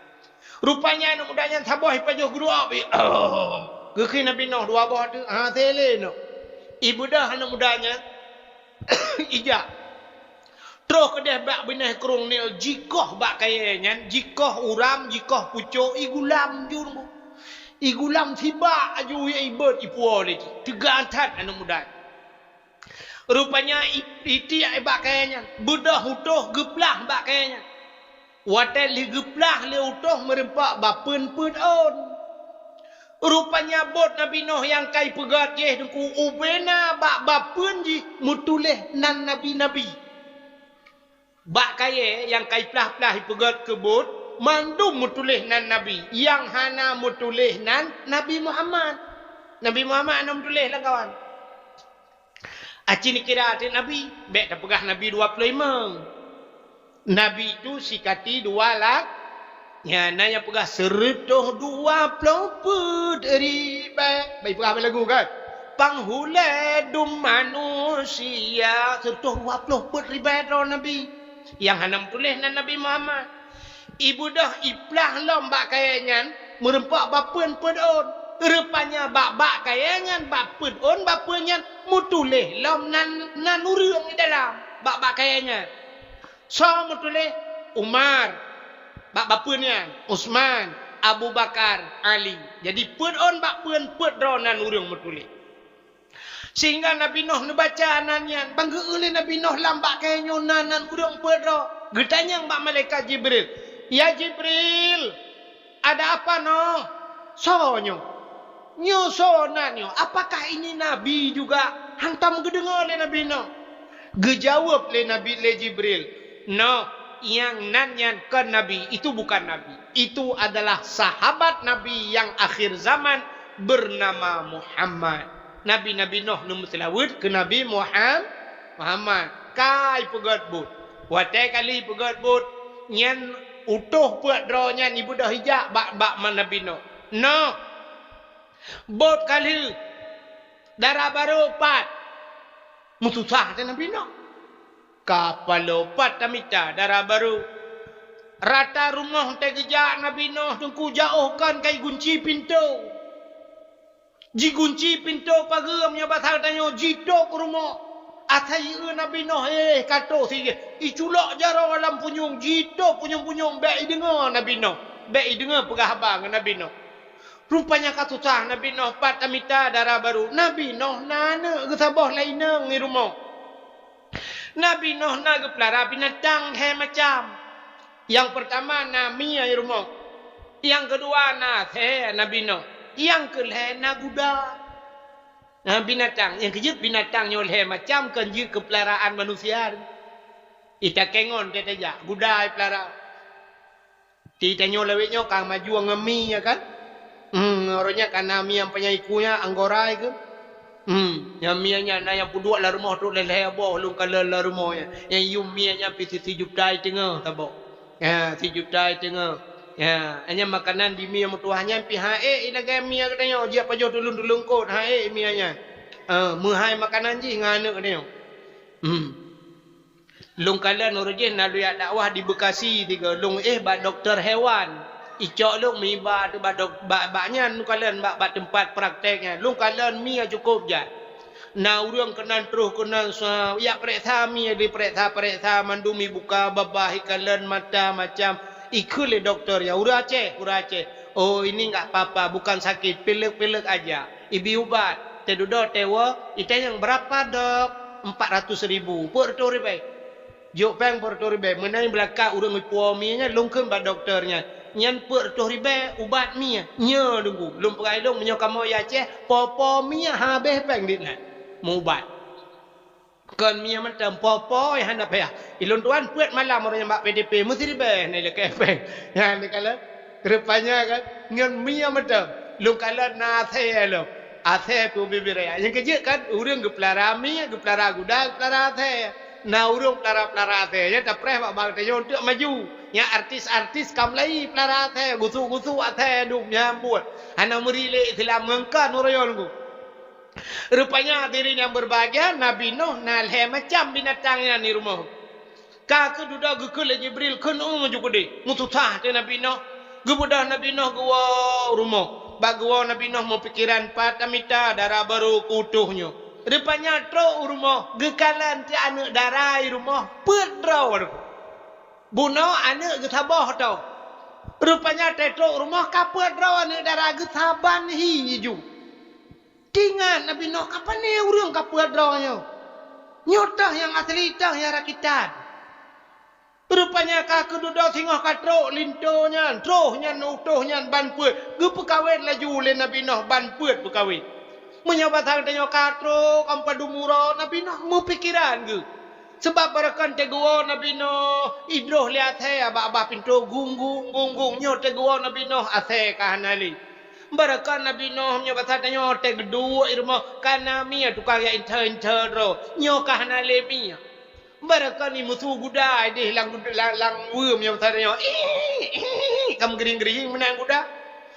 Rupanya aneuk muda nyan saboh jipajoh geuru'ob, oh, geukheun Nabi Nuh dua boh teuk, ha, teuh lé Nuh. Ibeudôh aneuk muda nyan, ijak. Troh keudeh bak binéh krueng Nil, jikoh bak kayèe nyan, jikoh uram, jikoh pucok, igulam jeuet. Igulam sibak aju, ya, ibeuet ipuwoe lé jih. Teuga that aneuk muda nyan. Rupanya i-, itiek bak kayèe nyan, beudôh utôh geuplah bak kayèe nyan. Watèe lheueh geuplah lé utôh meureumpok bak peuet-peuet ôn. Rupanya bot Nabi Nuh nyang ka ipeugèt jih Teungku ubena bak bak peuet jih meutuléh nan nabi-nabi. Bak kayèe nyang ka iplah-plah ipeugèt keu bot, mandum meutuléh nan nabi, nyang hana meutuléh nan Nabi Muhammad. Nabi Muhammad hana meutuléh lam kawan. Aci neukira teuk nabi, bèk tapeugah nabi dua ploh limong. Nabi tu sikati dua lak, nyan na nyang peugah seureutôh dua ploh peuet ribèe. Bèk ipeugah bak lagu kan? Panghulèe dum manusia, seureutôh dua ploh peuet ribèe droe nabi. Nyang hana meutuléh nan Nabi Muhammad. Ibeudôh iplah lom bak kayèe nyan, meureumpok bak peuet-peuet ôn. Rupanya bak, bak kayèe nyan, bak peuet ôn, bak peuet nyan, meutuléh lom nan, nan ureueng di dalam, bak, bak kayèe nyan. Soe meutuléh? Umar. Bak, bak peuet nyan, Utsman, Abu Bakar, Ali. Jadi peuet ôn bak peuet, peuet droe nan ureueng meutuléh. Sehingga Nabi Nuh neubaca nan nyan, ban geu-eu lé Nabi Nuh lam bak kayèe nyoe na nan ureueng peuet droe. Geutanyong bak malaikat Jibril, "Ya Jibril, ada apa Nuh? Soe nyoe? Nyoe soe nan nyoe? Apakah ini nabi juga?" Hantom geudeungoe lé Nabi Nuh. Geujaweueb lé Nabi, lé Jibril, "Noh, nyang nan nyan kon nabi, itu bukan nabi. Itu adalah sahabat Nabi yang akhir zaman bernama Muhammad." Nabi-nabi Noh neumeuseulaweuet keu Nabi Muham-, Muhammad. Ka ipeugèt bot. Watèe ka lheueh ipeugèt bot, nyan utôh peuet droe nyan ibeudôh ijak bak, bak Nabi Noh. Noh, bot ka lheueh, dara barô pat. Meususah teuh Nabi Noh. Ka paloe pat tamita dara barô. Rata rumoh teuh geujak Nabi Noh Teungku, jiôh kon ka igunci pintoe. Jigunci pintoe pageue meunyoe basa tanyoe jitôp rumoh. Asai ié Nabi Noh, eh, ka toh si, iculok jaroe lam punyueng, jitôp punyueng-punyueng, bèk ideungoe Nabi Noh. Bèk ideungoe peugah haba ngon Nabi Noh. Rupanya ka susah Nabi Noh, pat tamita dara barô. Nabi Noh na aneuk geusaboh lé inong di rumoh. Nabi Noh na geupeulara binatang lhée macam. Nyang peurtama na mie di rumoh. Nyang keudua na asée Nabi Noh. Nyang keulhée na guda. Na binatang, nyang keujeuet binatang nyoe lhée macam kon jeuet keu peularaan manusia. Itakée ngon teuh tajak, guda ipeulara. Di tanyoe lawét nyoe ka maju ngon mie, ya kan? Hmm, uroe nyan ka na mie nyang panyang iku nyan, anggora keuh. Hmm, nyang mie nyan na nyang peuduek lam rumoh trok lhée boh lôn kalon lam rumoh nyan. Nyang yum mie nyan pih sijuta teungoh saboh. Ya, sijuta teungoh. Ya, nyan makanan di mie meutuwah nyan pih han ék lagée mie geutanyoe, jiak pajoh tuleueng-tuleueng kot, han ék mie nyan. Ah, meuhai makanan jih ngon aneuk geutanyoe. Hmm. Lôn kalon uroe jih na lôn jak dakwah di Bekasi tiga. Lôn éh bak dokto hewan. Icok lôn meuiba teuh bak dok-, bak, bak nyan lôn kalon bak, bak teumpat praktek nyan. Lôn kalon mie cukôp jai. Na ureuëng keunan troh keunan sa-, jak peuriksa mie, dipeuriksa-peuriksa mandum ibuka babah, ikalon mata macam. Ikheun lé dokto, "Ya, ureuëng Aceh, ureuëng Aceh." "Oh, ini enggak apa-apa, bukan sakit, pilek-pilek aja." Ibi ubat, teududoe teuwoe, itanyong, "Berapa, Dok?" "Empat ratus ribu." "Peuet reutôh ribée." Jok péng peuet reutôh ribée. Meunan beulakak ureuëng ipuwoe mie nyan, lôn kheun bak dokto nyan, "Nyan peuet reutôh ribée ubat mie." "Nyo, Teungku." Lôn peugah lé lôn, "Meunyoe kamoe jak Aceh, po-po mie habéh péng dit nyan meuubat. Kon mie mantong, po-po hana payah." Ilôn tuan peuet malam uroe nyan bak P D P, meusiribée hana ilakée péng. Nyan dikalon. Rupanya kan, ngon mie mantong. Lôn kalon na asée lom. Asée pih ubit-ubit raya. Nyang keujeuet kan, ureuëng geupeulara mie, geupeulara guda, geupeulara asée. Na ureuëng peulara-peulara asée, nyan tapreh bak bank tanyoe untuk maju. Nyang artis-artis ka mulai peulara asée, gusuk-gusuk asée dum nyan buet. Hana meuri lé Islam ngon kan uroe nyoe. Rupanya hadirin yang berbahagia, Nabi Nuh na lhée macam binatang nyan di rumoh. Ka keududoe geukheun lé Jibril, kheun u ju keudeh. Meususah teuh Nabi Nuh. Geubeudôh Nabi Nuh geuwoe u rumoh. Bak geuwoe Nabi Nuh meupikiran pat tamita dara barô keu utôh nyoe. Rupanya trok u rumoh, geukalon teuh aneuk dara i rumoh peuet droe. Bunoe aneuk geusaboh tho. Rupanya trok u rumoh ka peuet droe aneuk dara geusaban hi ju. Teuingat Nabi Nuh, "Ka pané ureuëng ka peuet droe nyoe? Nyoe teuh nyang asli teuh nyang rakitan." Rupanya ka keududoe singoh ka trok linto nyan, troh nyan utôh nyan ban peuet, geupeukawen laju lé Nabi Nuh ban peuet peukawen. Meunyoe basa geutanyoe ka trok, ka padum uroe, Nabi Nuh meupikeran geuh. Sabab barokon teugeuwoe Nabi Nuh idroh lé asée bak babah pintoe, gung-gung, gung-gung, nyoe teugeuwoe Nabi Nuh asée ka hana lé. Barokon Nabi Nuh meunyoe basa tanyoe teuh geuduek i rumoh, ka na mie tukang jak inthô-inthô droe, nyoe ka hana lé mie. Barokon i musu guda ideh lam, lam, lam weue meunyoe basa tanyoe, ih, ih, ka meugeuring-geuring meunan guda.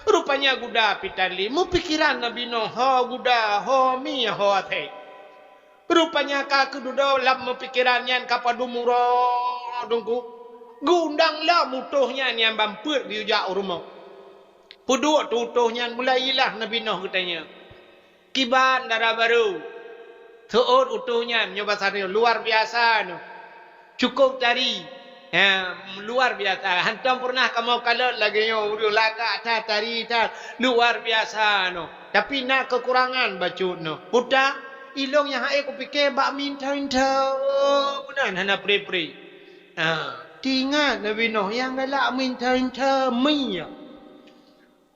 Rupanya guda pih tan lé. Meupikiran Nabi Nuh, ho guda, ho mie, ho asée. Rupanya ka keududoe lam meupikiran nyan ka padum uroe Teungku. Geuundang lom utôh nyan nyang ban peuet geuyue jak u rumoh. Peuduek teuh utôh nyan mulai ilah Nabi Nuh geutanyong, "Kiban dara barô? Seuôt utôh nyan nyoe basa nyoe luar biasa nyoe." Cukôp tari. Ha, luar biasa. Hantom peureunah kamoe kalon lagée nyoe ureuëng lagak that tari that. Luar biasa noh. Tapi na keukurangan bacut noh. Peue ta? Ilong nyang hase kupike bak meuinta-inta. Meunan hana pre-pre. Ha, teuingat Nabi Nuh nyang galak meuinta-inta mie.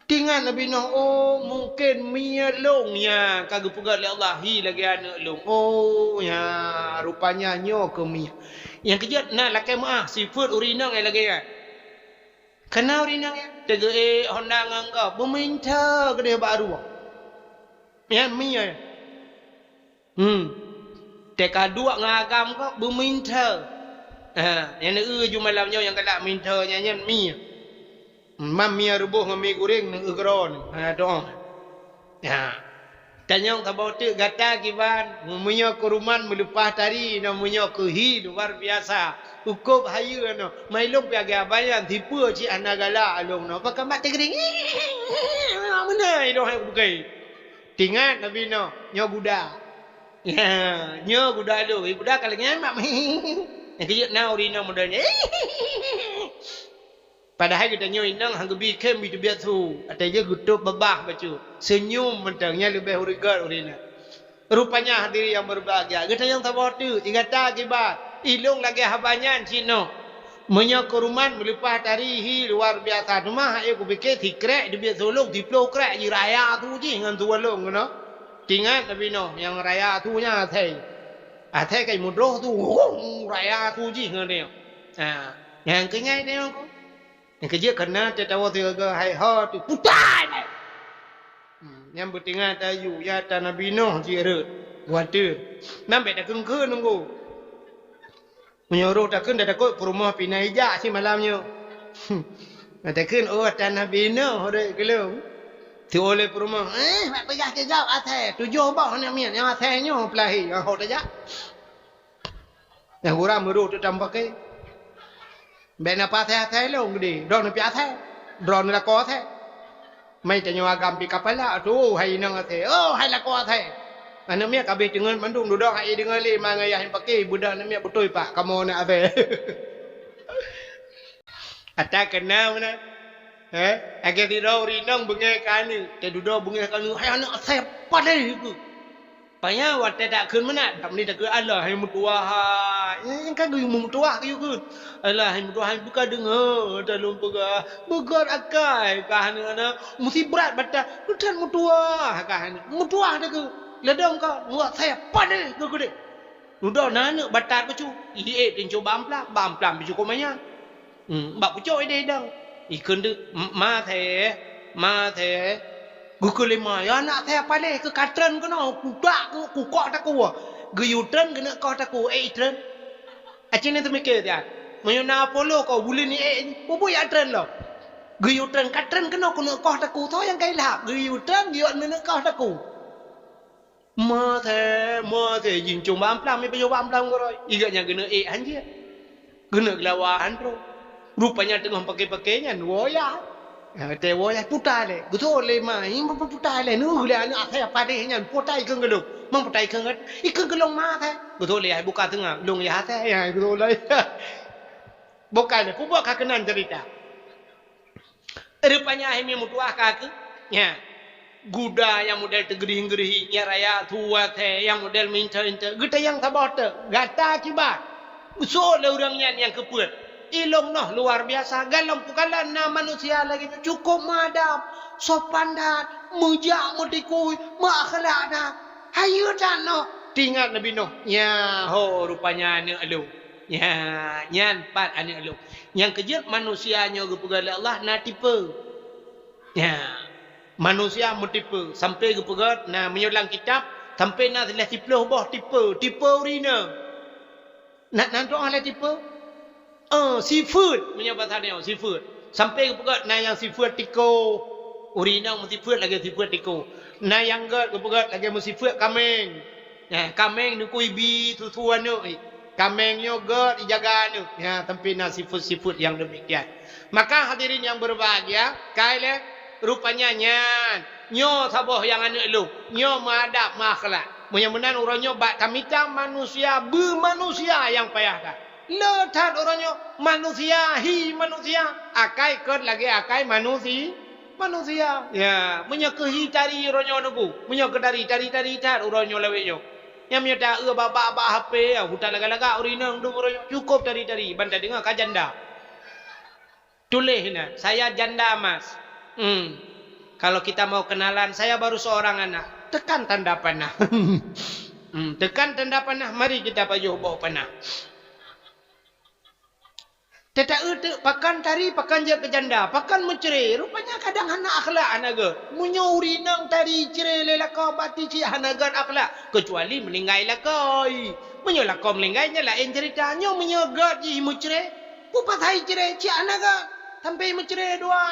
Teuingat Nabi Nuh, "Oh, mungken mie lôn nyang ka geupeugét lé Allah hi lagée aneuk lôn. Oh, nya, rupanya nyoe keuh mie." Nyang keujeuet na lakée meuáh, sifeuet ureuëng inong nyang lagée nyan. Kana ureuëng inong nyan teugeuék honda ngon gob, beumeuinta keudeh bak rueng. Nyan mie. Hmm. Teuka duek ngon agam kok beumeuinta. Ha, nyang neueu ju malam nyoe nyang galak meuinta nyan, nyan mie. Mam mie reuboh ngon mie goreng neueu keudroe nyoe. Ha, doa. Ha. Tanyong saboh teuk gata kiban, meunyoe keu ruman meuleupah tari, nyoe meunyoe keu hi luar biasa. Ukôb hayeue nyoe. Mai lôn piagée abang nyan, sipeue cit hana galak lôn nyoe. Pakon bak teugiring. Meunan ilong hai bukai. Teuingat Nabi Nuh, nyoe guda. Ya, nyoe guda lôn. Eh, guda ka lagée nyan mak. Nyang keujeuet na ureuëng inong model nyan. Padahai geutanyoe inong han geubi khém, bi teubiet su, até jih geutôb babah bacut. Seunyum mantong, nyan leubeh ureueng gét ureueng inong. Rupanya hadirin yang berbahagia, geutanyoe saboh teuk, i gata kiban, ilong lagée haba nyan cit nyoe. Meunyoe keu ruman meuleupah tari hi luar biasa, teuma hai kupike sikrek teubiet su lôn, siplôh krek jih raya su jih ngon su lôn keunoe. Teuingat Nabi Nuh nyang raya su nyan asai. Asai kai mudroh su, raya su jih ngon nyoe. Ha, nyang keunyai nyoe. Nyang keujeuet keunan teuh tawoe sigoe hai ho teuh putai. Hmm, nyang beutingat tayue, ya ta Nabi Nuh jih rhot. Watèe. Nyan bèk takheun-kheun nunggu. Meunyoe roh takheun dak takot peurumoh pih na ijak simalam nyoe. Takheun, oh, ta Nabi Nuh rhot keulong. Teuoleh peurumoh, eh, bak peugah keu gob asèe, tujoh boh aneuk miet nyang asèe nyoe peulahé, nyang ho tajak. Nyang gura meurôh teuk tam paké. Bèk na pasai-asai lôn geude, droeneuh pih asai. Droeneuh lakoe asai. Mai tanyoe agam pih kapala, tu hai inong asai. Oh, hai lakoe asai. Aneuk miet ka abéh teungeut mandum, dudoe hai deungoe lé ma ngon yah nyang paké, budak aneuk miet beutôi pak kamoe aneuk asai. Ata keunong meunan. Eh, lagèe sidroe ureueng inong beungèh keu aneuk, teududoe beungèh keu aneuk, hai aneuk asai padé keuh. Panya watèe takheun meunan, tak meunan takheun, "Allah hai meutuwah hai." Nyan ka geuyue meutuwah geuyue kheun. "Allah hai meutuwah hai, beuka deungö ta lôn peugah. Beugöt akai kah aneuk-aneuk, meusi brat bata, neutan meutuwah kah aneuk." Meutuwah takheun. Ladôm ka, muwat sayap padé keu keudéh. Dudoe na aneuk batat bacut, ié tinco bak amplam, bak amplam pih cukôp manyang. Hmm, bak pucôk idéh idang. Ikheun deuk, "Ma thèe, ma thèe." Geukheun lé ma, "Ya aneuk thèe, paléh keu ka treun keunoe, kudak keu kukok takue." Geuyue treun keuneuk koh takue, ék itreun. Aci nyan teumiké siat. Meunyoe na Apollo koh buleuen ié, peue-peue jak treun lom. Geuyue treun, ka treun keunoe keuneuk koh takue, soe nyang ka ilham. Geuyue treun, geuyue keuneuk koh takue. Ma thèe, ma thèe, jincong bak amplam, ipajoh bak amplam keudroe. Igat nyan keuneuk ék han jeuet. Keuneuk geulawa han troh. Rupanya teungoh paké-paké nyan woe yah. Ha, teuwoe yah puta lé. Geutôh lé ma, "Hi, pu-, pu-, puta lé, neuh lé aneuk asèe padé nyan, puta ikheun keu lôn." "Mang puta ikheun keu, ikheun keu lôn ma thèe." Geutôh lé yah buka teungoh, "Lôn yah asèe." Ya, geutôh lé. Bukan, peue buet ka keunan cerita. Rupanya hai meutuwah ka keuh. Nya. Guda nyang model teugeurih-geurih, nyang raya tuwah thèe, nyang model meuinta-inta. Geutanyong saboh teuk, gata kiban. Soe lé ureueng nyan nyang keupeuet? Ilong noh luar biasa. Galom peukalon na manusia lagèe nyoe cukôp meuadab, sopan that, meujak meutikui, meuakhlak that. Hayeue that noh. Teuingat Nabi Nuh. Nya ho rupanya aneuk lôn. Nya, nyan pat aneuk lôn. Nyang keujeuet manusia nyoe geupeugah lé Allah na tipe. Nya, manusia meutipe sampai geupeugah na meunyoe lam kitab sampai na lhèe siplôh boh tipe, tipe ureueng inong. Na, na tu'oh lé tipe? Eh, sifeuet, meunyoe basa nyoe sifeuet. Sampai geupeugah na nyang sifeuet tiko. Ureueng inong meusifeuet lagèe sifeuet tiko. Na nyang gèt geupeugah lagèe meusifeuet kaméng. Nah, kaméng neukui bi susu aneuk, eh. Kaméng nyoe gèt ijaga aneuk. Ya, sampai na sifeuet-sifeuet nyang demikian. Maka hadirin yang berbahagia, kai lé rupanya nyan. Nyoe saboh nyang aneuk lôn. Nyoe meuadab, meuakhlak. Meunyoe meunan uroe nyoe bak tamita manusia beumanusia nyang payah that. Le that uroe nyoe manusia hi manusia. Akai kèt lagèe akai manusi-, manusia. Ya, meunyoe keu hi tari uroe nyoe nunggu. Meunyoe keu tari, tari-tari that uroe nyoe lawét nyoe. Nyang meunyoe ta-eu bak-bak, bak H P, ya, hutan lagak-lagak ureueng inong dum uroe nyoe. Cukôp tari-tari, ban tadeungoe ka janda. Tuléh inan, "Saya janda emas." Hmm. Kalau kita mau kenalan, "Saya baru seorang anak." Tekan tanda panah. Hmm, tekan tanda panah, mari kita pajoh boh panah. Teuta-eu teuk pakan tari, pakan jeuet keu janda, pakan meucre. Rupanya kadang hana akhlak, hana gèt. Meunyoe ureueng inong tari cre lé lakoe, berarti cit hana gèt akhlak. Kecuali meuninggai lakoe. Meunyoe lakoe meuninggai, nyan laén cerita. Nyoe meunyoe gèt jih meucre, peue pasai cre, cit hana gèt. Sampai meucre dua.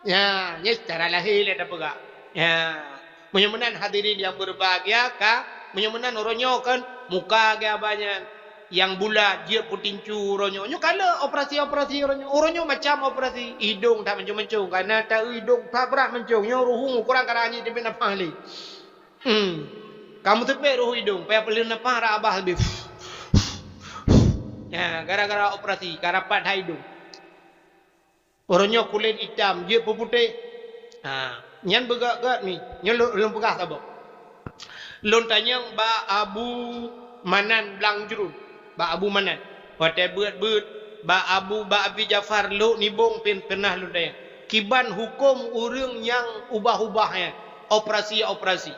Ya, nyan secara lahé lé tapeugah. Ya. Meunyoe meunan hadirin yang berbahagia ka, meunyoe meunan uroe nyoe kan muka geuh abah nyan nyang bulat jeuet peutincu uroe nyoe. Nyoe ka le operasi-operasi uroe nyoe. Uroe nyoe macam operasi idong that mancong-mancong. Kareuna ta-eu idong that brat mancong. Nyoe ruhueng ukoran ka ranyi teubiet nafah lé. Hmm. Ka meuteupék ruhueng idong, payah peuleueh nafah rab abah leubeh. Ya, gara-gara operasi, ka rapat that idong. Uroe nyoe kulét itam, jeuet peuputéh. Ha, nyan beugét-gét mi. Nyoe lôn, lôn peugah saboh. Lôn tanyong bak Abu Manan Blang Jruen. Bak Abu Manan. Watée beuet-beuet, bak Abu, bak Abi Jafar Lhok Nibong pih peunah lôn tanyong. Kiban huköm ureuëng nyang ubah-ubah nyan. Operasi-operasi.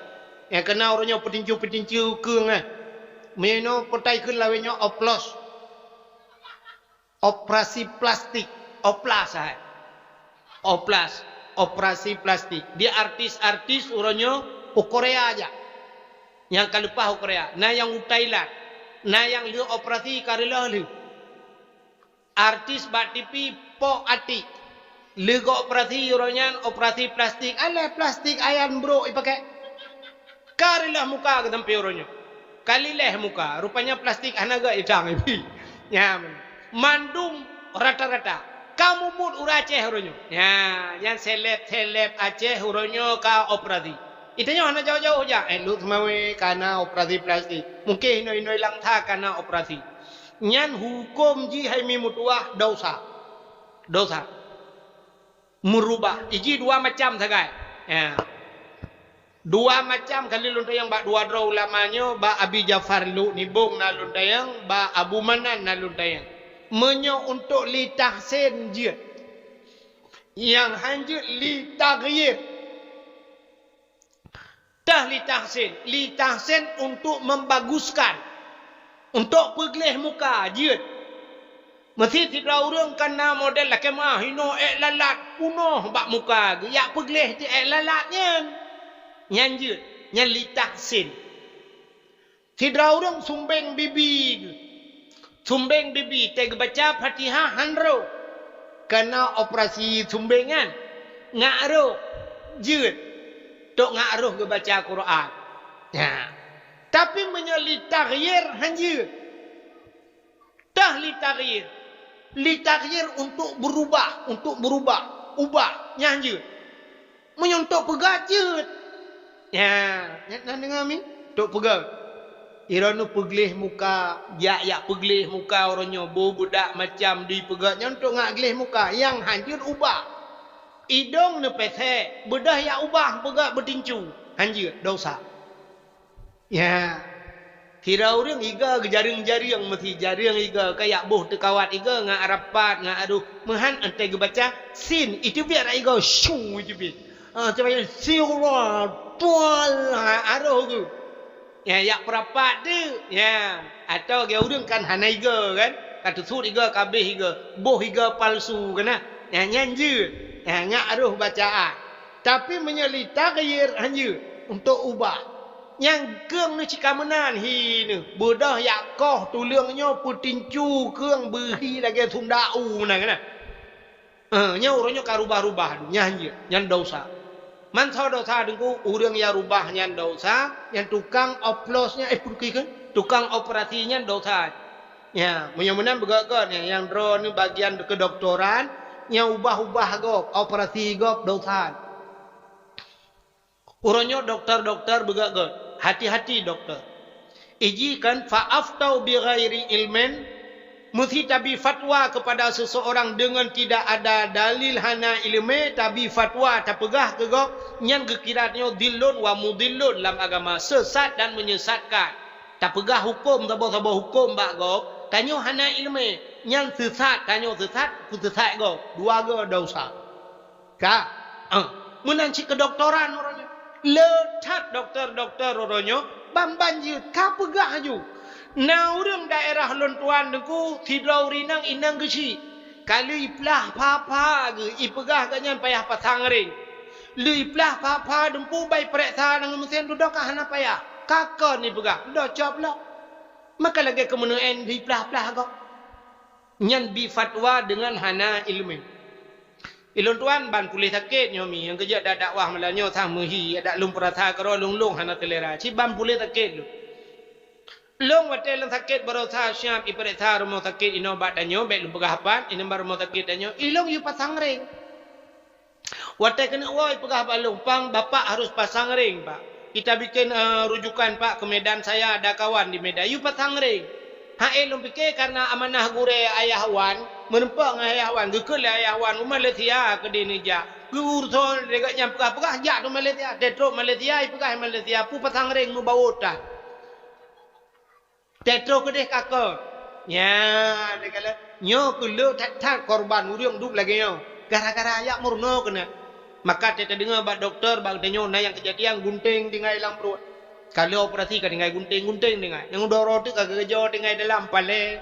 Nyang keunan uroe nyoe peutincu-peutincu keueng nyan. Meunyoe peutai kheun lawét nyoe oplos. Operasi plastik, oplas hai. Oplas, operasi plastik. Di artis-artis uroe nyoe u Korea jak. Nyang ka leupah u Korea, na nyang u Thailand, na nyang lheueh operasi ka reuloh lheueh. Artis bak T V pok atik. Lheueh geuoperasi uroe nyan operasi plastik, alah plastik ayan brok ipakai. Ka reuloh muka geuh sampoe uroe nyoe. Ka lileh muka, rupanya plastik hana gét itang ibi. Nyan. Mandum rata-rata. Ka mubuet ureuëng Aceh uroe nyoe. Nyan, nyan seleb-seleb Aceh uroe nyoe ka operasi. Itanyoe hana jauh-jauh jak. Eh, Lhok Seumawé ka na operasi plastik. Mungken inong-inong Langsa ka na operasi. Nyan huköm jih hai mi meutuwah dosa. Dosa. Meurubah. Iji dua macam sagai. Ya. Dua macam kali lôn tanyong bak dua droe ulama nyoe, bak Abi Jafar Lhok Nibong na lôn tanyong, bak Abu Manan na lôn tanyong. Meunyoe untuk li tahsin jeuet. Nyang han jeuet li taghyir. Tah li tahsin. Li tahsin untuk membaguskan. Untuk peugleh muka jeuet. Meusi sidroe ureuëng ka na model lakée meuah inoe ék lalat punoh bak muka geuh, jak peugleh ti ék lalat nyan. Nyan jeuet, nyan li tahsin. Sidroe ureuëng sumbeng bibi geuh. Sumbeng bibi, teuh geubaca Fatihah han roh. Ka na operasi sumbeng nyan. Ngak roh, jeuet. Tok ngak roh geubaca Quran. Ya. Tapi meunyoe li taghyir han jeuet. Tah li taghyir. Li taghyir untuk berubah, untuk berubah. Ubah, nyan jeuet. Meunyoe untuk peugét jeuet. Ya, nyan na deungoe mi? Untuk peugét. Iroe nyoe peugleh muka, jak-jak peugleh muka uroe nyoe, bu beudak macam di peugét nyan untuk ngak gleh muka. Nyang han jeuet ubah. Idong neupesek, beudôh jak ubah peugét beutincu. Han jeuet, dosa. Ya. Sidroe ureuëng iga geujareueng-jareueng meusi jareueng iga ka jak boh teukawat iga ngak rapat ngak adoh meuhan entée geubaca sin iteubiet rak iga syu iteubiet. Ah, coba sin Allah tual ha, aroh geuh. Ya, jak peurapat tu. Ya, atau geu ureuëng kan hana iga kan? Ka teusut iga ka abéh iga, boh iga palsu kan? Ya, nyan jeuet. Ya, ngak aroh bacaan. Tapi meunyoe li taghyir han jeuet untuk ubah. Nyang keueng neuh cit ka meunan hi neuh, beudôh jak koh tuleueng nyoe peutincu keueng beuhi lagée sunda u meunan keunan. Eh, nyoe uroe nyoe ka rubah-rubah, nyan jeuet, nyan dosa. Mansoe dosa deungku, ureuëng nyang rubah nyan dosa, nyang tukang oplos nyan, eh, peuki keu? Tukang operasi nyan dosa. Ya, meunyoe meunan beugét-gét nyan, nyang droeneuh bagian keudoktoran, nyang ubah-ubah gob, operasi gob dosa. Uroe nyoe dokto-dokto beugét-gét. Hati-hati dokto. Iji kan fa aftau bi ghairi ilmin, meusi tabi fatwa kepada seseorang dengan tidak ada dalil hana ileumé, tabi fatwa tapeugah keu gob, nyan geukira nyoe dhillun wa mudhillun lam agama, sesat dan menyesatkan. Tapeugah huköm saboh-saboh huköm bak gob, tanyoe hana ileumé, nyan sesat, tanyoe sesat, peusesat gob. Dua goe dosa. Ka. Ah, meunan cit keudoktoran uroe nyoe. Le that dokto-dokto uroe nyoe, ban-ban jeuet ka peugah laju. Na ureuëng daerah lôn tuan deungku, sidroe ureuëng inong, inong geuchik. Ka lheueh iplah pha-pha geuh, ipeugah gobnyan payah pasang ring. Lheueh iplah pha-pha deumpu ban ipareksa ngon meusén dudoe ka hana payah. Ka kon ipeugah, dudoe cop lom. Maka lagée keumeuneueng iplah-plah gob. Nyan bi fatwa deungon hana ileumé. Ilôn tuan ban puléh sakét nyoe mi, nyang keujeuet dak dakwah malam nyoe sang meuhi, dak lôn peurasa keudroe lôn-lôn hana seulera. Cit ban puléh sakét lôn. Lôn watée lôn sakét baroesa siab ipareksa rumoh sakét inoe bak tanyoe, bék lôn peugah pat, inan bak rumoh sakét tanyoe, ilôn yue pasang ring. Watée keuneuk woe ipeugah bak lôn, "Pang, bapak harus pasang ring, Pak. Kita bikin, eh, rujukan, Pak, ke Medan, saya ada kawan di Medan." Yue pasang ring. Hai lôn pike karena amanah gurée ayah wan, Meureumpok ngon ayah wan, geukheun lé ayah wan u Malaysia keudeh neujak. Geuuroe lé gobnyan peugah-peugah jak u Malaysia. Teutrok Malaysia, ipeugah Malaysia, peue pasang reng meubaôt that. Teutrok keudeh ka kon. Nyan, nyoe keuh le that-that korban ureuëng duek lagée nyoe. Gara-gara jak meurunoe keunan. Maka teudeungoe bak dokto, bak geutanyoe na nyang keujadian gunténg tinggai lam pruet. Ka lheueh operasi ka tinggai gunténg-gunténg tinggai. Nyang udah roh teuk ka geujoe tinggai dalam palée.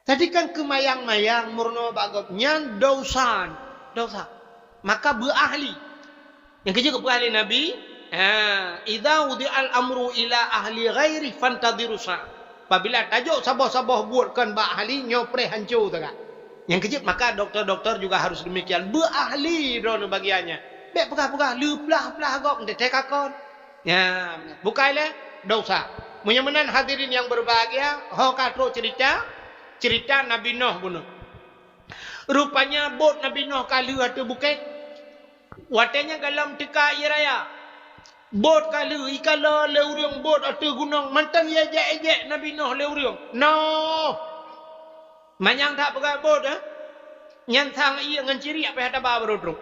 Jadi kan keumayang-mayang meurunoe bak gobnyan dosa, dosa. Maka beuahli. Nyang keujeuet geupeugah lé Nabi, ha, "Idza wudi'al amru ila ahli ghairi fantadhiru sa." Apabila tajok saboh-saboh buet kon bak ahli, nyoe preh hanco teuka. Nyang keujeuet maka dokto-dokto juga harus demikian. Beuahli droeneuh bagian nyan. Bék peugah-peugah leuplah-plah gob teuntée ka kon. Ya, bukai lé dosa. Meunyoe meunan hadirin yang berbahagia, ho ka trok cerita, cerita Nabi Nuh bunoe. Rupanya bot Nabi Nuh ka lheueh ateueh bukét. Watée nyan gohlom teuka ié raya. Bot ka lheueh, ikalon lé ureuëng bot ateueh gunong, mantong ijak-ijak Nabi Nuh lé ureuëng. Noh! Manyang that peugah bot, eh? Nyan sang ié ngon ciriek pih hana ba barô trok.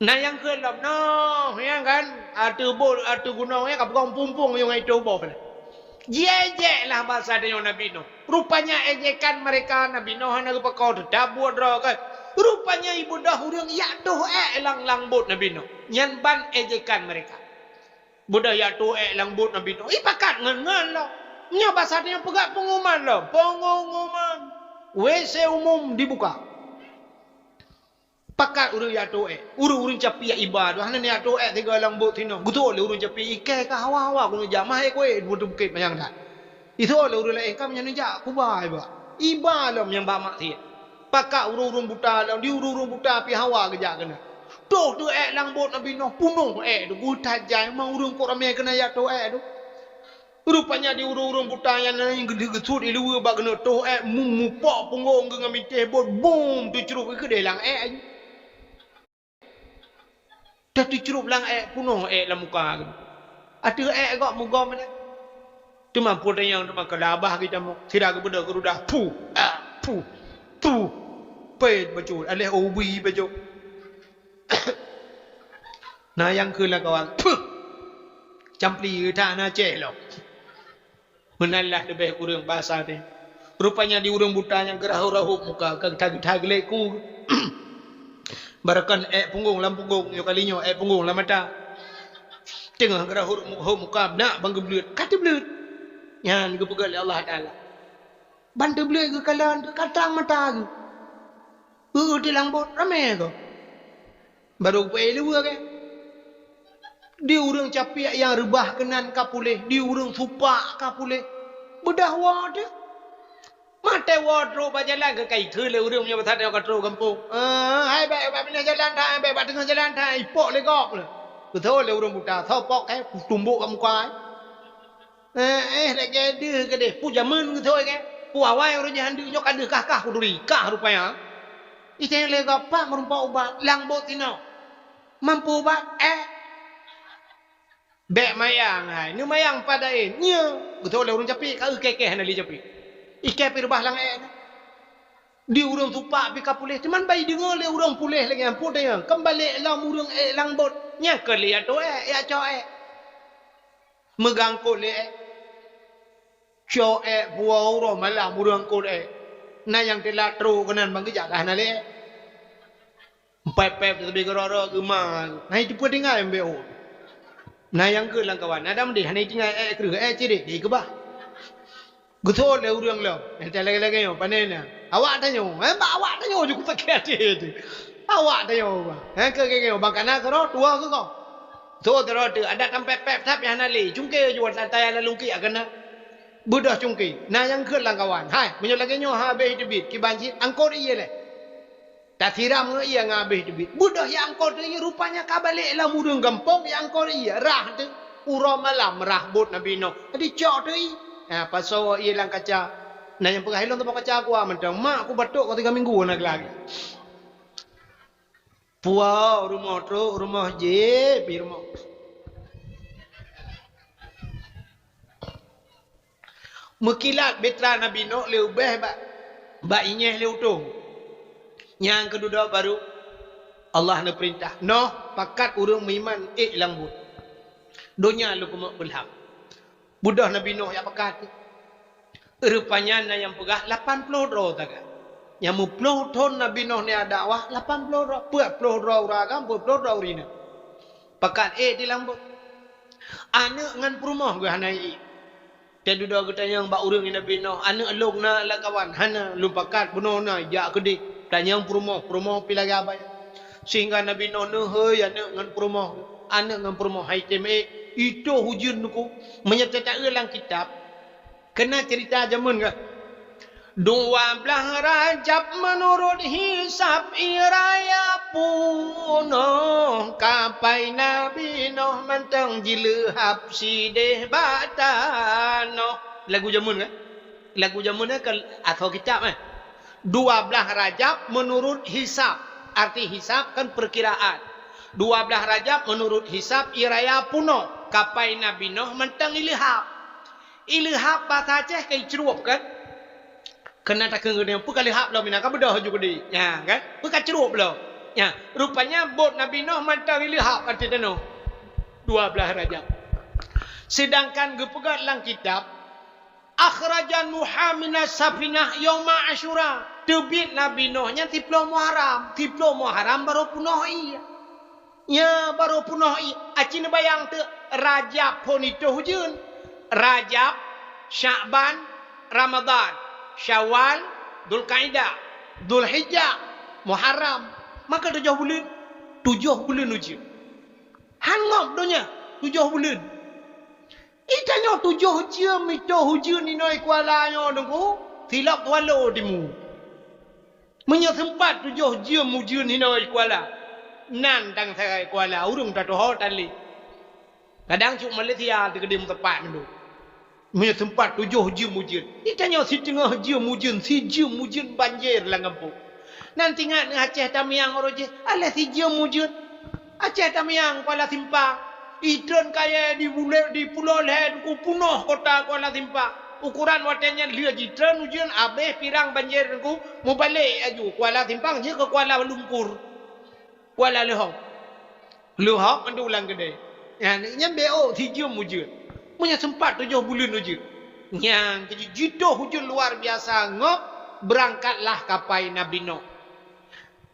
Na nyang kheun lom, noh, nyan kan, ateueh bot, ateueh gunong nyan ka peugong pumpung nyang itu boh lah. Jiéjék lah basa tanyoe Nabi Nuh. Rupanya ejekan mereka Nabi Nuh hana geupakoe teutab buet droe kan. Rupanya ibeudôh ureuëng jak toh ék lam, lam bot Nabi Nuh. Nyan ban ejekan mereka. Beudôh jak toh ék lam bot Nabi Nuh. Ipakat ngon-ngon lom. Nyoe basa tanyoe peugah pengumuman lom. Pengumuman. W C umum dibuka. Pakat ureuëng jak toh ék. Ureuëng-ureuëng capiak iba tu hana jak toh ék sigoe lam bot sinoe. Geutôh lé ureuëng capiak ié ka hawa-hawa keuneuk jak, mah ék kuék bukét manyang that. Itôh lé ureuëng laén ka meunyan jak kuba iba. Iba lom nyang ba maksiat. Pakat ureuëng-ureuëng buta lom, di ureuëng-ureuëng buta pih hawa geujak keunan. Toh teuh ék lam bot Nabi Nuh, punoh ék tu, geutajai ma ureuëng kok ramé keunan jak toh ék tu. Rupanya di ureuëng-ureuëng buta nyan na nyang geudeuh geusut iluweue bak keuneuk toh ék, mu-, mupok punggong geuh ngon minteh bot, bum, teucrup geuh keudeh lam ék. Teucrup lam ék, punoh ék lam muka geuh. Ateueh ék gob meugom nyan. Teuma peue tanyong teuma keu labah geuh tamong. Sira geubeudôh geurudah, puh, ah, puh, puh. Pét bacut, aléh ubé bacut. Na nyang kheun lam kawan, "Puh! Campli geutak na céh lom." Meunan lah leubeh kureueng basa teuh. Rupanya di ureuëng buta nyang geurahot-rahot muka, ka geuta-geuta geulék ku. Baroekon ék punggong lam punggong, nyoe kali nyoe ék punggong lam mata. Teungoh geurahot mu-, hot muka, beunak ban geubleuet, ka teubleuet. Nyan geupeugah lé Allah Taala. Ban teubleuet geukalon, geukalon mata geuh. Heu, teulang bot ramé gob. Barô geupeuék luweue geuh. Di ureuëng capiak nyang reubah keunan ka puléh, di ureuëng supak ka puléh. Beudôh woe teuh. Maté woe trok bak jalan keu ka ikheun lé ureuëng meunyoe basa tanyoe ka trok gampông. Eh, hai bék, bék pinéh jalan that, bék bak teungoh jalan that, ipok lé gob lé. Geutôh lé ureuëng buta, soe pok kèe, tumbok bak muka. Eh, eh, lagée deuh keudeh, peue jameun geutôi kèe? Peue awai uroe nyan handeuk nyoe ka deuh kah-kah kuduri, kah rupanya. Iteng lé gop pat meurumpok ubat, lam bot sinoe. Mampu ubat, eh. Bék mayang hai, neumayang pat daén. Nyoe, geutôi lé ureuëng capiek, ka eu kèe-kèe hana lé capiek. Ikèe pih reubah lam ék nyoe. Di ureuëng supak pih ka puléh, teuma ban ideungoe lé ureuëng puléh lagée nyan, peue tanyong, kan balek lom ureuëng ék lam bot. Nyan keuh lé jak toh ék, jak cok ék. Meugangkot lé ék. Cok ék puwoe uroe malam ureuëng angkot ék. Na nyang teulat trok keunan ban geujak ka hana lé ék. Pép-pép teubiet keudroe-droe geuma. Na iteupeue tinggai mbek ôk. Na nyang kheun lam kawan, na dam deh hana itinggai ék kreueh, ék cirek dikeubah. Geusot lé ureuëng lom. Nyang lagée-lagée nyoe, pane na. Awak tanyoe, eh, bak awak tanyoe ju kusakét até teuh. Awak tanyoe, bah. Eh, keu, keu, keu, bang kana keudroe, tuwoe keu gob. Sot keudroe teuh, adak tampép-pép that pih hana lé. Cungké ju watée taya lam lungkiek keunan. Beudôh cungké. Na nyang kheun lam kawan. Hai, meunyoe lagée nyoe habéh teubiet, kiban cit, angkot ié lé. Tasiram ngon ié ngon habéh teubiet. Beudôh jak angkot ié, rupanya ka balek lam ureuëng gampông jak angkot ié. Rhah teuh, uroe malam rhah bot Nabi Nuh. Jadi cok teuh ié. Ha, pasoe ié lam kaca. Na nyang peugah ilôn teuma kaca kuah mantong. Mak ku batuk ka tiga minggu hana geulak. Puwoe rumoh trok, rumoh jép, rumoh. Meukilat bahtera Nabi Nuh leubeh bak Bak inyeh lé utông. Nyang keududoe baru Allah neupeurintah, "Noh, pakat ureuëng meuiman ék lam buet. Donya lôn keumeuk peulham." Beudôh Nabi Noh jak pakat. Rupanya na nyang peugah lapan ploh droe sagai. Nyang meuploh thon Nabi Noh nyan dakwah, lapan ploh droe. Peuet ploh droe ureuëng agam, peuet ploh droe ureuëng inong. Pakat ék di lam buet. Aneuëk ngon peurumoh geuh hana ék. Teududoe geutanyong bak ureuëng Nabi Noh, "Aneuëk lôn na lam kawan?" "Hana, lôn pakat bunoe na jak keudeh." Tanyong peurumoh, peurumoh pih lagée abée. Sehingga Nabi Noh neuhôi aneuëk ngon peurumoh. "Aneuëk ngon peurumoh hai tem ék, itôh ujeuen Teungku." Meunyoe teuta-eu lam kitab, keunan ceurita jameun geuh. Dua blaih Rajab meunurot hisab ie raya punoh, kapai Nabi Noh mantong jileuhab sideh bak tanoh. Lagu jameun kan? Lagu jameun kan asoe kitab, eh. Dua blaih Rajab meunurot hisab. Arti hisab kan peurkiraan. Dua blaih Rajab meunurot hisab ie raya punoh, kapai Nabi Noh mantong ileuhab. Ileuhab basa Aceh ka icrueb kan? Keunan takheun geutanyoe, "Peu ka leuhab lom inan, ka beudôh ju keudeh." Nyan kan? "Peu ka crueb lom." Nyan, rupanya buet Nabi Noh mantong ileuhab ateueh tanoh. Dua blaih Rajab. Sedangkan geupeugah lam kitab, "Akhraja Nuha minas safinah yauma Asyura." Teubiet Nabi Noh nyan siploh Muharram. Siploh Muharram barô punoh ie. Nyan barô punoh ie, aci neubayang teuk, Rajab phon itôh ujeuen. Rajab, Syakban, Ramadhan, Syawal, Dzulkaidah, Dzulhijjah, Muharram. Maka tujoh buleuen. Tujoh buleuen ujeuen. Han ngop donya, tujoh buleuen. Itanyoe tujoh jeuem itôh ujeuen inoe Kuala nyoe Teungku, silop tuwalo timu. Meunyoe seumpat tujoh jeuem ujeuen hinoe Kuala, nan dang sagai Kuala, ureuëng tatuho tan lé. Kadang cok Malaysia teukeudeh meuteumpat mandum. Meunyoe seumpat tujoh jeuem ujeuen, itanyoe siteungoh jeuem ujeuen, sijeuem ujeuen banjir lam gampông. Nan tingat ngon Aceh Tamiang uroe jih, alah sijeuem ujeuen. Aceh Tamiang, Kuala Simpang. Itreun kayée di bulée, di pulo lhée Teungku, punoh kota Kuala Simpang. Ukuran watée nyan lheueh jitreun ujeuen, abéh pirang banjir Teungku, mubalek aju Kuala Simpang jeuet keu Kuala Lumpur. Kuala Leuhop. Leuhop mandum lam keudée. Nyan, nyan B O sijeuem ujeuen. Meunyoe seumpat tujoh buleuen ujeuen. Nyan, jitoh ujeuen luar biasa ngop, beurangkatlah kapai Nabi Noh.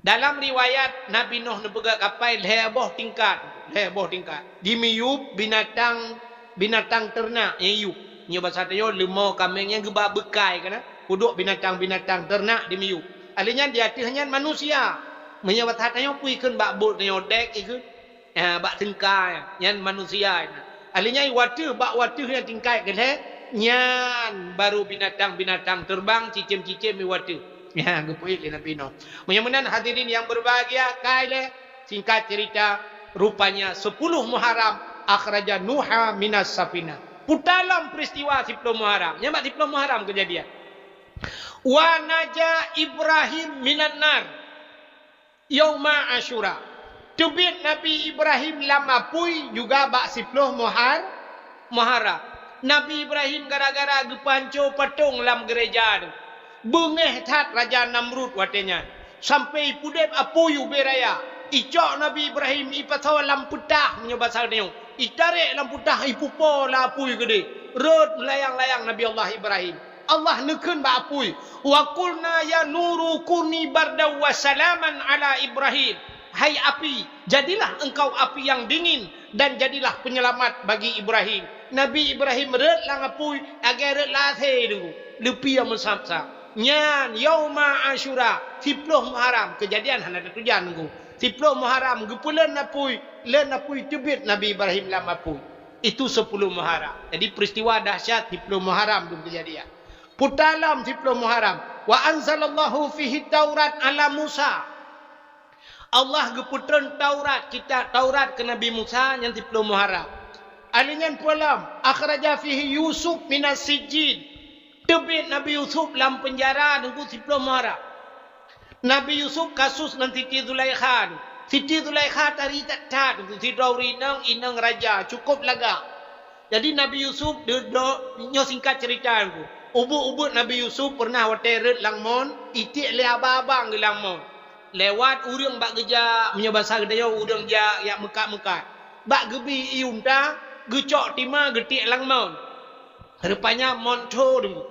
Dalam riwayat, Nabi Noh neupeugah kapai lhée boh tingkat, lhée boh tingkat. Jimiyueb binatang, binatang teurenak nyang yub. Nyoe basa tanyoe leumo kaméng nyang geuba beukai kana, peuduek binatang-binatang teurenak jimiyueb. Alheuh nyan di ateueh nyan manusia. Meunyoe basa tanyoe peue ikheun bak buet tanyoe dék ikheun. Ha, bak teungka nyan manusia nyan. Alheuh nyan wateuh, bak wateuh nyang tingkat keulhée, nyan baru binatang-binatang teubang, cicém-cicém di wateuh. Nyan geupeuék lé Nabi Noh. Meunyoe meunan hadirin nyang berbahagia, kai lé singkat cerita, rupanya sepuluh Muharram akhraja Nuha minas safinah. Puta lom peristiwa siploh Muharram. Nyan bak siploh Muharram keujadian. Wa naja Ibrahim minan nar. Yauma Asyura. Teubiet Nabi Ibrahim lam apui juga bak siploh Muhar-, Muharram. Nabi Ibrahim gara-gara geupeuhanco patong lam geureja tu. Beungéh that Raja Namrud watée nyan. Sampai ipudeb apui ubé raya. Icok Nabi Ibrahim ipasoe lam peutah meunyoe basa tanyoe. Itarek lam peutah ipupo lam apui keudeh. Rhot layang-layang Nabi Allah Ibrahim. Allah neukheun bak apui, "Wa qulna ya nuru kuni bardan wa salaman ala Ibrahim." Hai api, jadilah engkau api yang dingin dan jadilah penyelamat bagi Ibrahim. Nabi Ibrahim rhot lam apui, lagée rhot lam asée Teungku, leupie meusab-sab. Nyan yauma Asyura, siploh Muharram, keujadian hana tatujan Teungku. Siploh Muharram geupeuleuen apui, leuen apui teubiet Nabi Ibrahim lam apui. Itu sepuluh Muharram. Jadi peristiwa dahsyat siploh Muharram tu keujadian. Puta lom siploh Muharram. Wa anzalallahu fihi Taurat ala Musa. Allah geupeutreun Taurat, kitab Taurat keu Nabi Musa nyan siploh Muharram. Alheuh nyan pulam, akhraja fihi Yusuf minas sijjin. Teubiet Nabi Yusuf lam peunjara Teungku siploh Muharram. Nabi Yusuf kasus ngon Siti Zulaikha. Siti Zulaikha tari that-that, sidroe ureuëng inong, inong raja, cukup lagak. Jadi Nabi Yusuf, de-, do-, nyoe singkat cerita Teungku. Ubit-ubit Nabi Yusuf pernah watèe rhot lam mon, itiek lé abang-abang geuh lam mon. Lewat ureueng bak geujak, meunyoe basa geutanyoe ureueng jak, jak meukat-meukat. Bak geubi ié unta, geucok tima geutiek lam mon. Rupanya mon tho Teungku.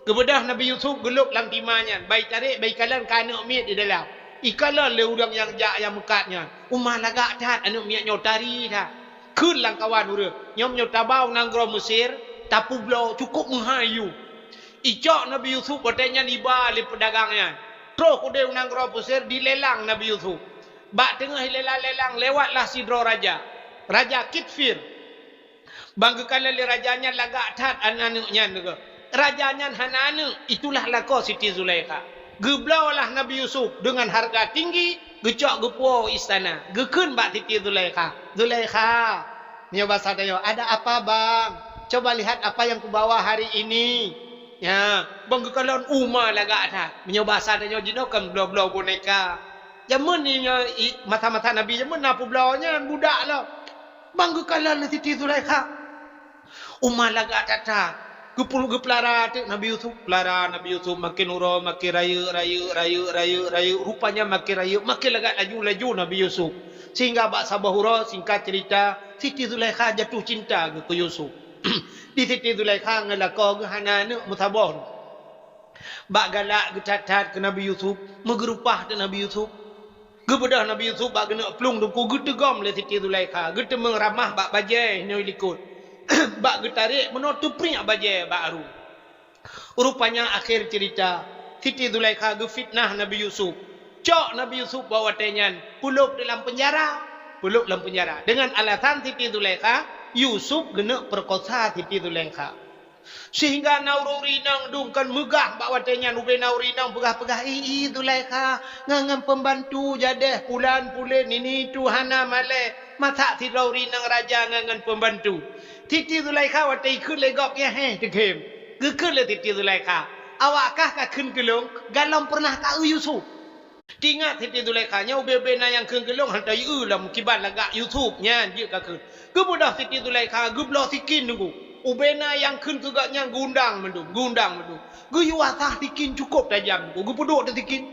Geubeudôh Nabi Yusuf geulôb lam tima nyan, bah itarek, bah ikalon ka aneuk miet di dalam. Ikalon lé ureueng nyang jak nyang meukat nyan. Uma lagak that aneuk miet nyoe, tari that. Kheun lam kawan ureueng, nyoe meunyoe taba u nanggroe Mesir, tapeubloe cukôp meuhai yue. Icok Nabi Yusuf watèe nyan iba lé peudagang nyan. Troh keudéh u nanggroe Mesir, dilelang Nabi Yusuf. Bak teungoh ilelang-lelang, lewatlah sidroe raja. Raja Kitfir. Ban geukalon lé raja nyan lagak that aneuk nyan, raja nyan hana aneuk, itulah lakoe Siti Zulaikha. Geubloe lah Nabi Yusuf deungon hareuga tinggi, geucok geupuwoe istana. Geukheun bak Siti Zulaikha, "Zulaikha," meunyoe basa tanyoe, "Ada apa, Bang? Coba lihat apa yang kubawa hari ini." Nyan, ban geukalon uma lagak that. Meunyoe basa tanyoe jinoe kan bloe-bloe boneka. Jameun nyoe i-, masa-masa Nabi jameun na peubloe nyan budak lom. Ban geukalon lé Siti Zulaikha. Uma lagak that-that. Geupeu-, geupeulara teuk Nabi Yusuf. Peulara Nabi Yusuf makin uroe, makin rayeuk, rayeuk, rayeuk, rayeuk, rayeuk. Rupanya makin rayeuk, makin lagak laju-laju Nabi Yusuf. Sehingga bak saboh uroe, singkat cerita, Siti Zulaikha jatuh cinta keu Yusuf. Di Siti Zulaikha ngon lakoe geuh hana aneuk meusaboh. Bak galak geuthat-that keu Nabi Yusuf, meugeurupah teuk Nabi Yusuf. Geubeudôh Nabi Yusuf bak geuneuk plueng Teungku, geuteugom lé Siti Zulaikha, geuteumeung ramah bak bajèe inoe likot. Bak geutarek meunoe teupriek bajèe bak aru. Rupanya akhé cerita, Siti Zulaikha geufitnah Nabi Yusuf. Cok Nabi Yusuf bak watèe nyan, peulôb di lam peunjara, peulôb lam peunjara. Deungon alasan Siti Zulaikha, Yusuf geuneuk peurekosa Siti Zulaikha. Sehingga na ureueng inong dum kon meugah bak watèe nyan, ubé na ureueng inong peugah-peugah, "I, i, Zulaikha, ngon, ngon pembantu jadeh pulan-pulen ini tu hana malèe, masak sidroe ureueng inong raja ngon, ngon pembantu." Siti Zulaikha watèe ikheun lé gob nyan, heh, teugém. Geukheun lé Siti Zulaikha, "Awak kah ka kheun keu lôn, galom peureunah ka eu Yusuf." Teuingat Siti Zulaikha nyoe ubé-ubé na nyang kheun keu lôn hantom jieu lom kiban lagak Yusuf nyan jeuet ka kheun. Geubeudôh Siti Zulaikha geubloe sikin Teungku. Ubé na nyang kheun keu gobnyan geuundang mandum, geuundang mandum. Geuyue asah sikin cukôp tajam Teungku, geupeuduek ateueh sikin.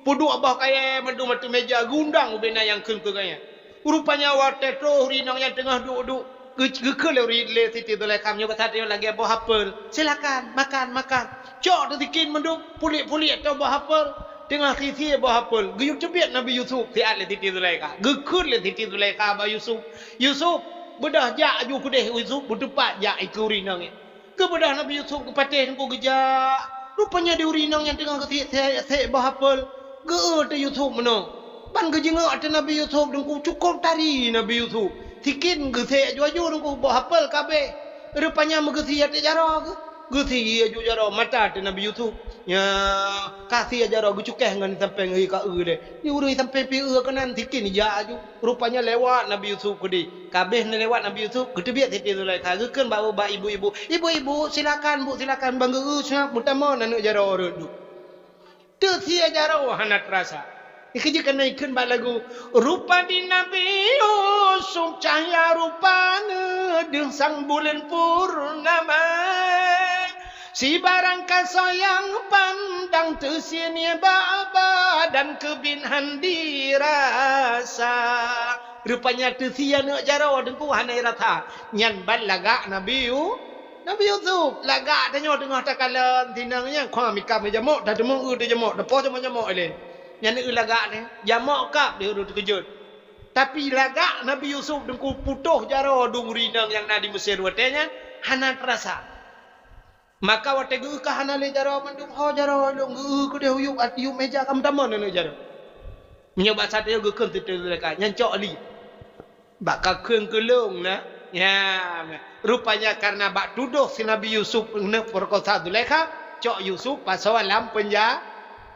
Peuduek boh kayèe mandum ateueh mèja geuundang ubé na nyang kheun keu gobnyan. Rupanya watèe troh ureueng inong nyan teungoh duek-duek, geu-, geukheun lé ureueng, lé Siti Zulaikha, meunyoe basa tanyoe lagèe boh apel, "Silakan, makan, makan." Cok ateueh sikin mandum, pulék-pulék ateueh boh apel, teungoh sie-sie boh apel. Geuyue teubiet Nabi Yusuf siat lé Siti Zulaikha. Geukheun lé Siti Zulaikha bak Yusuf, "Yusuf, beudôh jak aju keudéh Yusuf, beuteupat jak ikeue ureueng inong nyan." Geubeudôh Nabi Yusuf geupatéh Teungku geujak. Rupanya di ureueng inong nyan teungoh geusiek-siek boh apel. Geu-eu teuh Yusuf meunoe. Ban geujeungok ateueh Nabi Yusuf Teungku, cukôp tari Nabi Yusuf. Sikin geusiek aju-aju Teungku, boh apel ka abéh. Rupanya meugeusie ateueh jaroe geuh. Geusie aju jaroe mata ateueh Nabi Yusuf. Nyan, ka sie jaroe geucukéh ngon sampéng, ka eu lé. Di ureueng sampéng pih eu keunan, sikin ijak aju. Rupanya lewat Nabi Yusuf keudéh. Ka abéh lewat Nabi Yusuf, geuteubiet Siti Zulaikha, geukheun bak, bak ibu-ibu, "Ibu-ibu, silakan, Bu, silakan, ban geu-eu seunap meutamong aneuk jaroe rot." Teusie jaroe hana teurasa. Ikheun jih keuneuk ikheun bak lagu, "Rupa di Nabi Yusuf, cahya rupa neuh deuh sang buleuen purnama. Sibarang kasoe nyang pandang teusie nibak badan keubiet han dirasa." Rupanya teusie aneuk jaroe Teungku hana jirasa. Nyan ban lagak Nabi Yu-, Nabi Yusuf. Lagak tanyoe teungoh takalon sinong nyan, kha mika meujamok, tateumeung eu teujamok, tapoh jamok-jamok ilèe. Nyan eu lagak nyan, jamok kab di ureueng teukeujot. Tapi lagak Nabi Yusuf Teungku putôh jaroe dum ureueng inong nyang na di Mesir watèe nyan hana teurasa. Maka watèe geu-eu ka hana lé jaroe mandum, "Ho jaroe lôn geu-eu keudéh u yup, at-, yup mèja ka meutamong aneuk jaroe." Meunyoe bak saat nyoe geukheun teuh Zulaikha, nyan cok li. "Bak ka kheun keu lôn na?" Nyan. Rupanya kareuna bak tudoh si Nabi Yusuf neuk peurekosa Zulaikha, cok Yusuf pasoe lam peunja-,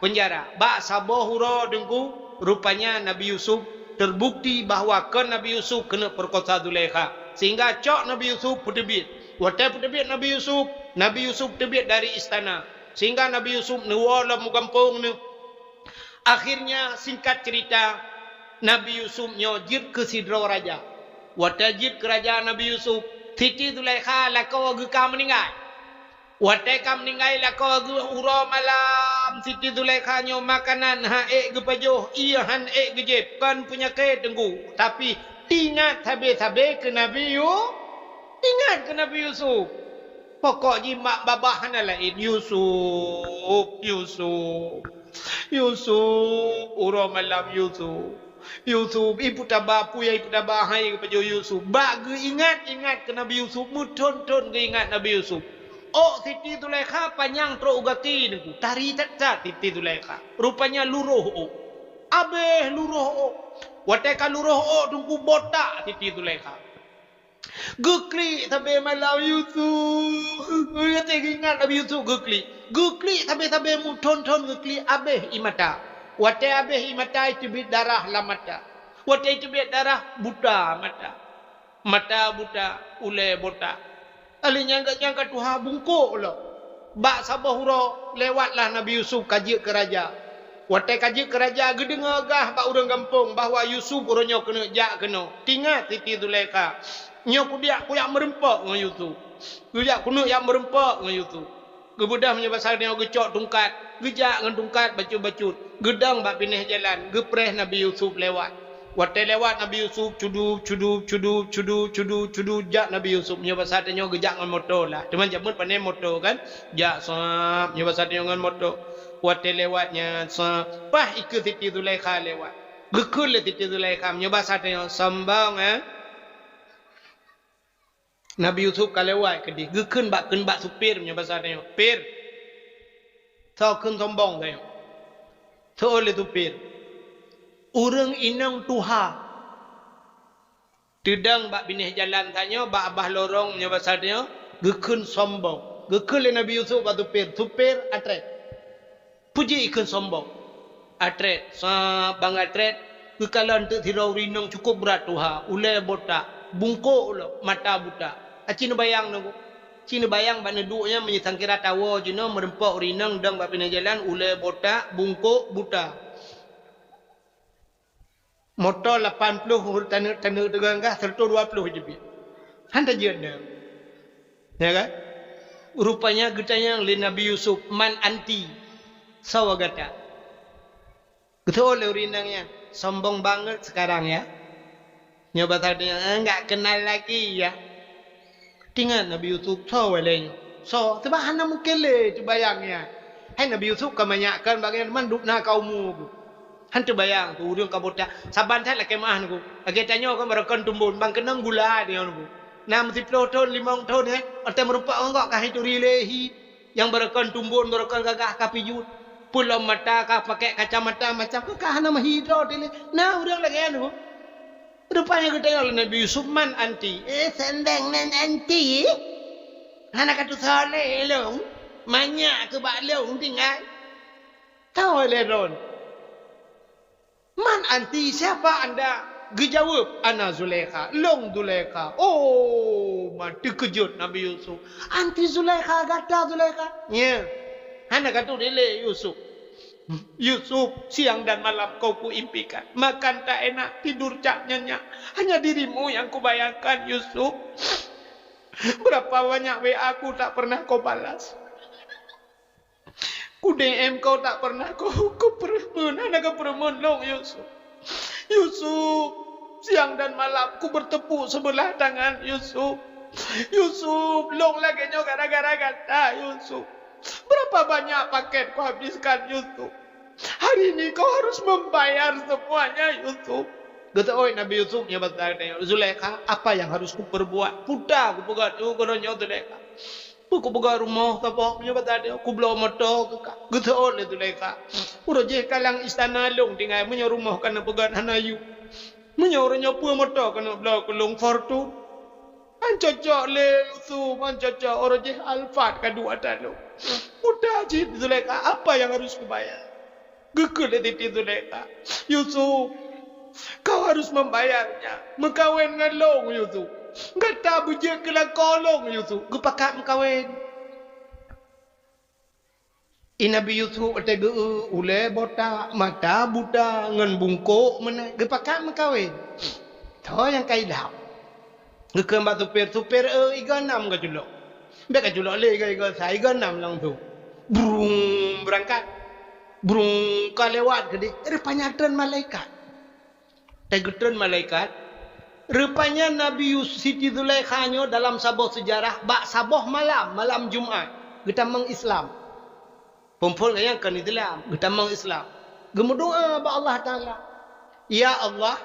peunjara. Bak saboh uroe Teungku, rupanya Nabi Yusuf teubukti bahwa kon Nabi Yusuf keuneuk peurekosa Zulaikha, sehingga cok Nabi Yusuf peuteubiet. Watèe peuteubiet Nabi Yusuf, Nabi Yusuf teubiet dari istana, sehingga Nabi Yusuf neuwoe lom u gampông neuh. Akhirnya, singkat cerita, Nabi Yusuf nyoe jeuet keu sidroe raja. Watèe jeuet keu raja Nabi Yusuf, Siti Zulaikha lakoe geuh ka meuninggai. Watée ka meuninggai lakoe geuh uroe malam, Siti Zulaikha nyoe makanan han ék geupajoh, ié han ék geujieb, kon peunyakét teungku, tapi teuingat sabe-sabe keu Nabi Yu-, teuingat keu Nabi Yusuf. Pokok jih mak babah hana laén, "Yusuf, Yusuf, Yusuf, uroe malam Yusuf, Yusuf." Ipeutaba, peue nyang ipeutaba, hai geupajoh Yusuf. Bak geuingat-ingat keu Nabi Yusuf, meuthon-thon geuingat Nabi Yusuf. Ôk Siti Zulaikha panyang trok u gaki teungku, tari that-that Siti Zulaikha. Rupanya luroh ôk. Abéh luroh ôk. Watée ka luroh ôk teungku, botak Siti Zulaikha. Geuklik sabe malam Yusuf. Watée geuingat Nabi Yusuf geuklik. Geuklik sabe-sabe, meuthon-thon geuklik, abéh ie mata. Watée abéh ie mata, iteubiet darah lam mata. Watée iteubiet darah, buta mata. Mata buta, ulée botak. Lheueh nyan gobnyan ka tuha bungkôk lom. Bak saboh uroe lewatlah Nabi Yusuf ka jeuet keu raja. Watée ka jeuet keu raja, geudeungoe gah bak ureuëng gampông bahwa Yusuf uroe nyoe keuneuk jak keunoe. Teuingat Siti Zulaikha, "Nyoe kudiak kujak meureumpok ngon Yusuf. Kujak keuneuk jak meureumpok ngon Yusuf." Geubeudôh meunyoe basa tanyoe geucok tungkat, geujak ngon tungkat bacut-bacut, geudong bak binéh jalan, geupreh Nabi Yusuf lewat. Watée lewat Nabi Yusuf, cudub, cudub, cudub, cudub, cudub, cudub, jak Nabi Yusuf. Meunyoe basa tanyoe geujak ngon moto lah. Teuma jameun pane moto kan? Jak sab, meunyoe basa tanyoe ngon moto. Watée lewat nyan sab, paih ikeue Siti Zulaikha lewat. Geukheun lé Siti Zulaikha, meunyoe basa tanyoe, sombong, eh? Nabi Yusuf ka lewat keudeh, geukheun bak, kheun bak supir, meunyoe basa tanyoe, "Pir, soe kheun sombong tanyoe?" Seuôt lé supir, "Ureuëng inong tuha teudong bak binéh jalan tanyoe, bak babah lorong, meunyoe basa tanyoe, geukheun sombong." Geukheun lé Nabi Yusuf bak supir, "Supir, atrét." Peue jih ikheun sombong? Atrét, sab ban atrét, geukalon teuk sidroe ureuëng inong cukôp brat tuha, ulée botak, bungkôk lom, mata buta. Aci neubayang neuku. Ci neubayang bak neuduek nyan meunyoe sangkira tawoe jinoe meureumpok ureuëng inong dong bak binéh jalan, ulée botak, bungkôk, buta. Moto lapan ploh taneuk-taneuk teugang gah, seratus dua puluh jeuet. Han tajeuet nyan. Ya kan? Rupanya geutanyong lé Nabi Yusuf, "Man anti? Soe gata?" Geuseuôt lé ureuëng inong nyan, "Sombong banget sekarang ya. Nyoe basa tanyoe, eh, nggak kenal lagi ya." Teuingat Nabi Yusuf, soe waléh nyoe? Soe? Sabab hana mungken lé teubayang nyan. Hai Nabi Yusuf ka manyak kan, bak nyan mandum na ka umu geuh. Han teubayang tu ureuëng ka botak. Saban that lakée meuáh neuku. Lagée tanyoe kan barokon tumbon, ban keunong gula tanyoe neuku. Na meusiploh thon, limong thon, eh, watée meureumpok ngon gok ka hai turi lé hi. Nyang barokon tumbon, barokon gagah ka pijuet. Peulom mata ka pakai kacamata macam, ka hana meuhi droe dilée. Na ureuëng lagée nyan neuku. Rupanya geutanyong lé Nabi Yusuf, "Man anti?" Eh, sendeng nan anti. Hana ka tusoe lé lôn. Manyak keu bak lôn tinggai. Tahu lé droen. "Man anti, siapa anda?" Geujaweueb, "Ana Zulaikha, lôn Zulaikha." Oh, ma teukeujot Nabi Yusuf. "Anti Zulaikha, gata Zulaikha?" "Nya." Hana ka tudeungoe lé Yusuf. "Yusuf, siang dan malam kau kuimpikan. Makan tak enak, tidur tak nyenyak. Hanya dirimu yang kubayangkan, Yusuf. Berapa banyak W A ku tak pernah kau balas. Ku D M kau tak pernah kau, kau peureumeun, hana kau peureumeun lôn, Yusuf. Yusuf, siang dan malam ku bertepuk sebelah tangan, Yusuf. Yusuf, lôn lagée nyoe gara-gara gata, Yusuf. Berapa banyak paket ku habiskan, Yusuf. Hari ini kau harus membayar semuanya, Yusuf." Geuteuôt Nabi Yusuf nyoe basa tanyoe, "Zulaikha, apa yang harus kuperbuat? Buta kupeugét, uroe nyoe Zulaikha. Peue kupeugét rumoh saboh nyoe basa tanyoe, kubloe moto keu ka." Geuteuôt lé Zulaikha, "Uroe jih ka lam istana lôn tinggai, meunyoe rumoh ka neupeugét hana yue. Meunyoe uroe nyoe peue moto ka neubloe keu lôn, Fortuner. Han cocok lé Yusuf, han cocok, uroe jih Alphard ka duek ata lôn. Buta cit Zulaikha, apa yang harus kubayar?" Geukheun lé Siti Zulaikha, "Yusuf, kau harus membayarnya. Meukawen ngon lôn, Yusuf. Gata beujeuet keu lakoe lôn, Yusuf." Geupakat meukawen. I Nabi Yusuf watée geu-, ulée botak, mata buta, ngon bungkôk meunan, geupakat meukawen. Toh nyang ka idap. Geukheun bak supir, "Supir, eh, iga nam ka culok." Bèk ka culok lé iga-iga sa, iga nam langsung. Brung, beurangkat. Brung, ka lewat keudéh. Rupanya treun malaikat. Teugeutreun malaikat. Rupanya Nabi Yus-, Siti Zulaikha nyoe dalam saboh seujarah, bak saboh malam, malam Jumat, geutamong Islam. Phôn-phôn nyan kon Islam, geutamong Islam. Geumeudoa bak Allah Taala, "Ya Allah,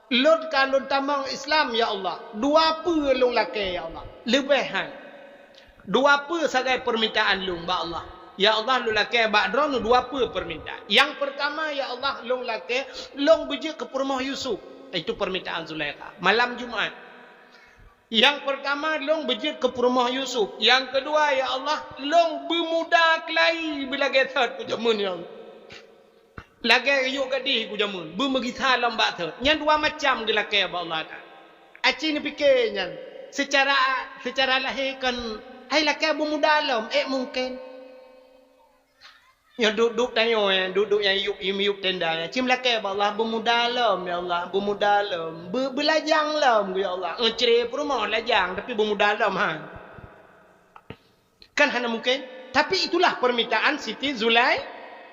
lôn ka lôn tamong Islam, ya Allah. Dua peue lôn lakèe, ya Allah. Leubeh hai. Dua peue sagai peumintaan lôn bak Allah. Ya Allah, lôn lakèe bak Droeneuh dua peue peumintaan. Nyang peurtama, ya Allah, lôn lakèe lôn beujeuet keu peurumoh Yusuf." Itu peumintaan Zulaikha. Malam Jumat. "Nyang peurtama, lôn beujeuet keu peurumoh Yusuf. Nyang keudua, ya Allah, lôn beumuda keulayi beulagèe thôt keu jameun nyoe. Lagèe yôk gadih keu jameun, beumeugisa lom bak thôt." Nyan dua macam geulakèe bak Allah Taala. Aci neupiké nyan, seucara, seucara lahé kon hai lakèe beumuda lom, ék mungken. Nyoe duek-duek tanyoe, eh, duek-duek nyang yup, miyup tenda, eh, cit meulakèe bak Allah, "Beumuda lom, ya Allah, beumuda lom. Be-, beulajang lom, ya Allah." Eh, cre peurumoh lajang, tapi beumuda lom, ha. Kan hana mungken. Tapi itulah permintaan Siti Zulai-,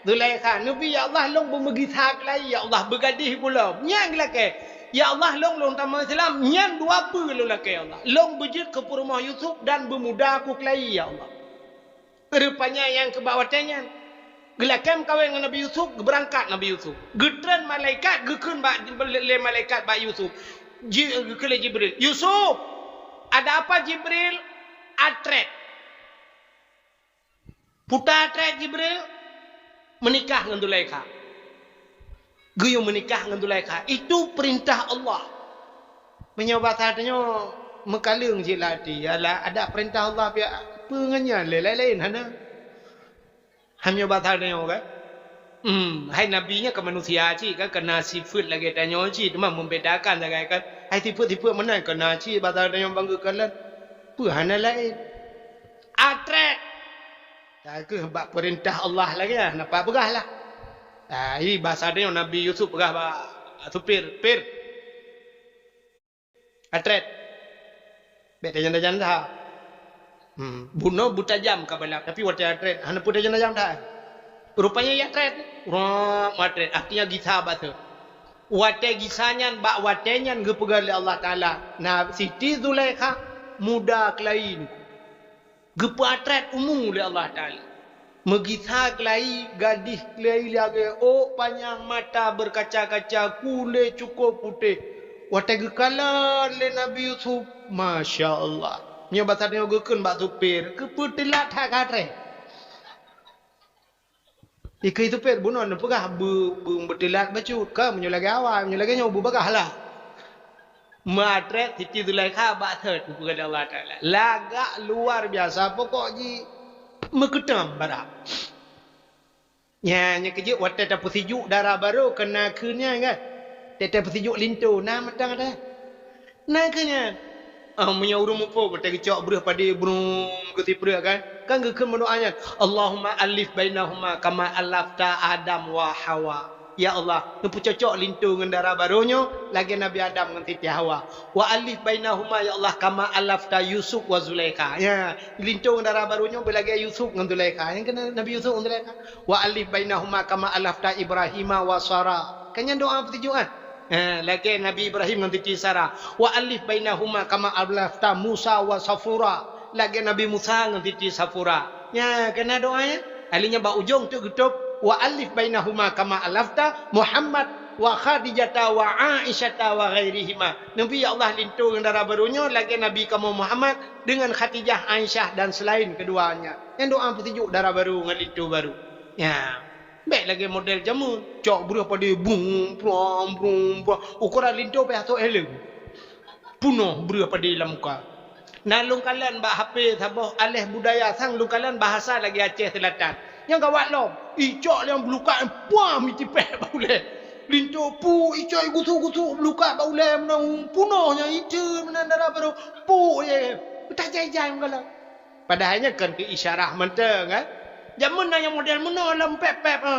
Zulaikha. Neubi, "Ya Allah, lôn beumeugisa keulayi, ya Allah, beugadih keu lôn." Nyan geulakèe. "Ya Allah, lôn, lôn tamong Islam." Nyan dua peue lôn lakèe, ya Allah. "Lôn beujeuet keu peurumoh Yusuf dan beumuda ku keulayi, ya Allah." Rupanya nyang keu bak watèe nyan, geulakèe meukawen ngon Nabi Yusuf, geubeurangkat Nabi Yusuf. Geutreun malaikat, geukheun bak, lé malaikat bak Yusuf. Ji-, geukheun lé Jibril, "Yusuf!" "Ada apa, Jibril?" "Atrét." "Peue atrét, Jibril?" "Meunikah ngon Zulaikha." Geuyue meunikah ngon Zulaikha. Itu peurintah Allah. Meunyoe basa tanyoe meukaleueng cit lam até, yalah, adak peurintah Allah pih peue ngon nyan lé, laén-laén hana. Hai meunyoe basa tanyoe kan? Hmm, hai nabi nyan kon manusia cit kan, kon na sifeuet lagèe tanyoe cit, teuma membedakan sagai kan. Hai sifeuet-sifeuet meunan kon na cit basa tanyoe bangga kalon. Peue hana laén. Atrét. Ka keuh bak peurintah Allah lagèe nyan, napa peugah lah. Ah, i basa tanyoe Nabi Yusuf peugah bak supir, "Pir, atrét. Bèk tajam-tajam that." Hmm, bunoe beutajam ka balap, tapi watèe atrét, hana peue tajam-tajam that. Rupanya i atrét, rap atrét, artinya gisa bak thôt. Watèe gisa nyan, bak watèe nyan geupeugah lé Allah Taala, na Siti Zulaikha muda keulayi nyoe. Geupeuatrét umu lé Allah Taala. Meugisa keulayi, gadih keulayi lagèe ôk panyang, mata beurkaca-kaca, kulét cukôp putéh. Watèe geukalon lé Nabi Yusuf, masya Allah. Nyoe basa tanyoe geukheun bak supir, keupeue teulat that ka trép. Dikeue supir bunoe neupeugah beu-, beu-, beuteulat bacut, ka meunyoe lagèe awai, meunyoe lagèe nyoe beubagaih lah. Meuatrét Siti Zulaikha bak thôt geupeugah lé Allah Taala. Lagak luar biasa, pokok jih meukeutem barak. Nyan, nyan keuh jeuet watèe tapeusijuek dara barô keu nakeuh nyan kan. Watèe tapeusijuek linto na mantong ada. Na keuh nyan. Ah, meunyoe ureueng muphom, watèe geucok breuh padé brung geusipreuk kan. Kan geukheun meudoa nyan, "Allahumma allif bainahuma kama allafta Adam wa Hawa." Ya Allah, neupeucocok linto ngon dara barô nyoe lagèe Nabi Adam ngon Siti Hawa. "Wa allif bainahuma ya Allah kama allafta Yusuf wa Zulaikha." Ya, linto ngon dara barô nyoe beulagèe Yusuf ngon Zulaikha. Nyang keuh Nabi Yusuf ngon Zulaikha. "Wa allif bainahuma kama allafta Ibrahima wa Sara." Kan nyan doa peusijuek kan? Eh, lagèe Nabi Ibrahim ngon Siti Sara. "Wa allif bainahuma kama allafta Musa wa Safura." Lagèe Nabi Musa ngon Siti Safura. Nya, keunan doa nyan. Ahli nyan bak ujong teuk geutôb, "Wa allif bainahuma kama allafta Muhammad wa Khadijata wa Aisyata wa ghairihima." Neubi, ya Allah, linto ngon dara barô nyoe lagèe Nabi kamoe Muhammad deungon Khadijah, Aisyah dan selain keduanya. Nyan doa peusijuek dara barô ngon linto barô. Nya. Bèk lagèe model jameun, cok breuh padé brung, brung, brung, brung. Ukoran linto payah sôk heleueng. Punoh breuh padé lam muka. Na lôn kalon bak H P saboh aléh budaya sang lôn kalon bahasa lagèe Aceh Selatan. Nyang gawat lom, icok nyang bulukat, puam, itipéh bak ulèe. Linto pu, icok igusu-gusu bulukat bak ulèe meunan, punoh nyang ite meunan dara barô, pu ye. Tajai-jai meugalak. Padahai nyan kon keu isyarah mantong, kan? Jameun na nyang model meunoe lom pép-pép, ha.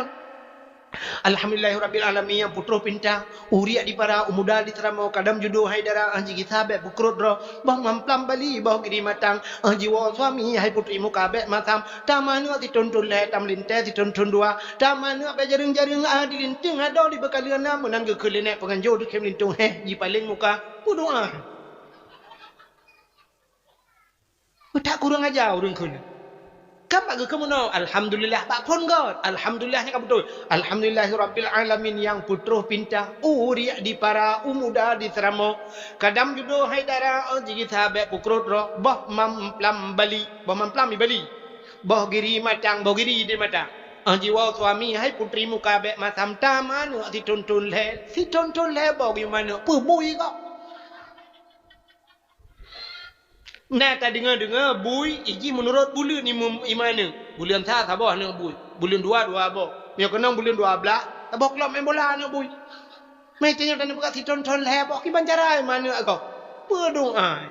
Alhamdulillahirabbil alamin, nyang peutroh pinta, uriek di para, u muda di seuramoe, kadam judo hai dara, 'oh jigisa bèk peukrot droe, boh mamplam bali, boh giri matang, 'oh jiwoe suami hai putri muka bèk masam, tam aneuk sithon-thon lhèe, tam lintèe sithon-thon dua, tam aneuk bèk jareueng-jareueng, 'oh di linteung adoe di beukaleueng na, meunan geukheun lé nèk peunganjo deukhém lintông, heh, jipaleng muka, peudoa. Peutak kureueng aja ureueng kheun. Kan bak geukheun meunoe, alhamdulillah bak phon göt. Alhamdulillah nyan ka beutôi. Alhamdulillahirabbil alamin, nyang peutroh pinta, uriek di para, u muda di seuramoe. Kadam judo hai dara, 'oh jigisa bèk peukrot droe, boh mamplam bali, boh mamplam di bali. Boh giri matang, boh giri di matang. 'Oh jiwoe suami hai putri muka bèk masam, tam aneuk sithon-thon lhèe, sithon-thon lhèe boh giri aneuk, peubui gob. Na tadeungoe-deungoe bui ijih meunurot buleuen imum iman nyoe. Buleuen sa saboh aneuk bui, buleuen dua dua boh. Meunyoe keunong buleuen dua blaih, saboh klub main bola aneuk bui. Meutanyoe taneuk peugah sithon-thon lhèe boh, kiban cara iman nyoe agoe? Peudoa.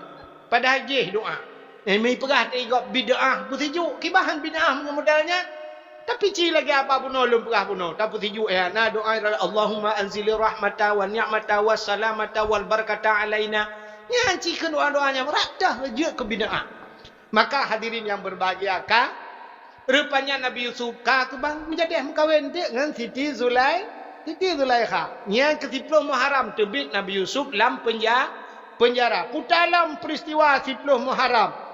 Padahai jih doa. Eh, meupeugah teuh gob bid'ah, beusijuek, kiban bid'ah meunyoe modal nyan. Tapi ci lagèe haba bunoe lôn peugah bunoe, tapeusijuek ya, na doa, Allahumma anzili rahmata wa ni'mata wa salamata wal barakata alaina. Nyan ci keu doa-doa nyang rata jeuet keu bid'ah. Maka hadirin yang berbahagia, ka rupanya Nabi Yusuf ka keubang meujadeh meukawen teuk ngon Siti Zulai, Siti Zulaikha. Nyan keu siploh Muharram teubiet Nabi Yusuf lam penja-, penjara. Peutalom peristiwa siploh Muharram.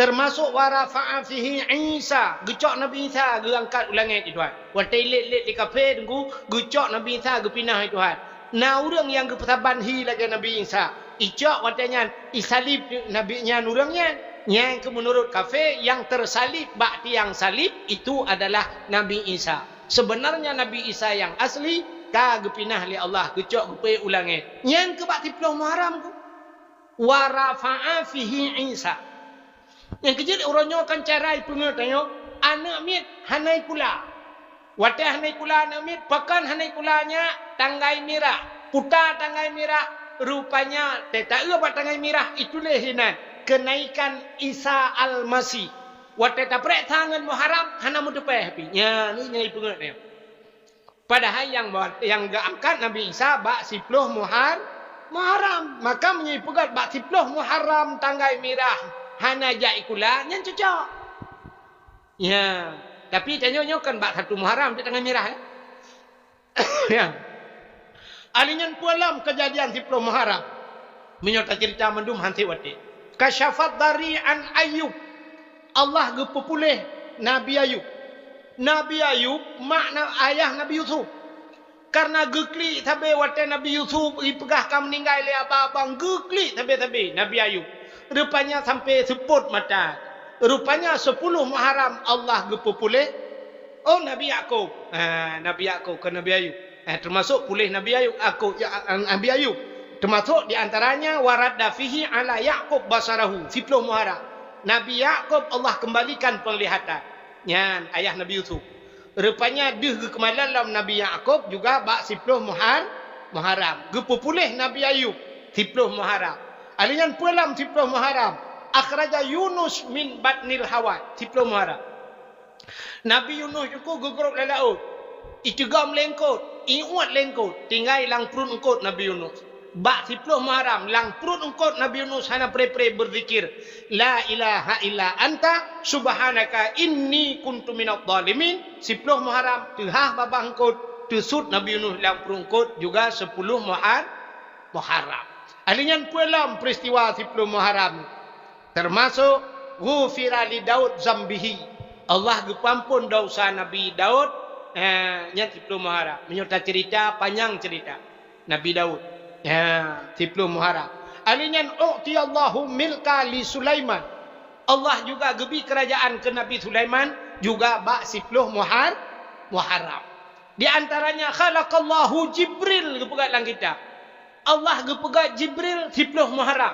Termasuk wa rafa'a fihi Isa, geucok Nabi Isa geuangkat u langèt di Tuhan. Watèe ilét-lét lé kafé teungku, geucok Nabi Isa geupinah di Tuhan. Na ureueng nyang geupeusaban hi lagèe Nabi Isa. Icok watèe nyan, isalib Nabi nyan ureueng nyan. Nyan keu meunurot kafé, nyang teusalib bak tiang salib itu adalah Nabi Isa. Sebenarnya Nabi Isa nyang asli ka geupinah lé Allah, geucok geupeuék u langèt. Nyan keu bak siploh Muharram keu. Wa rafa'a fihi Isa. Nyang keujeuet uroe nyoe kan cara ipeungeut tanyoe, aneuk miet hana ikula. Watèe hana ikula aneuk miet, pakon hana ikula nyak tanggai mirah, puta tanggai mirah, rupanya teuta eu bak tanggai mirah ituléh hinan kenaikan Isa Almasih. Watèe taprèksa ngon Muharram hana meuteupèh pih. Nyan, nyan ipeungeut tanyoe. Padahai nyang, nyang geuangkat Nabi Isa bak siploh Muhar-, Muharram. Maka meunyoe ipeugah bak siploh Muharram tanggai mirah hana jak ikula, nyan cocok. Ya, tapi tanyoe nyoe kan bak satu Muharram cit tanggai mirah, ya. Ya. Ali nyan peue lom keujadian siploh Muharram. Meunyoe taceurita mandum han sép watèe. Kasyafad dari an Ayub. Allah geupeupuléh Nabi Ayub. Nabi Ayub, mak na-, ayah Nabi Yusuf. Karena geuklik sabe watèe Nabi Yusuf ipeugah ka meuninggai lé abang-abang, geuklik sabe-sabe Nabi Ayub. Rupanya sampai seupôt mata. Rupanya siploh Muharram Allah geupeupuléh, oh, Nabi Yakub. Ha, Nabi Yakub, kon Nabi Ayub. Eh, teumasok puléh Nabi Ayub, aku, ya, Nabi Ayub. Teumasok di antaranya, wa radda fihi ala Yakub basarahu, siploh Muharram. Nabi Yakub Allah kembalikan penglihatan. Nyan, ayah Nabi Yusuf. Rupanya deuh geukeumalan lom Nabi Yakub juga bak siploh Muhar-, Muharram. Geupeupuléh Nabi Ayub, siploh Muharram. Ali nyan peue lom siploh Muharram. Akhraja Yunus min batnil hawat, siploh Muharram. Nabi Yunus nyoe geugrôp lam laôt. Iteugom lé eungkôt, iuet lé eungkôt, tinggai lam pruet eungkôt Nabi Yunus. Bak siploh Muharram, lam pruet eungkôt Nabi Yunus hana pre-pre beuzikir, "La ilaha illa anta, subhanaka inni kuntu minadh dhalimin." Siploh Muharram, teuhah babah eungkôt, teusut Nabi Yunus lam pruet eungkôt, juga siploh Muhar-, Muharram. Ali nyan peue lom peristiwa siploh Muharram. Teumasok, "Ghufira li Daud zambihi." Allah geupeuamphon desya Nabi Daud, eh, nyan siploh Muharram. Meunyoe taceurita, panyang ceurita Nabi Daud. Eh, siploh Muharram. Ali nyan, "U'tiyallahu milka li Sulaiman." Allah juga geubri keurajaan keu Nabi Sulaiman juga bak siploh Muhar-, Muharram. Di antaranya, "Khalaqallahu Jibril," geupeugah lam kitab. Allah geupeugah Jibril siploh Muharram.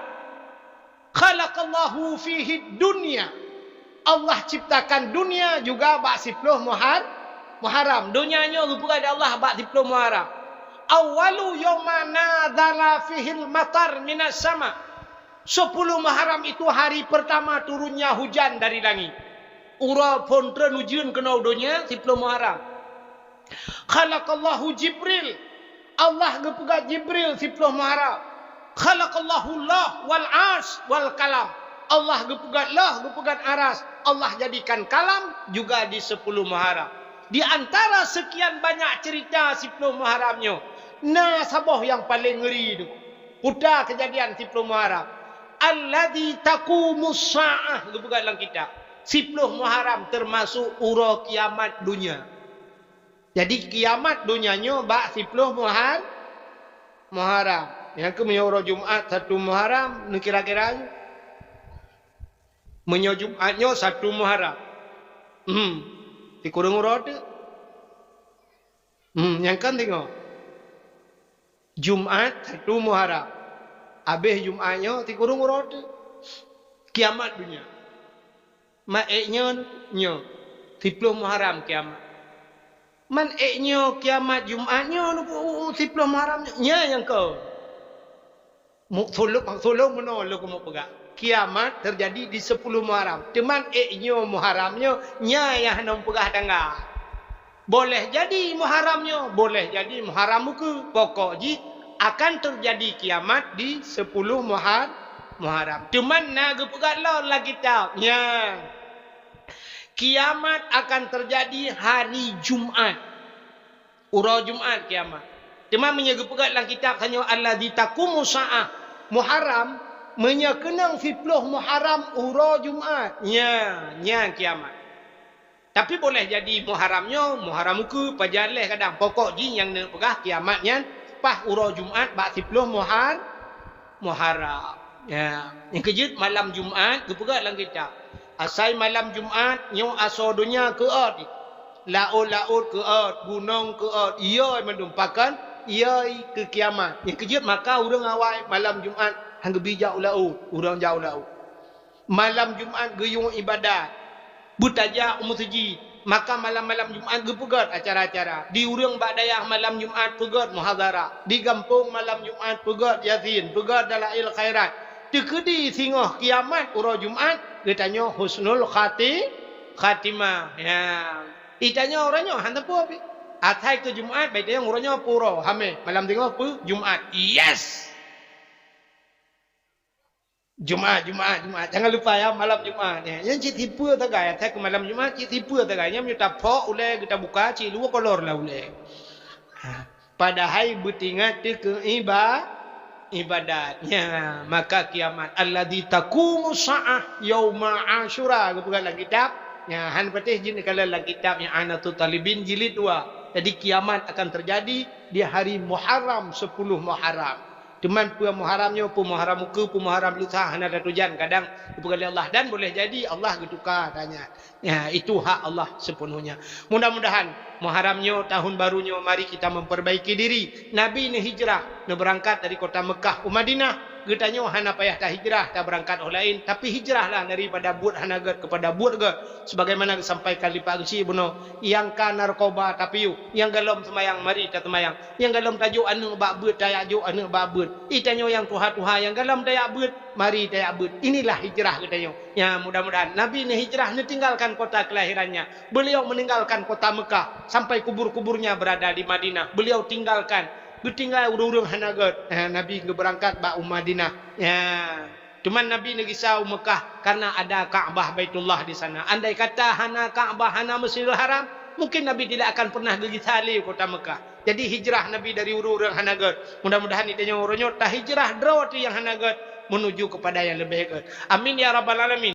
"Khalaqallahu fihi dunya." Allah ciptakan dunia juga bak siploh Muhar-, Muharram. Dunia nyoe geupeugah lé Allah bak siploh Muharram. "Awwalu yauma nazala fihil matar minas sama." Siploh Muharram itu hari pertama turunnya hujan dari langit. Uroe phon treun ujeuen keunoe donya siploh Muharram. Khalaqallahu Jibril. Allah geupeugöt Jibril siploh Muharram. Khalaqallahu Loh wal Arsy wal Kalam. Allah geupeugöt Loh, geupeugöt Aras. Allah jadikan Kalam juga di sepuluh Muharram. Di antara sekian banyak cerita siploh Muharram nyoe, na saboh nyang paleng ngeri tu. Puta keujadian siploh Muharram. Alladzi taqumus sa'ah, geupeugöt lam kitab. Siploh Muharram teumasok uroe kiamat dunia. Jadi, kiamat dunia nyoe bak siploh Muhar-, Muharram. Nyang keuh meunyoe uroe Jumat satu Muharram, neukira-kira nyoe. Meunyoe Jumat nyoe satu Muharram. Hmm. Sikureueng uroe teuk. Hmm, nyang kan tengok. Jumat satu Muharram. Abéh Jumat nyoe sikureueng uroe teuk. Kiamat dunia. Man ék nyoe, nyoe. Siploh Muharram kiamat. Man ék nyoe kiamat Jumat nyoe, u-, u-, u-, siploh Muharram nyoe. Nyan nyang keu. Mu-, sulông, sulông meunoe lôn keumeung peugah. Kiamat teujadi di sepuluh Muharram. Teuma ék nyoe Muharram nyoe, nyan nyang hana meupeugah tanggai. Boleh jadi Muharram nyoe, boleh jadi Muharram ukeue. Pokok jih akan teujadi kiamat di sepuluh Muhar-, Muharram. Teuma na geupeugah lom lam kitab. Nyan. Kiamat akan teujadi hari Jumat. Uroe Jumat kiamat. Teuma meunyoe geupeugah lam kitab tanyoe alladzi taqumus sa'ah Muharram, meunyoe keunong siploh Muharram uroe Jumat. Nyan, nyan kiamat. Tapi boleh jadi Muharram nyoe, Muharram ukeue, pajan lé kadang. Pokok jih nyang neupeugah kiamat nyan paih uroe Jumat bak siploh Muhar-, Muharram. Ya, nyang keujeuet malam Jumat geupeugah lam kitab. Asai malam Jumat nyoe asoe donya keuôt. Laôt-laôt keuôt, gunong keuôt, iyoi mandum pakon, iyoi keu kiamat. Nyang keujeuet maka ureuëng awai malam Jumat han geubi jak u laôt, ureuëng jak u laôt. Malam Jumat geuyue iébadat. Beutajak u meuseujid, maka malam-malam Jumat geupeugét acara-acara. Di ureuëng bak dayah malam Jumat peugét muhadharah. Di gampông malam Jumat peugét Yasin, peugét Dalail Khairat. Teukeudi singoh kiamat uroe Jumat, geutanyoe husnul khati-, khatimah. Ya. Itanyoe uroe nyoe hana peue pih. Asai keu Jumat, bak itanyoe uroe nyoe peue uroe, hamé. Malam singoh peue? Jumat. Yes! Jumat, Jumat, Jumat. Jangan lupa ya, malam Jumat. Ya, nyan cit sipeue sagai. Asai keu malam Jumat, cit sipeue sagai. Nyan meunyoe taphok ulée, geuta buka, cit luwa kolor lah ulée. Ha. Padahai beutingat teu keu iba-, iébadat. Ya, maka kiamat. Alladzi taqumu sa'ah yauma Asyura. Geupeugah lam kitab. Ya, han patéh jeuet neukalon lam kitab nyang I'anatut Thalibin jilid dua. Jadi kiamat akan terjadi di hari Muharram, sepuluh Muharram. Teuma peue Muharram nyoe, peue Muharram ukeue, peue Muharram lusa hana tatujan, kadang geupeugah lé Allah, dan boleh jadi Allah geutuka tanya. Ya, itu hak Allah sepenuhnya. Mudah-mudahan Muharram nyoe, tahun baru nyoe, mari kita memperbaiki diri. Nabi neuhijrah, neubeurangkat dari kota Mekah u Madinah. Geutanyoe hana payah tahijrah, tabeurangkat óh laén, tapi hijrahlah daripada buet hana gét kepada buet gét, sebagaimana geusampaikan lé Pak Geuchik bunoe, nyang ka narkoba tapiôh, nyang golom seumayang, mari taseumayang. Nyang golom tajok aneuëk bak beuet, tajak jok aneuëk bak beuet. Itanyoe nyang tuha-tuha, nyang golom tajak beuet, mari tajak beuet. Inilah hijrah geutanyoe. Ya, mudah-mudahan Nabi neuhijrah, neutinggalkan kota kelahirannya. Beliau meninggalkan kota Mekah, sampai kubur-kuburnya berada di Madinah. Beliau tinggalkan, geutinggai ureuëng-ureuëng hana gét. Eh, Nabi geubeurangkat bak u Madinah. Ya. Teuma Nabi neugisa u Mekah karena ada Ka'bah Baitullah di sana. Andai kata hana Ka'bah, hana Masjidil Haram, mungkin Nabi tidak akan pernah geugisa lé kota Mekah. Jadi hijrah Nabi dari ureuëng-ureuëng hana gét. Mudah-mudahan itanyoe uroe nyoe tahijrah droe teuh nyang hana gét menuju kepada yang lebih gét. Amin ya rabbal alamin.